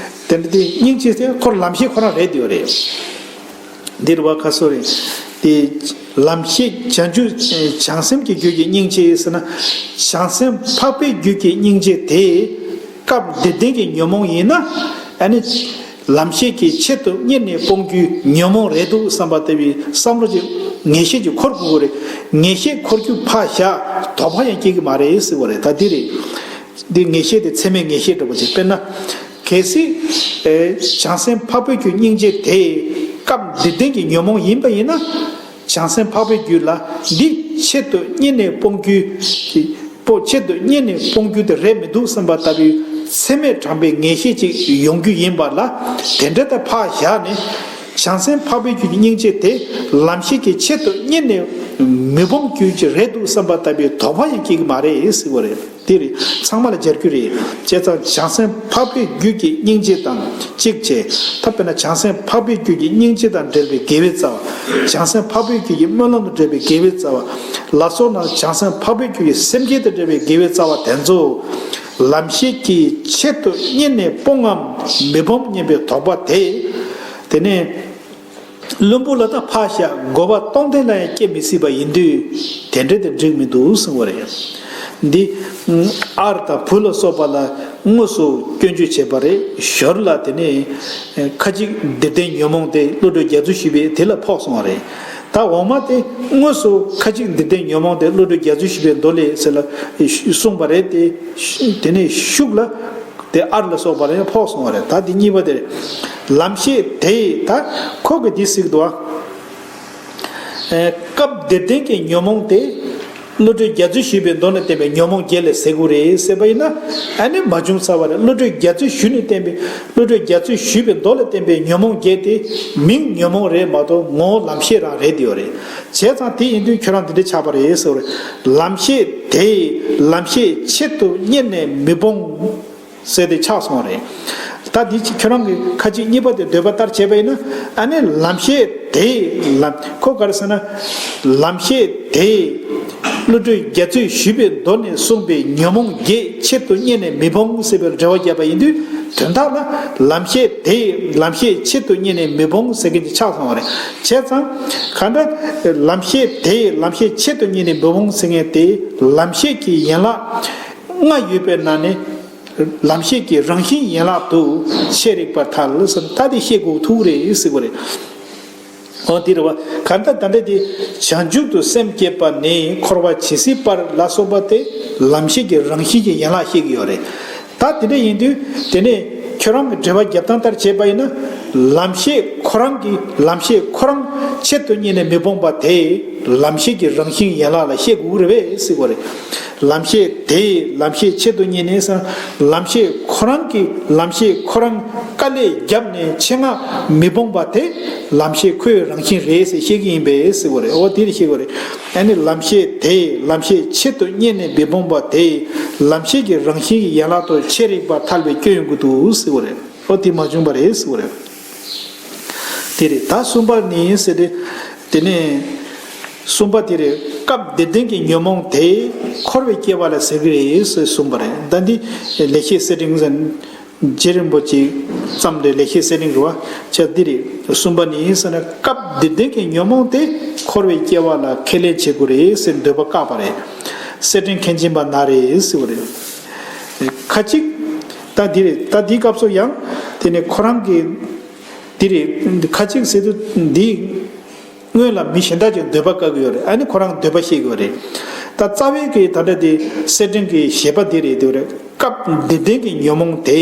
དེ་འདྲ་དེ་སྙིང་རྗེ་དེ་ཁོ་ལམ་ཤེས་ཁོ་རང་རེད་འདུག་རེད། འདིར་བ་ཁ་སོ་རེད། དེ་ལམ་ཤེས་བྱང་ཆུབ་བྱང་སེམས་ཀྱི་རྒྱུད་ཀྱི་སྙིང་རྗེ་ཟེར་ན། བྱང་སེམས་འཕགས་པའི་རྒྱུད་ཀྱི་སྙིང་རྗེ་དེ་སྐབས་འདིར་ལྡན་གྱི་ཉོན་མོངས་ཡིན་ན། ཨ་ནི་ལམ་ཤེས་ཀྱི་ཆེད་དུ་གཉེར་ནས་སྤོང་རྒྱུའི་ཉོན་མོངས་རེད་འདུག་བསམ་པ་ལྟ་བུའི་བསམ་བློ་ཅིག་ངེས་ཤེས་ཅིག་འཁོར་དགོས་ཀྱི་རེད། ངེས་ཤེས་འཁོར་རྒྱུ་ཕར་བཞག་དོགས་པ་ཡང་སྐྱེ་གི་མ་རེད་ཟེར་བ་རེད། ད་འདི་རེད། འདི་ངེས་ཤེས་དེ་ཚད་མའི་ངེས་ཤེས་འདྲ་པོ་ཅིག་དཔེར་ན། གལ་སྲིད། ཨེ། བྱང་སེམས་འཕགས་པའི་རྒྱུད་སྙིང་རྗེ་དེ་སྐབས་འདིར་ལྡན་གྱི་ཉོན་མོངས་ཡིན་པ་ཡིན་ན། བྱང་སེམས་འཕགས་པའི་རྒྱུད་ལ་འདི་ཆེད་དུ་གཉེར་ནས་སྤོང་རྒྱུ། སྤོ་ཆེད་དུ་གཉེར་ནས་སྤོང་རྒྱུ་དེ་རེད་མི་འདུག་བསམ་པ་ལྟ་བུའི་ཚད་མས་དྲངས་པའི་ངེས་ཤེས་ཅིག་ཡོང་རྒྱུ་ཡིན་པ་ལ། དེ་འདྲ་ད་ཕར་བཞག་ནས། བྱང་སེམས་འཕགས་པའི་རྒྱུད་ཀྱི་སྙིང་རྗེ་དེ་ལམ་ཤེས་ཀྱི་ཆེད་དུ་གཉེར་ནས་མི་སྤོང་རྒྱུ་ཅིག་རེད་འདུག་བསམ་པ་ལྟ་བུའི་དོགས་པ་ཡང་སྐྱེ་གི་མ་རེད་ཟེར་བ་རེད། དེ་རེད། ཚང་མ་ལ་སྦྱར་རྒྱུ་རེད། བྱས་ཙང་བྱང་སེམས་འཕགས་པའི་རྒྱུད་ཀྱི་སྙིང་རྗེ་དང་གཅིག་བྱས། ད་དཔེར་ན་བྱང་སེམས་འཕགས་པའི་རྒྱུད་ཀྱི་སྙིང་རྗེ་དང་འབྲེལ་བའི་དགེ་བའི་རྩ་བ། བྱང་སེམས་འཕགས་པའི་རྒྱུད་ཀྱི་སྨོན་ལམ་དང་འབྲེལ་བའི་དགེ་བའི་རྩ་བ། ལ་སོགས་ན་བྱང་སེམས་འཕགས་པའི་རྒྱུད་ཀྱི་སེམས་བསྐྱེད་དང་འབྲེལ་བའི་དགེ་བའི་རྩ་བ་དེ་ཚོ། ལམ་ཤེས་ཀྱིས་ཆེད་དུ་གཉེར་ནས་སྤོང་ངམ་མི་སྤོང་སྙམ་པའི་དོགས་པ་དེ། དེ་ནས་བླུན་པོ་ལ་ད་ཕར་བཞག་དགོས་པ་སྟོང་ཐུན་ལ་ཡང་སྐྱེ་མི་སྲིད་པ་ཡིན་དུས་དེ་འདྲ་དེ་འགྲིག་མི་འདུག་གསུངས་པ་རེད། འདི་ཨར་དང་བུ་ལ་སོགས་པ་ལ་དངོས་སུ་སྐྱོན་བརྗོད་བྱས་པ་རེད། ཞོར་ལ་དེ་ནས་ཁ་ཅིག་འདིར་བསྟན་ཉོན་མོངས་དེ་བློ་གྲོས་རྒྱ་མཚོས་ཞུས་པས་དེ་ལ་ཕོག་སོང་བ་རེད། ད་འོག་མ་དེ་དངོས་སུ་ཁ་ཅིག་འདིར་བསྟན་ཉོན་མོངས་དེ་བློ་གྲོས་རྒྱ་མཚོས་ཞུས་པའི་མདོ་ལས་ཟེར་ལ་གསུངས་པ་རེད་དེ། དེ་ནས་ཤུགས་ལ་དེ་ཨར་ལ་སོགས་པ་ལ་ཡང་ཕོག་སོང་བ་རེད། ད་དེ་གཉིས་པ་དེ་རེད། ལམ་ཤེས་དེས་ད་ཁོ་གི་དེ་གཟིགས་འདུག་ཨ། ཨེ། སྐབས་འདིར་བསྟན་གྱི་ཉོན་མོངས་དེ། བློ་གྲོས་རྒྱ་མཚོས་ཞུས་པའི་མདོ་ནས་བསྟན་པའི་ཉོན་མོངས་བརྒྱད་ལས་ཟེར་དགོས་རེད་ཟེར་བ་ཡིན་ན། ཨ་ནི་མ་བྱུང་ཚར་བ་རེད། བློ་གྲོས་རྒྱ་མཚོས་ཞུས་ནས་བསྟན་པའི་བློ་གྲོས་རྒྱ་མཚོས་ཞུས་པའི་མདོ་ལས་བསྟན་པའི་ཉོན་མོངས་བརྒྱད་དེ་མིང་ཉོན་མོངས་རེད་མ་གཏོགས་ངོ་བོ་ལམ་ཤེས་རང་རེད་དེ་ཡོད་རེད། བྱས་ཙང་དེ་ཡིན་དུས་ཁྱོད་རང་འདི་འདྲ་ཆགས་པ་རེད་ཟེར་བ་རེད། ལམ་ཤེས་དེས་ལམ་ཤེས་ཆེད་དུ་གཉེར་ནས་མི་སྤོང་། ཟེར་ཏེ་ཆགས་སོང་བ་རེད། ད་འདི་ཁྱོད་རང་གི་ཁ་ཅིག་གཉིས་པ་དེ་འདོད་པ་ལྟར་བྱས་པ་ཡིན་ན། ཨ་ནི་ལམ་ཤེས་དེས་ལམ་ཁོ་ག་རེ་ཟེར་ན། ལམ་ཤེས་དེས་བློ་གྲོས་རྒྱ་མཚོས་ཞུས་པའི་མདོ་ནས་གསུངས་པའི་ཉོན་མོངས་བརྒྱད་ཆེད་དུ་གཉེར་ནས་མི་སྤོང་ཟེར་བའི་འགྲེལ་བ་བརྒྱབ་པ་ཡིན་དུས། དོན་དག་ལ་ལམ་ཤེས་དེས་ལམ་ཤེས་ཆེད་དུ་གཉེར་ནས་མི་སྤོང་ཟེར་མཁན་ཅིག་ཆགས་སོང་བ་རེད། བྱས་ཙང་གང་ལྟར་ལམ་ཤེས་དེས་ལམ་ཤེས་ཆེད་དུ་གཉེར་ནས་མི་སྤོང་ཟེར་མཁན་དེ་ལམ་ཤེས་ཀྱི་ཡན་ལག་ལྔ་ཡོད་པའི་ནང་ནས། ལམ་ཤེས་ཀྱི་རང་བཞིན་ཡན་ལག་ཏུ་ཆེ་རིགས་པར་ཐལ་ཟེར། ད་དེ་ཤེས་དགོས་ཐུག་རེད་ཟེར་བ་རེད། འོ་དེ་རེད་བ། གང་ལྟར་ད་ལྟ་དེ་བྱང་ཆུབ་ཏུ་སེམས་བསྐྱེད་པ་ནས་འཁོར་བ་ཇི་སྲིད་བར་ལ་སོགས་པ་དེ་ལམ་ཤེས་ཀྱི་རང་བཞིན་གྱི་ཡན་ལག་ཤེས་ཀྱི་ཡོད་རེད། ད་དེ་འདྲ་ཡིན་དུས་དེ་ནས་ཁྱོད་རང་གི་འགྲེལ་པ་རྒྱབ་སྟངས་ལྟར་བྱས་པ་ཡིན་ན། ལམ་ཤེས་ཁོ་རང་གི་ལམ་ཤེས་ཁོ་རང་ཆེད་དུ་གཉེར་ནས་མི་སྤོང་པ་དེ་ལམ་ཤེས་ཀྱི་རང་བཞིན་ཡན་ལག་ལ་ཤེས་དགོས་རེད་པས་ཟེར་བ་རེད། ལམ་ཤེས་དེས་ལམ་ཤེས་ཆེད་དུ་གཉེར་ནས་ཟེར་ན། ལམ་ཤེས་ཁོ་རང་གིས་ལམ་ཤེས་ཁོ་རང་དཀའ་ལས་བརྒྱབ་ནས་ཆེད་མངགས་མི་སྤོང་པ་དེ་ལམ་ཤེས་ཁོའི་རང་བཞིན་རེད་ཟེར་ཤེས་ཀྱི་ཡིན་པས་ཟེར་བ་རེད། འོ་དེ་རེད་ཤེས་དགོས་རེད། ཨ་ནི་ལམ་ཤེས་དེས་ལམ་ཤེས་ཆེད་དུ་གཉེར་ནས་མི་སྤོང་པ་དེ་ལམ་ཤེས་ཀྱི་རང་བཞིན་གྱི་ཡན་ལག་ཏུ་ཆེ་རིགས་པར་ཐལ་བའི་སྐྱོན་ཡོང་གི་འདུག་ཟེར་བ་རེད། འོ་དེ་མ་བྱུང་བ་རེད་ཟེར་བ་རེད། དེ་རེད། ད་གསུམ་པ་ནི་ཟེར་ཏེ། དེ་ནས་གསུམ་པ་དེ་རེད། སྐབས་འདིར་བསྟན་གྱི་ཉོན་མོངས་དེ་འཁོར་བའི་སྐྱེ་བ་ལ་ཟེར་གྱི་རེད་ཟེར་གསུངས་པ་རེད། ད་འདི་ལེགས་བཤད་གསེར་ཕྲེང་ཟེར། རྗེ་རིན་པོ་ཆེ་བརྩམས་ཏེ་ལེགས་བཤད་གསེར་ཕྲེང་རེད་བ། ཆ་འདི་རེད། གསུམ་པ་ནི་ཟེར་ན། སྐབས་འདིར་བསྟན་གྱི་ཉོན་མོངས་དེ་འཁོར་བའི་སྐྱེ་བ་ལ་ཁས་ལེན་བྱེད་དགོས་རེད་ཟེར་འདོད་པ་བཀག་པ་རེད། གསེར་ཕྲེང་མཁན་ཆེན་པ་ན་རེ་ཟེར་བ་རེད། ཁ་ཅིག་ད་འདི་རེད། ད་འདིའི་སྐབས་སུ་ཡང་དེ་ནས་ཁོ་རང་གི་འདི་རེད། ཁ་ཅིག་ཟེར་དུས་འདི་སྔོན་ལ་མི་གཞན་དག་ཅིག་འདོད་པ་བཀག་གི་ཡོད་རེད། ཨ་ནི་ཁོ་རང་འདོད་པ་བཤད་ཀྱི་ཡོད་རེད། ད་རྩ་བའི་གི་ད་ལྟ་དེ་གསེར་ཕྲེང་གི་བཞེད་པ་འདི་རེད་འདུག་རེད། སྐབས་འདིར་བསྟན་གྱི་ཉོན་མོངས་དེ་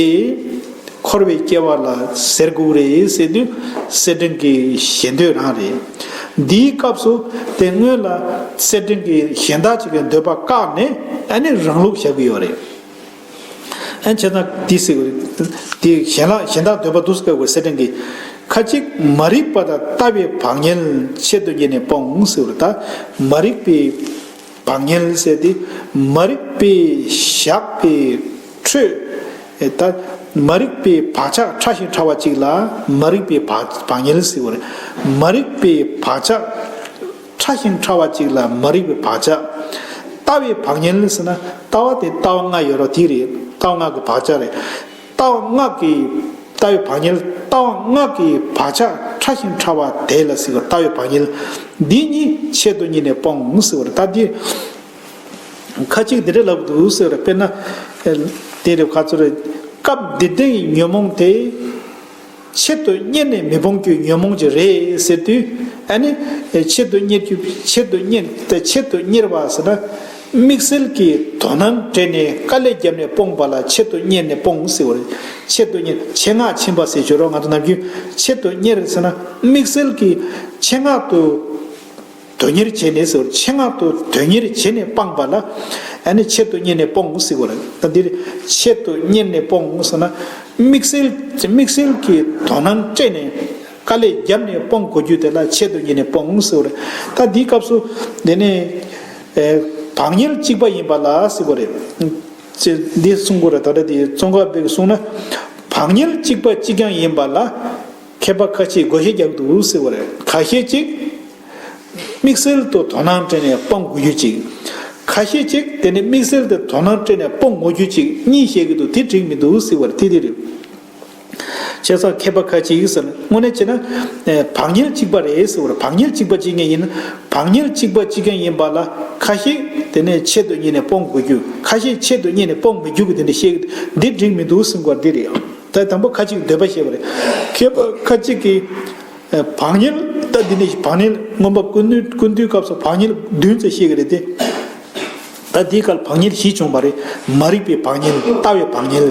འཁོར་བའི་སྐྱེ་བ་ལ་ཟེར་དགོས་རེད་ཟེར་དུས་གསེར་ཕྲེང་གི་ཞེ་འདོད་རང་རེད། འདིའི་སྐབས་སུ་དེ་སྔོན་ལ་གསེར་ཕྲེང་གི་གཞན་དག་ཅིག་གི་འདོད་པ་བཀག་ནས་ཨ་ནི་རང་ལུགས་བཞག་གི་ཡོད་རེད། ཨ་ནི་བྱས་ཙང་འདི་ཟེར་དགོས་རེད། དེ་གཞན་ལ་གཞན་དག་འདོད་པ་འདུག་ཟེར་དགོས་གསེར་ཕྲེང་གིས། ཁ་ཅིག་མ་རིག་པ་དང་ལྟ་བའི་བག་ཉལ་ཆེད་དུ་གཉེར་ནས་སྤོང་ཟེར་བ་རེད། ད་མ་རིག་པའི་བག་ཉལ་ཟེར་ཏེ། མ་རིག་པས་བཞག་པའི་འཕྲོས། ད་མ་རིག་པའི་བག་ཆགས་ཕྲ་ཞིང་ཕྲ་བ་ཅིག་ལ་མ་རིག་པའི་བག་བག་ཉལ་ཟེར་བ་རེད། མ་རིག་པའི་བག་ཆགས་ཕྲ་ཞིང་ཕྲ་བ་ཅིག་ལ་མ་རིག་པའི་བག་ཆགས། ལྟ་བའི་བག་ཉལ་ཟེར་ན་ལྟ་བ་དེ་ལྟ་བ་ལྔ་ཡོད་རེད་དེ་རེད། ལྟ་བ་ལྔ་གི་བག་ཆགས་རེད། ལྟ་བ་ལྔ་གི་ལྟ་བའི་བག་ཉལ། ལྟ་བ་ལྔ་གི་བག་ཆགས་ཕྲ་ཞིང་ཕྲ་བ་དེ་ལ་ཟེར་བ་ལྟ་བའི་བག་ཉལ། འདི་གཉིས་ཆེད་དུ་གཉེར་ནས་སྤོང་ཟེར་བ་རེད། ད་འདི་ཁ་ཅིག་འདི་འདྲ་ལབ་འདུག་ཟེར་བ་རེད། དཔེར་ན་དེ་རེད། ཁ་ཚུར་རེད། སྐབས་འདིར་བསྟན་གྱི་ཉོན་མོངས་དེ་ཆེད་དུ་གཉེར་ནས་མི་སྤོང་རྒྱུའི་ཉོན་མོངས་ཅིག་རེད་ཟེར་དུས། ཨ་ནི་ཆེད་དུ་གཉེར་རྒྱུ་ཆེད་དུ་གཉེར་ཆེད་དུ་གཉེར་བ་ཟེར་ན། དམིགས་བསལ་གྱི་དོ་སྣང་སྤྲད་ནས་དཀའ་ལས་བརྒྱབ་ནས་སྤོང་བ་ལ་ཆེད་དུ་གཉེར་ནས་སྤོང་ཟེར་བ་རེད། ཆེད་དུ་གཉེར། ཆེད་མངགས་ཕྱིན་པ་ཟེར་ཆོག་རོགས། ང་ཚོ་ནམ་རྒྱུན་ཆེད་དུ་གཉེར་ཟེར་ན་དམིགས་བསལ་གྱི་ཆེད་མངགས་དུ་དོན་གཉེར་བྱས་ནས་ཟེར་བ་རེད། ཆེད་མངགས་དུ་དོན་གཉེར་བྱས་ནས་སྤངས་པ་ལ་ཨ་ནི་ཆེད་དུ་གཉེར་ནས་སྤོང་ཟེར་བ་རེད། ད་འདིར་ཆེད་དུ་གཉེར་ནས་སྤོང་ཟེར་ན་དམིགས་བསལ་དམིགས་བསལ་གྱི་དོ་སྣང་སྤྲད་ནས། དཀའ་ལས་བརྒྱབ་ནས་སྤོང་དགོས་རྒྱུ་དེ་ལ་ཆེད་དུ་གཉེར་ནས་སྤོང་ཟེར་བ་རེད། ད་འདིའི་སྐབས་སུ་དེ་ནས་ཨེ་བག་ཉལ་གཅིག་པ་ཡིན་པ་ལ་ཟེར་བ་རེད། ཅེས་འདི་གསུང་དགོས་རེད། ད་ལྟ་དེ་ཙོང་ཁ་པས་གསུངས་ན། བག་ཉལ་གཅིག་པ་གཅིག་རྐྱང་ཡིན་པ་ལ་མཁས་པ་ཁ་ཤས་བགོ་བཤའ་རྒྱག་འདུག་ཟེར་བ་རེད། ཁ་ཤས་ཅིག་དམིགས་བསལ་དུ་དོ་སྣང་སྤྲད་ནས་སྤོང་དགོས་རྒྱུ་གཅིག། ཁ་ཤས་ཅིག་དེ་ནི་དམིགས་བསལ་དུ་དོ་སྣང་སྤྲད་ནས་སྤོང་དགོས་རྒྱུ་ཅིག་གཉིས་བཤད་ཀྱི་འདུག་དེ་འགྲིག་མི་འདུག་ཟེར་བ་རེད། དེ་དེ་རེད། བྱས་ཙང་མཁས་པ་ཁ་ཅིག་ཟེར་ན་དངོས་གནས་བྱས་ན། ཨེ། བག་ཉལ་གཅིག་པ་རེད་ཟེར་བ་རེད། བག་ཉལ་གཅིག་པ་གཅིག་རྐྱང་ཡིན་ན། བག་ཉལ་གཅིག་པ་གཅིག་རྐྱང་ཡིན་པ་ལ་ཁ་ཤས་དེ་ནས་ཆེད་དུ་གཉེར་ནས་སྤོང་དགོས་རྒྱུ། ཁ་ཤས་ཆེད་དུ་གཉེར་ནས་སྤོང་མི་རྒྱུ་གི་དེ་འདྲ་བཤད་ཀྱི་འདི་འགྲིག་མི་འདུག་གསུང་དགོས་འདི་རེད། ད་དང་པོ་ཁ་ཅིག་འདོད་པ་བཤད་པ་རེད། མཁས་པ་ཁ་ཅིག་གིས། ཨེ། བག་ཉལ། ད་འདི་ནས་བག་ཉལ་མངོན་པ་ཀུན་འདུས་ཀུན་འདུས་སྐབས་སུ་བག་ཉལ་བདུན་ཙམ་བཤད་ཀྱི་རེད་དེ། ད་འདིའི་སྐབས་བག་ཉལ་བཞི་བྱུང་བ་རེད། མ་རིག་པའི་བག་ཉལ། ལྟ་བའི་བག་ཉལ།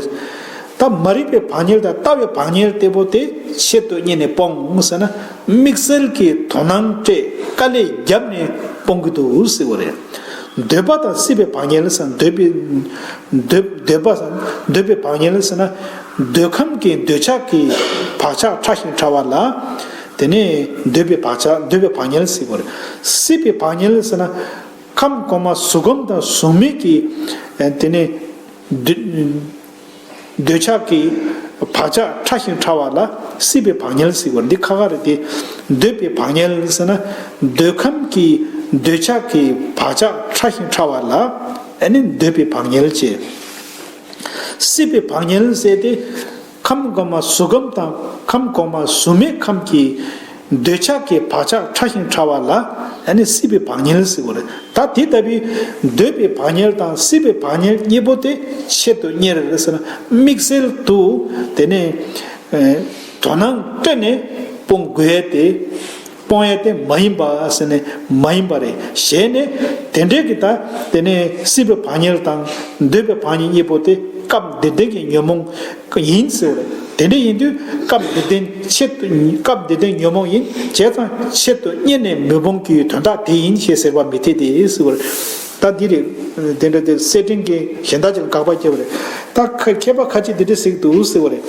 ད་མ་རིག་པའི་བག་ཉལ་དང་ལྟ་བའི་བག་ཉལ་དེ་པོ་དེ་ཆེད་དུ་གཉེར་ནས་སྤོང་ཟེར་ན། དམིགས་བསལ་གྱི་དོ་སྣང་སྤྲད། དཀའ་ལས་བརྒྱབ་ནས་སྤོང་གི་འདུག་ཟེར་བ་རེད། འདོད་པ་དང་སྲིད་པའི་བག་ཉལ་ཟེར་ན། འདོད་པའི། འདོད། འདོད་པ་ཟེར་ན། འདོད་པའི་བག་ཉལ་ཟེར་ན། འདོད་ཁམས་ཀྱི་འདོད་ཆགས་ཀྱི་བག་ཆགས་ཕྲ་ཞིང་ཕྲ་བ་ལ། དེ་ནས་འདོད་པའི་བག་ཆགས། འདོད་པའི་བག་ཉལ་ཟེར་བ་རེད། སྲིད་པའི་བག་ཉལ་ཟེར་ན། ཁམས་གོང་མ་གཟུགས་ཁམས་དང་གཟུགས་མེད་ཀྱི། ཨ། དེ་ནས་འདོད། འདོད་ཆགས་ཀྱི་བག་ཆགས་ཕྲ་ཞིང་ཕྲ་བ་ལ་སྲིད་པའི་བག་ཉལ་ཟེར་བ་འདི་ཁ་ཁ་རེད་དེ། འདོད་པའི་བག་ཉལ་ཟེར་ན། འདོད་ཁམས་ཀྱི་འདོད་ཆགས་ཀྱི་བག་ཆགས་ཕྲ་ཞིང་ཕྲ་བ་ལ་ཨ་ནི་འདོད་པའི་བག་ཉལ་བྱས། སྲིད་པའི་བག་ཉལ་ཟེར་ཏེ། ཁམས་གོང་མ་གཟུགས་ཁམས་དང་ཁམས་གོང་མ་གཟུགས་མེད་ཁམས་ཀྱི་འདོད་ཆགས་ཀྱི་བག་ཆགས་ཕྲ་ཞིང་ཕྲ་བ་ལ་ཨ་ནི་སྲིད་པའི་བག་ཉལ་ཟེར་བ་རེད། ད་དེ་ལྟ་བུའི་འདོད་པའི་བག་ཉལ་དང་སྲིད་པའི་བག་ཉལ་གཉིས་པོ་དེ་ཆེད་དུ་གཉེར་ཟེར་ན། དམིགས་བསལ་དུ་དེ་ནས། ཨེ། དོ་སྣང་སྤྲད་ནས་སྤོང་དགོས་ཏེ། སྤོང་ཡ་དེ་མ་ཡིན་པ་ཟེར་ནས་མ་ཡིན་པ་རེད། ཞེས་ནས་དེ་འདྲའི་གི་ད་དེ་ནས་སྲིད་པའི་བག་ཉལ་དང་འདོད་པའི་བག་ཉལ་གཉིས་པོ་དེ་སྐབས་འདིར་ལྡན་གྱི་ཉོན་མོངས་ཡིན་ཟེར་བ་རེད། དེ་འདྲ་ཡིན་དུས་སྐབས་འདིར་ལྡན་ཆེད་དུ། སྐབས་འདིར་ལྡན་ཉོན་མོངས་ཡིན། བྱས་ཙང་ཆེད་དུ་གཉེར་ནས་མི་སྤོང་རྒྱུའི་དོན་དག་དེ་ཡིན་ཞེས་ཟེར་བ་མི་འཐད་དེ་ཟེར་བ་རེད། ད་འདི་རེད། དེ་འདྲ་དེ་གསེར་ཕྲེང་གིས་གཞན་དག་ཅིག་ལ་དགག་པ་བྱས་པ་རེད། ད་ཁ། མཁས་པ་ཁ་ཅིག་འདི་འདྲ་ཟེར་གྱི་འདུག་ཟེར་བ་རེད།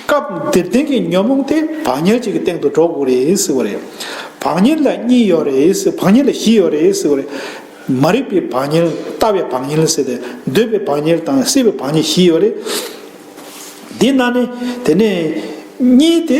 སྐབས་འདིར་ལྡན་གྱི་ཉོན་མོངས་དེ་བག་ཉལ་གཅིག་གི་སྟེང་དུ་འགྲོ་དགོས་རེད་ཟེར་བ་རེད། བག་ཉལ་ལ་གཉིས་ཡོད་རེད་ཟེར། བག་ཉལ་ལ་བཞི་ཡོད་རེད་ཟེར་བ་རེད། མ་རིག་པའི་བག་ཉལ། ལྟ་བའི་བག་ཉལ་ཟེར་ཏེ། འདོད་པའི་བག་ཉལ་དང་སྲིད་པའི་བག་ཉལ་བཞི་ཡོད་རེད། འདི་ནང་ནས་དེ་ནས་གཉིས་དེ།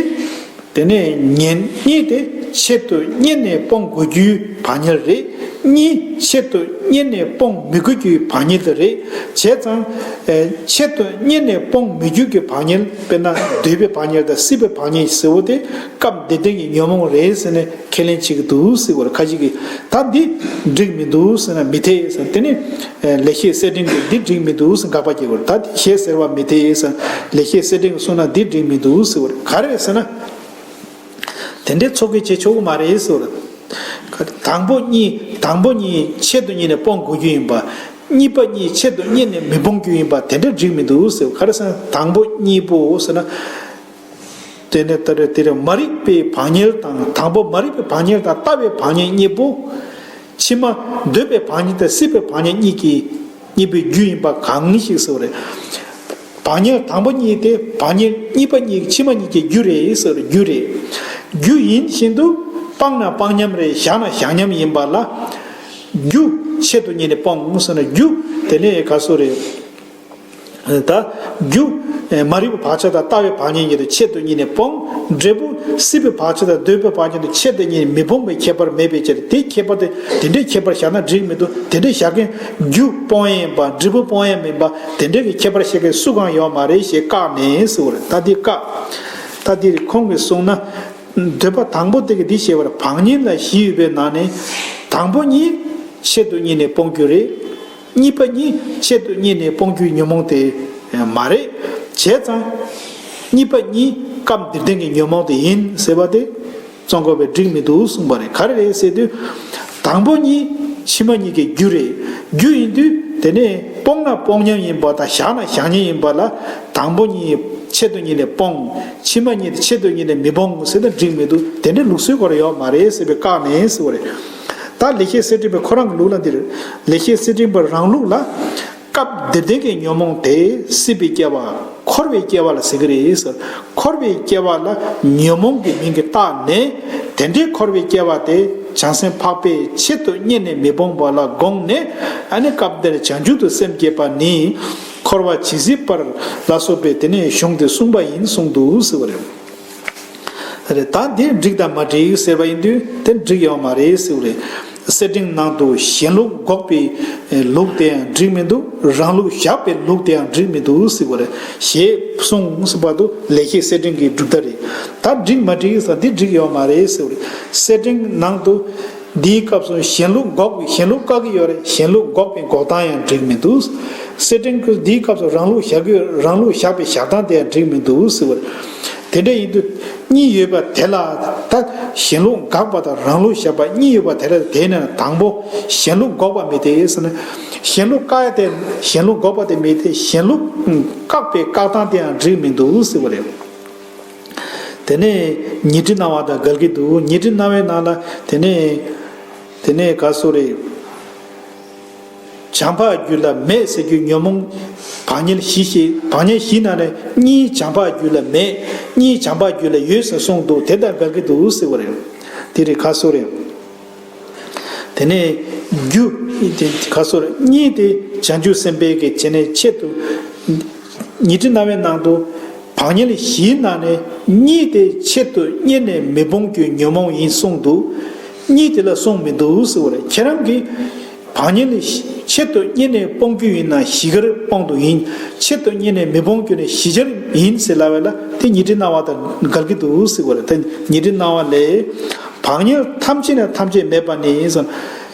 དེ་ནས་ཉན། གཉིས་དེ་ཆེད་དུ་གཉེར་ནས་སྤོང་དགོས་རྒྱུའི་བག་ཉལ་རེད། གཉིས་ཆེད་དུ་གཉེར་ནས་སྤོང་མི་དགོས་རྒྱུའི་བག་ཉལ་དེ་རེད། བྱས་ཙང་། ཨེ། ཆེད་དུ་གཉེར་ནས་སྤོང་མི་དགོས་རྒྱུའི་བག་ཉལ། དཔེར་ན་འདོད་པའི་བག་ཉལ་དང་སྲིད་པའི་བག་ཉལ་ཟེར་བ་དེ་སྐབས་འདིར་ལྡན་གྱི་ཉོན་མོངས་རེད་ཟེར་ནས་ཁས་ལེན་བྱེད་ཀྱི་འདུག་ཟེར་བ་རེད། ཁ་ཅིག་གིས་ད་འདི་འགྲིག་མི་འདུག་ཟེར་ན་མི་འཐད་ཟེར། དེ་ནི། ཨེ། ལེགས་བཤད་གསེར་ཕྲེང་གིས་འདི་འགྲིག་མི་འདུག་ཟེར་དགག་པ་བྱེད་དགོས་རེད། ད་འདི་ཞེས་ཟེར་བ་མི་འཐད་ཟེར། ལེགས་བཤད་གསེར་ཕྲེང་གིས་གསུངས་ན་འདི་འགྲིག་མི་འདུག་ཟེར་བ་རེད། ག་རེ་རེད་ཟེར་ན། དེ་འདྲའི་ཚོགས་ཀྱིས་བྱེད་ཆོག་གི་མ་རེད་ཟེར་བ་རེད། དང་པོ་གཉིས། དང་པོ་གཉིས་ཆེད་དུ་གཉེར་ནས་སྤོང་དགོས་རྒྱུ་ཡིན་པ། གཉིས་པ་གཉིས་ཆེད་དུ་གཉེར་ནས་མི་སྤོང་རྒྱུ་ཡིན་པ་དེ་འདྲ་འགྲིག་མི་འདུག་ཟེར། ག་རེ་ཟེར་ན་དང་པོ་གཉིས་པོ་ཟེར་ན། དེ་ནས་ད་རེས་དེ་རེད། མ་རིག་པའི་བག་ཉལ་དང་། དང་པོ་མ་རིག་པའི་བག་ཉལ་དང་ལྟ་བའི་བག་ཉལ་གཉིས་པོ། ཕྱི་མ་འདོད་པའི་བག་ཉལ་དང་སྲིད་པའི་བག་ཉལ་གཉིས་ཀྱི། གཉིས་པོའི་རྒྱུ་ཡིན་པ་གང་ཞིག་ཟེར་བ་རེད། བག་ཉལ་དང་པོ་གཉིས་དེ་བག་ཉལ་གཉིས་པ་གཉིས་ཀྱི་ཕྱི་མ་གཉིས་ཀྱི་རྒྱུ་རེད་ཟེར་བ་རེད། རྒྱུ་རེད། རྒྱུ་ཡིན་བཞིན་དུ་སྤངས་ན་སྤང་སྙོམས་རེད། བཞག་ན་བཞག་སྙོམས་ཡིན་པ་ལ། རྒྱུ་ཆེད་དུ་གཉེར་ནས་སྤོང་ཟེར་ན་རྒྱུ་དེ་ནས་ག་ཚོད་རེད། ད་རྒྱུ། ཨེ། མ་རིག་པའི་བག་ཆགས་དང་ལྟ་བའི་བག་ཉལ་གཉིས་དེ་ཆེད་དུ་གཉེར་ནས་སྤོང་། འབྲས་བུ་སྲིད་པའི་བག་ཆགས་དང་འདོད་པའི་བག་ཉལ་དེ་ཆེད་དུ་གཉེར་ནས་མི་སྤོང་བའི་ཁྱད་པར་མེད་པའི་ཕྱིར། དེའི་ཁྱད་པར་དེ་དེ་འདྲའི་ཁྱད་པར་བཞག་ན་འགྲིག་མི་འདུག་དེ་འདྲའི་བཞག་མཁན་རྒྱུ་སྤོང་ཡས་ཡིན་པ། འབྲས་བུ་སྤོང་ཡས་མིན་པ། དེ་འདྲའི་གི་ཁྱད་པར་བཤད་མཁན་སུ་གང་ཡོད་མ་རེད་ཞེས་བཀག་ནས་ཟེར་བ་རེད། ད་འདི་བཀག་ད་འདིར་ཁོང་གིས་གསུངས་ན། འདོད་པ་དང་པོ་དེ་གིས་འདི་བཤད་པར་བག་ཉལ་ལ་བཞི་ཡོད་པའི་ནང་ནས་དང་པོ་གཉིས་ཆེད་དུ་གཉེར་ནས་སྤོང་རྒྱུ་རེད། གཉིས་པ་གཉིས་ཆེད་དུ་གཉེར་ནས་སྤོང་རྒྱུའི་ཉོན་མོངས་དེ་མ་རེད། བྱས་ཙང་། གཉིས་པ་གཉིས་སྐབས་འདིར་ལྡན་གྱི་ཉོན་མོངས་དེ་ཡིན་ཟེར་བ་དེ་བཙོང་དགོས་པས་འགྲིག་མི་འདུག་གསུངས་པ་རེད། ག་རེ་རེད་ཟེར་དུས། དང་པོ་གཉིས་ཕྱི་མ་གཉིས་ཀྱི་རྒྱུ་རེད། རྒྱུ་ཡིན་དུས་དེ་ནས་སྤོང་ན་སྤོང་སྙོམས་ཡིན་པ་དང་བཞག་ན་བཞག་སྙོམས་ཡིན་པ་ལ། དང་པོ་གཉིས་ཆེད་དུ་གཉེར་ནས་སྤོང་། ཕྱི་མ་གཉིས་དེ་ཆེད་དུ་གཉེར་ནས་མི་སྤོང་ཟེར་ན་འགྲིག་མི་འདུག་དེ་འདྲའི་ལུགས་སྲོལ་སྐོར་ཡོད་མ་རེད་ཟེར་བའི་བཀག་ནས་ཟེར་བ་རེད། ད་ལེགས་བཤད་གསེར་ཕྲེང་པས་ཁོ་རང་གི་ལུགས་ལ་འདིར། ལེགས་བཤད་གསེར་ཕྲེང་པའི་རང་ལུགས་ལ། སྐབས་འདིར་ལྡན་གྱི་ཉོན་མོངས་དེ་སྲིད་པའི་སྐྱེ་བ། འཁོར་བའི་སྐྱེ་བ་ལ་ཟེར་གྱི་རེད་ཟེར། འཁོར་བའི་སྐྱེ་བ་ལ་ཉོན་མོངས་ཀྱི་མིང་གིས་བཏགས་ནས། དེ་འདྲའི་འཁོར་བའི་སྐྱེ་བ་དེ་བྱང་སེམས་འཕགས་པས་ཆེད་དུ་གཉེར་ནས་མི་སྤོང་བ་ལ་དགོངས་ནས། ཨ་ནི་སྐབས་འདིར་བྱང་ཆུབ་ཏུ་སེམས་བསྐྱེད་པ་ནི། འཁོར་བ་ཇི་སྲིད་བར་ལ་སོགས་པའི་དེ་ནས་གཞུང་དེ་གསུངས་པ་ཡིན་གསུངས་འདུག་ཟེར་བ་རེད། རེད། ད་འདི་འགྲིག་དང་མ་འགྲིག་ཟེར་བ་ཡིན་དུས་དེ་འགྲིག་ཡོད་མ་རེད་ཟེར་བ་རེད། གསེར་ཕྲེང་ནང་དུ་གཞན་ལུགས་འགོག་པའི་ལུགས་དེ་ཡང་འགྲིག་མི་འདུག་རང་ལུགས་བཞག་པའི་ལུགས་དེ་ཡང་འགྲིག་མི་འདུག་ཟེར་བ་རེད། ཞེས་གསུངས་ཟེར་བ་དུ་ལེགས་བཤད་གསེར་ཕྲེང་གི་གྲུབ་མཐའ་རེད། ད་འགྲིག་མ་འགྲིག་ཟེར་འདི་འགྲིག་ཡོད་མ་རེད་ཟེར་བ་རེད། གསེར་ཕྲེང་ནང་དུ་འདིའི་སྐབས་སུ་གཞན་ལུགས་འགོག་པའི་གཞན་ལུགས་བཀག་གི་ཡོད་རེད། གཞན་ལུགས་འགོག་པའི་འགོག་སྟངས་ཡང་འགྲིག་མི་འདུག་གསེར་ཕྲེང་གི་འདིའི་སྐབས་སུ་རང་ལུགས་བཞག་གི་རང་ལུགས་བཞག་པའི་བཞག་སྟངས་དེ་ཡང་འགྲིག་མི་འདུག་ཟེར་བ་རེད། དེ་འདྲ་ཡིན་དུས་གཉིས་ཡོད་པ་དེ་ལ་ད་གཞན་ལུགས་འགག་པ་དང་རང་ལུགས་བཞག་པ་གཉིས་ཡོད་པ་དེ་ལ་དེ་ནས་དང་པོ་གཞན་ལུགས་འགོག་པ་མི་དེ་ཟེར་ན། གཞན་ལུགས་བཀག་ཡ་དེ་གཞན་ལུགས་འགོག་པ་དེ་མི་དེ་གཞན་ལུགས་བཀག་པའི་བཀག་སྟངས་དེ་ཡང་འགྲིག་མི་འདུག་ཟེར་བ་རེད། དེ་ནས་ཉི་ཁྲི་སྣང་བ་དང་འགལ་གྱི་འདུག་ཉི་ཁྲི་སྣང་བའི་ནང་ལ་དེ་ནས་དེ་ནས་ག་སོ་རེད། བྱམས་པ་རྒྱུད་ལ་མེད་ཟེར་རྒྱུ་ཉོན་མོངས་བག་ཉལ་བཞི་ཞེས་བག་ཉལ་བཞི་ནང་ནས་གཉིས་བྱམས་པ་རྒྱུད་ལ་མེད། གཉིས་བྱམས་པ་རྒྱུད་ལ་ཡོད་ཟེར་གསུངས་འདུག་དེ་དང་འགལ་གྱི་འདུག་ཟེར་བ་རེད། དེ་རེད་ག་སོ་རེད། དེ་ནས་རྒྱུ་དེ་ག་སོ་རེད། གཉིས་དེ་བྱང་ཆུབ་སེམས་དཔའི་གི་བྱེད་ནས་ཆེད་དུ། ཉི་ཁྲི་སྣང་བའི་ནང་དུ་བག་ཉལ་བཞིའི་ནང་ནས་གཉིས་དེ་ཆེད་དུ་གཉེར་ནས་མི་སྤོང་རྒྱུའི་ཉོན་མོངས་ཡིན་གསུངས་འདུག་གཉིས་དེ་ལ་གསུངས་མི་འདུག་ཟེར་བ་རེད། ཁྱེད་རང་གིས་བག་ཉལ་ཆེད་དུ་གཉེར་ནས་སྤོང་རྒྱུ་ཡིན་ན་བཞི་ཀར་སྤོང་དུ་ཡིན། ཆེད་དུ་གཉེར་ནས་མི་སྤོང་རྒྱུ་ནི་བཞི་ཆར་ཡིན་ཟེར་ལབ་པ་ལ་དེ་ཉི་ཁྲི་སྣང་བ་དང་འགལ་གྱི་འདུག་ཟེར་བ་རེད། དེ་ཉི་ཁྲི་སྣང་བ་ལས། བག་ཉལ་ཐམས་ཅད་ནས་ཐམས་ཅད་མེད་པ་ནི་ཟེར།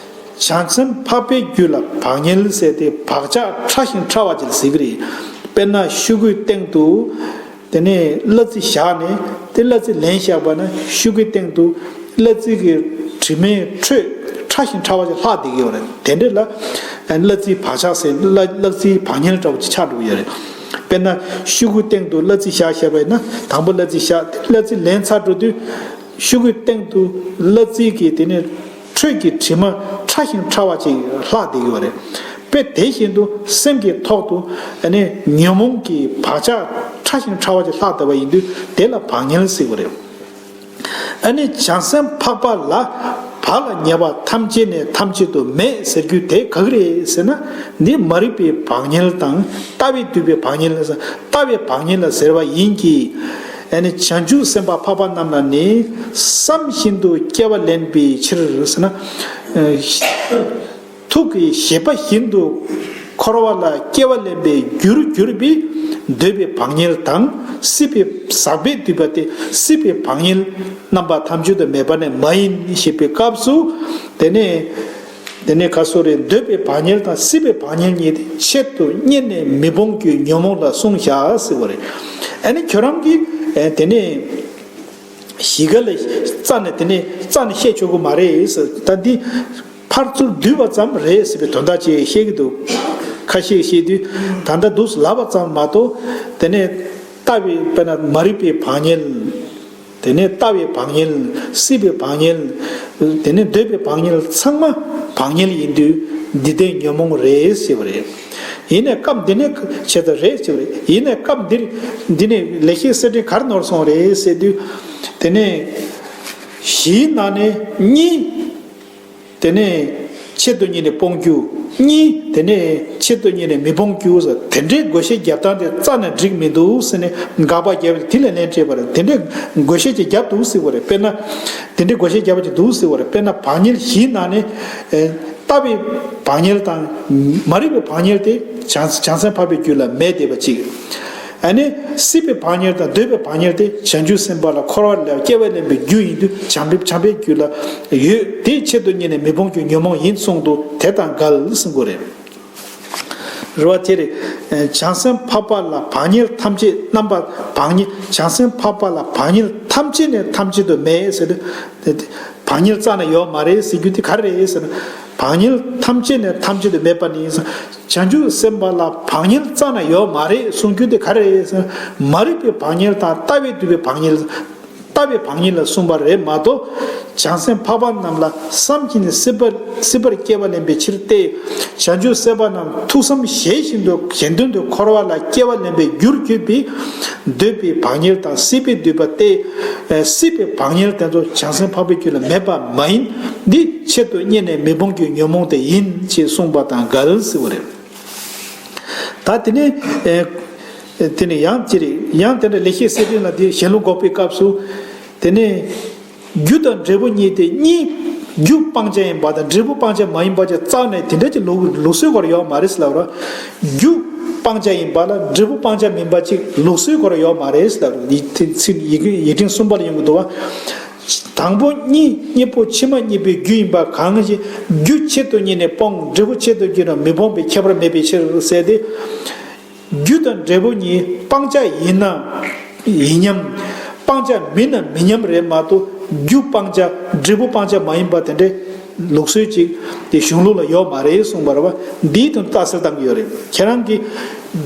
བྱང་སེམས་འཕགས་པའི་རྒྱུད་ལ་བག་ཉལ་ཟེར་ཏེ་བག་ཆགས་ཕྲ་ཞིང་ཕྲ་བ་ཅིག་ཟེར་གྱི་རེད། དཔེར་ན་ཤོག་གུའི་སྟེང་དུ་དེ་ནས་གླ་རྩི་བཞག་ནས་དེ་གླ་རྩི་ལེན་བཞག་པ་ན་ཤོག་གུའི་སྟེང་དུ་གླ་རྩི་གི་དྲི་མའི་དྲོད་ཕྲ་ཞིང་ཕྲ་བ་ཅིག་ལྷག་བསྡད་ཀྱི་ཡོད་རེད། དེ་འདྲ་ལ་གླ་རྩིའི་བག་ཆགས་ཟེར། གླ་གླ་རྩིའི་བག་ཉལ་འདྲ་བོ་ཅིག་ཆགས་འགྲོ་གི་ཡོད་རེད། དཔེར་ན་ཤོག་གུའི་སྟེང་དུ་གླ་རྩི་བཞག་བཞག་པ་ཡིན་ན་དང་པོ་གླ་རྩི་བཞག་གླ་རྩི་ལེན་ཚར་འགྲོ་དུས། ཤོག་གུའི་སྟེང་དུ་གླ་རྩི་གི་དེ་ནས་དྲོད་ཀྱི་དྲི་མ་ཕྲ་ཞིང་ཕྲ་བ་ཅིག་ལྷག་བསྡད་ཡོད་རེད། དཔེ་དེ་བཞིན་དུ་སེམས་ཀྱི་ཐོག་ཏུ་ཨ་ནི་ཉོན་མོངས་ཀྱི་བག་ཆགས་ཕྲ་ཞིང་ཕྲ་བ་ཅིག་ལྷག་བསྡད་པ་ཡིན་དུས་དེ་ལ་བག་ཉལ་ཟེར་བ་རེད། ཨ་ནི་བྱང་སེམས་འཕགས་པ་ལ་བག་ལ་ཉལ་བ་ཐམས་ཅད་ནས་ཐམས་ཅད་དུ་མེད་ཟེར་རྒྱུ་དེ་ག་གི་རེད་ཟེར་ན། འདི་མ་རིག་པའི་བག་ཉལ་དང་ལྟ་བས་བསྡུས་པའི་བག་ཉལ་ལ་ཟེར། ལྟ་བའི་བག་ཉལ་ལ་ཟེར་བ་ཡིན་གྱི། ཨ་ནི་བྱང་ཆུབ་སེམས་དཔའ་འཕགས་པ་རྣམས་ལ་ནི་བསམ་བཞིན་དུ་སྐྱེ་བ་ལེན་པའི་ཕྱིར་ཟེར་ན། ཨ་ཐུགས་ཀྱི་བཞེད་པ་བཞིན་དུ་འཁོར་བ་ལ་སྐྱེ་བ་ལེན་པའི་རྒྱུར་གྱུར་པའི་འདོད་པའི་བག་ཉལ་དང་སྲིད་པའི་ཟག་པས་བསྡུས་པ་སྟེ་སྲིད་པའི་བག་ཉལ་རྣམ་པ་ཐམས་ཅད་དུ་མེད་པ་ནི་མ་ཡིན་ཞེས་པའི་སྐབས་སུ། དེ་ནས་དེ་ནས་ག་སོ་རེ། འདོད་པའི་བག་ཉལ་དང་སྲིད་པའི་བག་ཉལ་གཉིས་ཏེ་ཆེད་དུ་གཉེར་ནས་མི་སྤོང་རྒྱུའི་ཉོན་མོངས་ལ་གསུངས་བཞག་ཟེར་བ་རེད། ཨ་ནི་ཁྱོད་རང་གིས་ཨ་དེ་ནས་གཞི་ག་ལ་རྩ་ནས་དེ་ནས་རྩ་ནས་བཤད་ཆོག་གི་མ་རེད་ཟེར། ད་འདི་ཕར་ཚུར་བསྡུས་པ་ཙམ་རེད་ཟེར་བའི་དོན་དག་ཅིག་བཤད་ཀྱི་འདུག་ཁ་ཤས་བཤད་དུས་ད་ལྟ་འདུག་ལབ་པ་ཙམ་མ་གཏོགས་དེ་ནས་ལྟ་བའི་དཔེར་ན་མ་རིག་པའི་བག་ཉལ། དེ་ནས་ལྟ་བའི་བག་ཉལ། སྲིད་པའི་བག་ཉལ། དེ་ནས་འདོད་པའི་བག་ཉལ་ཚང་མ་བག་ཉལ་ཡིན་དུས་འདི་ལྟའི་ཉོན་མོངས་རེད་ཟེར་བ་རེད། ཡིན་ནའི་སྐབས་འདི་ནས་བྱས་ཙང་རེད་ཟེར་བ་རེད། ཡིན་ནའི་སྐབས་འདིར་འདི་ནས་ལེགས་བཤད་གསེར་ཕྲེང་ག་རེ་ནོར་སོང་རེད་ཟེར་དུས། དེ་ནས་བཞིའི་ནང་ནས་གཉིས། དེ་ནས་ཆེད་དུ་གཉེར་ནས་སྤོང་རྒྱུ། གཉིས། དེ་ནས་ཆེད་དུ་གཉེར་ནས་མི་སྤོང་རྒྱུ་ཟེར། དེ་འདྲའི་བགོ་བཤའ་རྒྱབ་སྟངས་དེ་རྩ་ནས་འགྲིག་མི་འདུག་ཟེར་ནས་དགག་པ་རྒྱབ་པ་དེ་ལ་ལན་སྤྲད་པ་རེད། དེ་འདྲའི་བགོ་བཤའ་ཅིག་རྒྱབ་འདུག་ཟེར་བ་རེད། དཔེར་ན། དེ་འདྲའི་བགོ་བཤའ་རྒྱབ་པ་ཅིག་འདུག་ཟེར་བ་རེད། དཔེར་ན་བག་ཉལ་བཞིའི་ནང་ནས་ཨེ། ལྟ་བའི་བག་ཉལ་དང་མ་རིག་པའི་བག་ཉལ་དེ་བྱང་བྱང་སེམས་འཕགས་པའི་རྒྱུད་ལ་མེད་བསྡད་པ་གཅིག་ཨ་ནི་སྲིད་པའི་བག་ཉལ་དང་འདོད་པའི་བག་ཉལ་དེ་བྱང་ཆུབ་སེམས་དཔའ་ལ་འཁོར་བ་ལ་སྐྱེ་བ་ལེན་པའི་རྒྱུ་ཡིན་དུས་བྱང་བྱང་པའི་རྒྱུད་ལ་ཡོད། དེའི་ཆེད་དུ་གཉེར་ནས་མི་སྤོང་རྒྱུའི་ཉོན་མོངས་ཡིན་གསུངས་འདུག་དེ་དང་འགལ་གསུང་གི་རེད། རེད་བ། དེ་རེད། བྱང་སེམས་འཕགས་པ་ལ་བག་ཉལ་ཐམས་ཅད་རྣམ་པ་བག་ཉལ་བྱང་སེམས་འཕགས་པ་ལ་བག་ཉལ་ཐམས་ཅད་ནས་ཐམས་ཅད་དུ་མེད་ཟེར་ཏེ། བག་ཉལ་རྩ་ནས་ཡོད་མ་རེད་ཟེར་རྒྱུ་དེ་ག་རེ་རེད་ཟེར་ན། བག་ཉལ་ཐམས་ཅད་ནས་ཐམས་ཅད་དུ་མེད་པ་ནི་བྱང་ཆུབ་སེམས་དཔའ་ལ་བག་ཉལ་རྩ་ནས་ཡོད་མ་རེད་གསུང་རྒྱུ་དེ་ག་རེ་རེད་ཟེར་ན། མ་རིག་པའི་བག་ཉལ་དང་ལྟ་བས་བསྡུས་པའི་བག་ཉལ། ལྟ་བའི་བག་ཉལ་ལ་གསུངས་པ་རེད་མ་གཏོགས། བྱང་སེམས་འཕགས་པ་རྣམས་ལ་བསམ་གྱིས་ནི་སྲིད་པ་སྲིད་པར་སྐྱེ་བ་ལེན་པའི་ཕྱིར་ཏེ། བྱང་ཆུབ་སེམས་དཔའ་རྣམས་ཐུགས་བསམ་བཞེས་བཞིན་དུ་གཞན་དོན་དུ་འཁོར་བ་ལ་སྐྱེ་བ་ལེན་པའི་རྒྱུར་གྱུར་པའི་འདོད་པའི་བག་ཉལ་དང་སྲིད་པས་བསྡུས་པ་སྟེ། སྲིད་པའི་བག་ཉལ་དེ་ཚོ་བྱང་སེམས་འཕགས་པའི་རྒྱུད་ལ་མེད་པ་མ་ཡིན། འདི་ཆེད་དུ་གཉེར་ནས་མི་སྤོང་རྒྱུའི་ཉོན་མོངས་དེ་ཡིན་ཞེས་གསུངས་པ་དང་འགལ་ཟེར་བ་རེད། ད་དེ་ནས་ཨེ། དེ་ནས་ཡང་ཅི་རེད། ཡང་དེ་འདྲ་ལེགས་བཤད་གསེར་ཕྲེང་ལ་དེ་གཞན་ལུགས་འགོག་པའི་སྐབས་སུ། དེ་ནས་རྒྱུ་དང་འབྲས་བུ་གཉིས་ཏེ་གཉིས། རྒྱུ་སྤང་བྱ་ཡིན་པ་དང་འབྲས་བུ་སྤང་བྱ་མ་ཡིན་པ་ཅིག་རྩ་ནས་དེ་འདྲ་ཅིག་ལུགས་ལུགས་སྲོལ་སྐོར་ཡོད་མ་རེད་ཟེར་ལབ་ར། རྒྱུ་སྤང་བྱ་ཡིན་པ་ལ་འབྲས་བུ་སྤང་བྱ་མིན་པ་ཅིག་ལུགས་སྲོལ་སྐོར་ཡོད་མ་རེད་ཟེར་ལབ་ར། ཡིག་ཚིག་ཡིག་ཡིག་ཕྲེང་གསུམ་པ་ལ་ཡོང་གི་འདུག་བ། དང་པོ་གཉིས་གཉིས་པོ་ཕྱི་མ་གཉིས་པོའི་རྒྱུ་ཡིན་པ་གང་ཞིག་རྒྱུ་ཆེད་དུ་གཉེར་ནས་སྤོང་། འབྲས་བུ་ཆེད་དུ་གྱུར་ན་མི་སྤོང་བའི་ཁྱད་པར་མེད་པའི་ཕྱིར་ཟེར་ཏེ། རྒྱུ་དང་འབྲས་བུ་གཉིས་སྤང་བྱ་ཡིན་ན་ཡིན་མཉམ། སྤང་བྱ་མིན་ན་མིན་མཉམ་རེད་མ་གཏོགས་རྒྱུ་སྤང་བྱ་འབྲས་བུ་སྤང་བྱ་མ་ཡིན་པ་དེ་འདྲའི་ལུགས་སྲོལ་ཅིག་དེ་གཞུང་ལུགས་ལ་ཡོད་མ་རེད་གསུངས་པ་རེད་བ། འདིའི་དོན་ལྟ་ཚུལ་བཏང་གི་ཡོད་རེད། ཁྱེད་རང་གིས་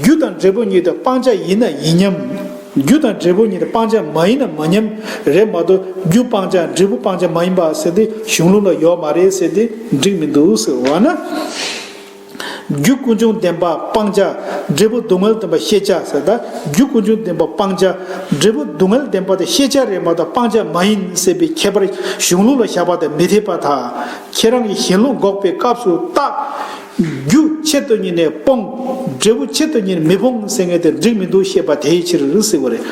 རྒྱུ་དང་འབྲས་བུ་གཉིས་དེ་སྤང་བྱ་ཡིན་ན་ཡིན་མཉམ། རྒྱུ་དང་འབྲས་བུ་གཉིས་དེ་སྤང་བྱ་མ་ཡིན་ན་མ་མཉམ་རེད་མ་གཏོགས་རྒྱུ་སྤང་བྱ་འབྲས་བུ་སྤང་བྱ་མ་ཡིན་པ་ཟེར་དེ་གཞུང་ལུགས་ལ་ཡོད་མ་རེད་ཟེར་དེ་འགྲིག་མི་འདུག་ཟེར་བ་ན། རྒྱུ་ཀུན་འབྱུང་བདེན་པ་སྤང་བྱ། འབྲས་བུ་སྡུག་བསྔལ་བདེན་པ་ཤེས་བྱ་ཟེར། ད་རྒྱུ་ཀུན་འབྱུང་བདེན་པ་སྤང་བྱ། འབྲས་བུ་སྡུག་བསྔལ་བདེན་པ་དེ་ཤེས་བྱ་རེད་མ་གཏོགས་སྤང་བྱ་མ་ཡིན་ཟེར་བའི་ཁྱད་པར་གཞུང་ལུགས་ལ་བཞག་པ་དང་མི་འཐད་པར་ཐལ། ཁྱེད་རང་གིས་གཞན་ལུགས་འགོག་པའི་སྐབས་སུ་རྟགས། རྒྱུ་ཆེད་དུ་གཉེར་ནས་སྤོང་། འབྲས་བུ་ཆེད་དུ་གཉེར་ནས་མི་སྤོང་ཟེར་མཁན་དེ་འགྲིག་མི་འདུག་ཞེས་པ་དེའི་ཕྱིར་ཟེར་བ་རེད།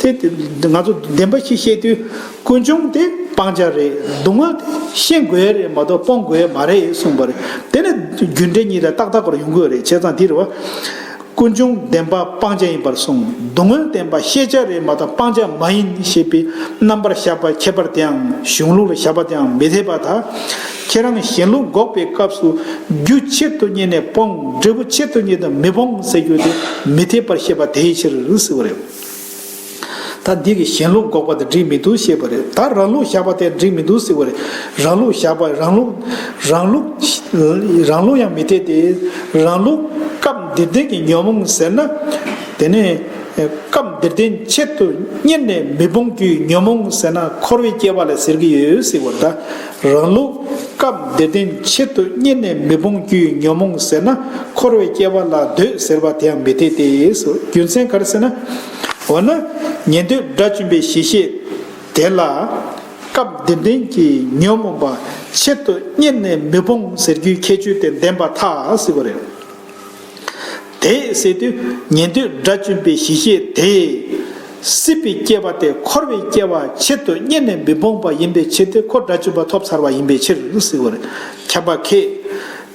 དེ་དེ་ང་ཚོ་བདེན་པ་བཞི་བཤད་དུས། ཀུན་འབྱུང་དེ་སྤང་བྱ་རེད། སྡུག་བསྔལ་དེ་ཤེས་དགོས་རེད་མ་གཏོགས་སྤོང་དགོས་མ་རེད་གསུངས་པ་རེད། དེ་ནི་རྒྱུ་འབྲས་གཉིས་དང་ཏག་ཏག་སྐོར་ཡོང་གི་རེད། བྱས་ཙང་འདི་རེད་བ། ཀུན་འབྱུང་བདེན་པ་སྤང་བྱ་ཡིན་པར་གསུངས། སྡུག་བསྔལ་བདེན་པ་ཤེས་བྱ་རེད་མ་གཏོགས་སྤང་བྱ་མ་ཡིན་ཞེས་པའི་རྣམ་པར་བཞག་པ་ཁྱད་པར་དེའང་གཞུང་ལུགས་ལ་བཞག་པ་དེའང་མི་འཐད་པར་ཐལ། ཁྱེད་རང་གཞན་ལུགས་འགོག་པའི་སྐབས་སུ་རྒྱུ་ཆེད་དུ་གཉེར་ནས་སྤོང་། འབྲས་བུ་ཆེད་དུ་གཉེར་ནས་མི་སྤོང་ཟེར་རྒྱུ་དེ་མི་འཐད་པར་བཤད་པ་དེའི་ཕྱིར་ཟེར་བ་རེད། ད་འདི་གི་གཞན་ལུགས་འགོག་པ་དེ་འགྲིག་མི་འདུག་ཞེས་པ་རེད། ད་རང་ལུགས་བཞག་པ་དེ་འགྲིག་མི་འདུག་ཟེར་བ་རེད། རང་ལུགས་བཞག་པ་རང་ལུགས་རང་ལུགས་རང་ལུགས་ཡང་མི་འཐད་དེ། རང་ལུགས་སྐབས་འདིར་ལྡན་གྱི་ཉོན་མོངས་ཟེར་ན། དེ་ནས་སྐབས་འདིར་ལྡན་ཆེད་དུ་གཉེར་ནས་མི་སྤོང་རྒྱུའི་ཉོན་མོངས་ཟེར་ན་འཁོར་བའི་སྐྱེ་བ་ལ་ཟེར་གྱི་ཡོད་ཟེར་བ་རེད། ད་རང་ལུགས་སྐབས་འདིར་ལྡན་ཆེད་དུ་གཉེར་ནས་མི་སྤོང་རྒྱུའི་ཉོན་མོངས་ཟེར་ན་འཁོར་བའི་སྐྱེ་བ་ལ་འདོད་ཟེར་བ་དེའང་མི་འཐད་དེ་ཟེར། རྒྱུ་མཚན་ག་རེ་ཟེར་ན། འོ་ན་ཉན་ཐོས་དགྲ་བཅོམ་པའི་གཞི་ཤེས་དེ་ལ་སྐབས་འདིར་ལྡན་གྱི་ཉོན་མོངས་པ་ཆེད་དུ་གཉེར་ནས་མི་སྤོང་ཟེར་རྒྱུའི་ཁྱད་ཆོས་དེ་ལྡན་པར་ཐལ་ཟེར་བ་རེད། དེ་ཟེར་དུས་ཉན་ཐོས་དགྲ་བཅོམ་པའི་གཞི་ཤེས་དེ། སྲིད་པའི་སྐྱེ་བ་དེ་འཁོར་བའི་སྐྱེ་བ་ཆེད་དུ་གཉེར་ནས་མི་སྤོང་བ་ཡིན་པའི་ཕྱིར་ཏེ། ཁོ་དགྲ་བཅོམ་པ་ཐོབ་ཚར་བ་ཡིན་པའི་ཕྱིར་ཟེར་བ་རེད། ཁྱབ་པ་ཁེ།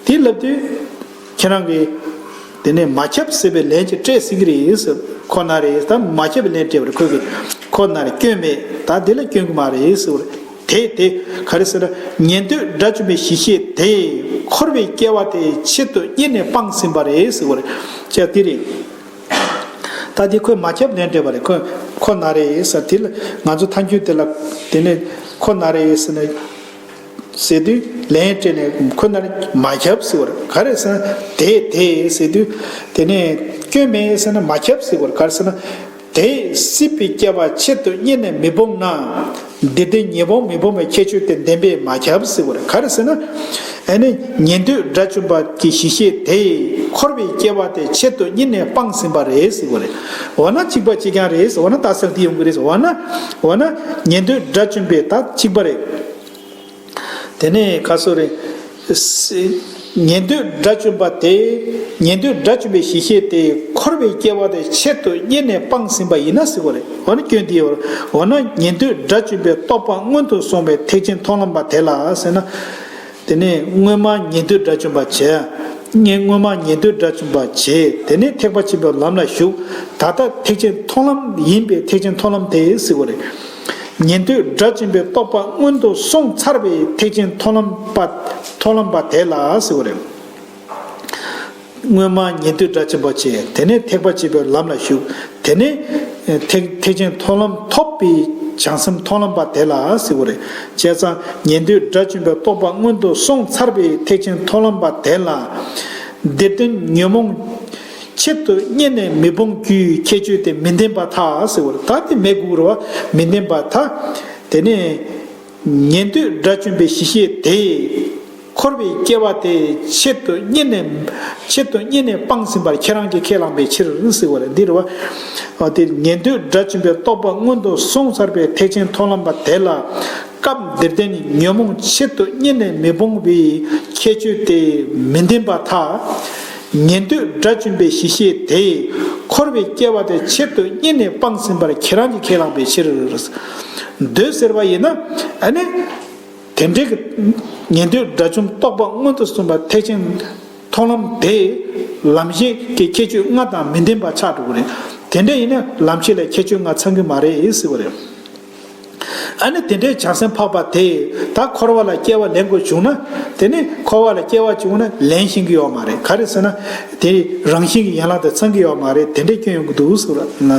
དེ་ལབ་དུས་ཁྱེད་རང་གིས་དེ་ནས་མ་ཁྱབ་ཟེར་བའི་ལན་ཅིག་སྤྲད་ཟིན་གྱི་རེད་ཟེར། ཁོ་ན་རེད། ད་མ་ཁྱབ་པའི་ལན་སྤྲད་པ་རེད། ཁོ་གིས་ཁོ་ན་རེ་སྐྱོན་མེད། ད་དེ་ལ་སྐྱོན་གྱི་མ་རེད་ཟེར་བ་རེད། དེ་དེ་ག་རེ་ཟེར་ན། ཉན་ཐོས་དགྲ་བཅོམ་པའི་གཞི་ཤེས་དེ་འཁོར་བའི་སྐྱེ་བ་དེ་ཆེད་དུ་གཉེར་ནས་སྤངས་ཟིན་པ་རེད་ཟེར་བ་རེད། ཅེས་དེ་རེད། ད་དེ་ཁོས་མ་ཁྱབ་ལན་སྤྲད་པ་རེད། ཁོ་ཁོ་ན་རེ་ཟེར། དེ་ལ་ང་ཚོ་ཐལ་འགྱུར་དེ་ལ་དེ་ནས་ཁོ་ན་རེ་ཟེར་ནས་ཟེར་དུས་ལན་སྤྲད་ནས་ཁོ་ན་རེ་མ་ཁྱབ་ཟེར་བ་རེད། ག་རེ་ཟེར་ན་དེ་དེ་ཟེར་དུས་དེ་ནས་སྐྱོན་མེད་ཟེར་ན་མ་ཁྱབ་ཟེར་བ་རེད། ག་རེ་ཟེར་ན། དེས་སྲིད་པའི་སྐྱེ་བ་ཆེད་དུ་གཉེར་ནས་མི་སྤོང་ན། འདིར་ལྡན་ཉོན་མོངས་མི་སྤོང་བའི་ཁྱད་ཆོས་དེ་ལྡན་པས་མ་ཁྱབ་ཟེར་བ་རེད། ག་རེ་ཟེར་ན། ཨ་ནི་ཉན་ཐོས་དགྲ་བཅོམ་པ་གི་གཞི་ཤེས་དེ་འཁོར་བའི་སྐྱེ་བ་དེ་ཆེད་དུ་གཉེར་ནས་སྤངས་ཟིན་པ་རེད་ཟེར་བ་རེད། འོ་ན་གཅིག་པ་གཅིག་རྐྱང་རེད། འོ་ན་ལྟ་ཚུལ་འདི་ཡོང་གི་རེད། འོ་ན་འོ་ན་ཉན་ཐོས་དགྲ་བཅོམ་པས་ད་གཅིག་པ་རེད། དེ་ནས་ཁ་སོ་རེ། ཉན་ཐོས་དགྲ་བཅོམ་པ་དེ། ཉན་ཐོས་དགྲ་བཅོམ་པའི་གཞི་ཤེས་དེ་འཁོར་བའི་སྐྱེ་བ་དེ་ཆེད་དུ་གཉེར་ནས་སྤངས་ཟིན་པ་ཡིན་ན་ཟེར་བ་རེད། འོ་ན་སྐྱོན་དེ་ཡོད། འོ་ན་ཉན་ཐོས་དགྲ་བཅོམ་པའི་རྟོགས་པ་སྔོན་དུ་སོང་བའི་ཐེག་ཆེན་མཐོང་ལམ་པ་དེ་ལ་ཟེར་ན། དེ་ནས་སྔོན་མ་ཉན་ཐོས་དགྲ་བཅོམ་པ་བྱས། སྔོན་མ་ཉན་ཐོས་དགྲ་བཅོམ་པ་བྱས། དེ་ནས་ཐེག་པ་ཆེན་པོའི་ལམ་ལ་ཞུགས། ད་ལྟ་ཐེག་ཆེན་མཐོང་ལམ་ཡིན་པའི་ཐེག་ཆེན་མཐོང་ལམ་དེ་ཟེར་བ་རེད། ཉན་ཐོས་དགྲ་བཅོམ་པའི་རྟོགས་པ་སྔོན་དུ་སོང་ཚར་བའི་ཐེག་ཆེན་མཐོང་ལམ་པ། མཐོང་ལམ་པ་དེ་ལ་ཟེར་བ་རེད། སྔོན་མ་ཉན་ཐོས་དགྲ་བཅོམ་པ་བྱས། དེ་ནས་ཐེག་པ་ཆེན་པོའི་ལམ་ལ་ཞུགས། དེ་ནས་ཐེག་ཐེག་ཆེན་མཐོང་ལམ་ཐོབ་པའི་བྱང་སེམས་མཐོང་ལམ་པ་དེ་ལ་ཟེར་བ་རེད། བྱས་ཙང་ཉན་ཐོས་དགྲ་བཅོམ་པའི་རྟོགས་པ་སྔོན་དུ་སོང་ཚར་བའི་ཐེག་ཆེན་མཐོང་ལམ་པ་དེ་ལ། འདིར་ལྡན་ཉོན་མོངས་ཆེད་དུ་གཉེར་ནས་མི་སྤོང་རྒྱུའི་ཁྱད་ཆོས་དེ་མི་ལྡན་པར་ཐལ་ཟེར་བ་རེད། ད་དེ་མེད་དགོས་རེད་བ། མི་ལྡན་པར་ཐལ། དེ་ནས་ཉན་ཐོས་དགྲ་བཅོམ་པའི་གཞི་ཤེས་དེ་འཁོར་བའི་སྐྱེ་བ་དེ་ཆེད་དུ་གཉེར་ནས་ཆེད་དུ་གཉེར་ནས་སྤངས་ཟིན་པར་ཁྱེད་རང་གིས་ཁས་བླངས་པའི་ཕྱིར་ཟེར་བ་རེད། འདི་རེད་བ། འོ་དེ་ཉན་ཐོས་དགྲ་བཅོམ་པའི་རྟོགས་པ་སྔོན་དུ་སོང་ཚར་བའི་ཐེག་ཆེན་མཐོང་ལམ་པ་དེ་ལ། སྐབས་འདིར་ལྡན་ཉོན་མོངས་ཆེད་དུ་གཉེར་ནས་མི་སྤོང་བའི་ཁྱད་ཆོས་དེ་མི་ལྡན་པར་ཐལ། ཉན་ཐོས་དགྲ་བཅོམ་པའི་གཞི་ཤེས་དེས་འཁོར་བའི་སྐྱེ་བ་དེ་ཆེད་དུ་གཉེར་ནས་སྤངས་ཟིན་པར་ཁྱེད་རང་གིས་ཁས་བླངས་པའི་ཕྱིར། འདོད་ཟེར་བ་ཡིན་ན་ཨ་ནི། དེ་འདྲའི་གི་ཉན་ཐོས་དགྲ་བཅོམ་རྟོགས་པ་མངོན་དུ་སུམ་པ་ཐེག་ཆེན་མཐོང་ལམ་དེ་ལམ་ཤེས་ཀྱི་ཁྱད་ཆོས་ལྔ་དང་མི་ལྡན་པ་ཆགས་འགྲོ་གི་རེད། དེ་འདྲ་ཡིན་ན་ལམ་ཤེས་ལ་ཁྱད་ཆོས་ལྔ་ཚང་གི་མ་རེད་ཟེར་བ་རེད། ཨ་ནི་དེ་འདྲའི་བྱང་སེམས་འཕགས་པ་དེ་ད་འཁོར་བ་ལ་སྐྱེ་བ་ལེན་དགོས་བྱུང་ན། དེ་ནི་འཁོར་བ་ལ་སྐྱེ་བ་བྱུང་ན་ལེན་ཤེས་ཀྱི་ཡོད་མ་རེད། ག་རེ་ཟེར་ན་དེ་རང་བཞིན་གྱི་ཡན་ལག་དང་ཚང་གི་ཡོད་མ་རེད། དེ་འདྲའི་སྐྱོན་ཡོང་གི་འདུག་ཟེར་བ་ལ།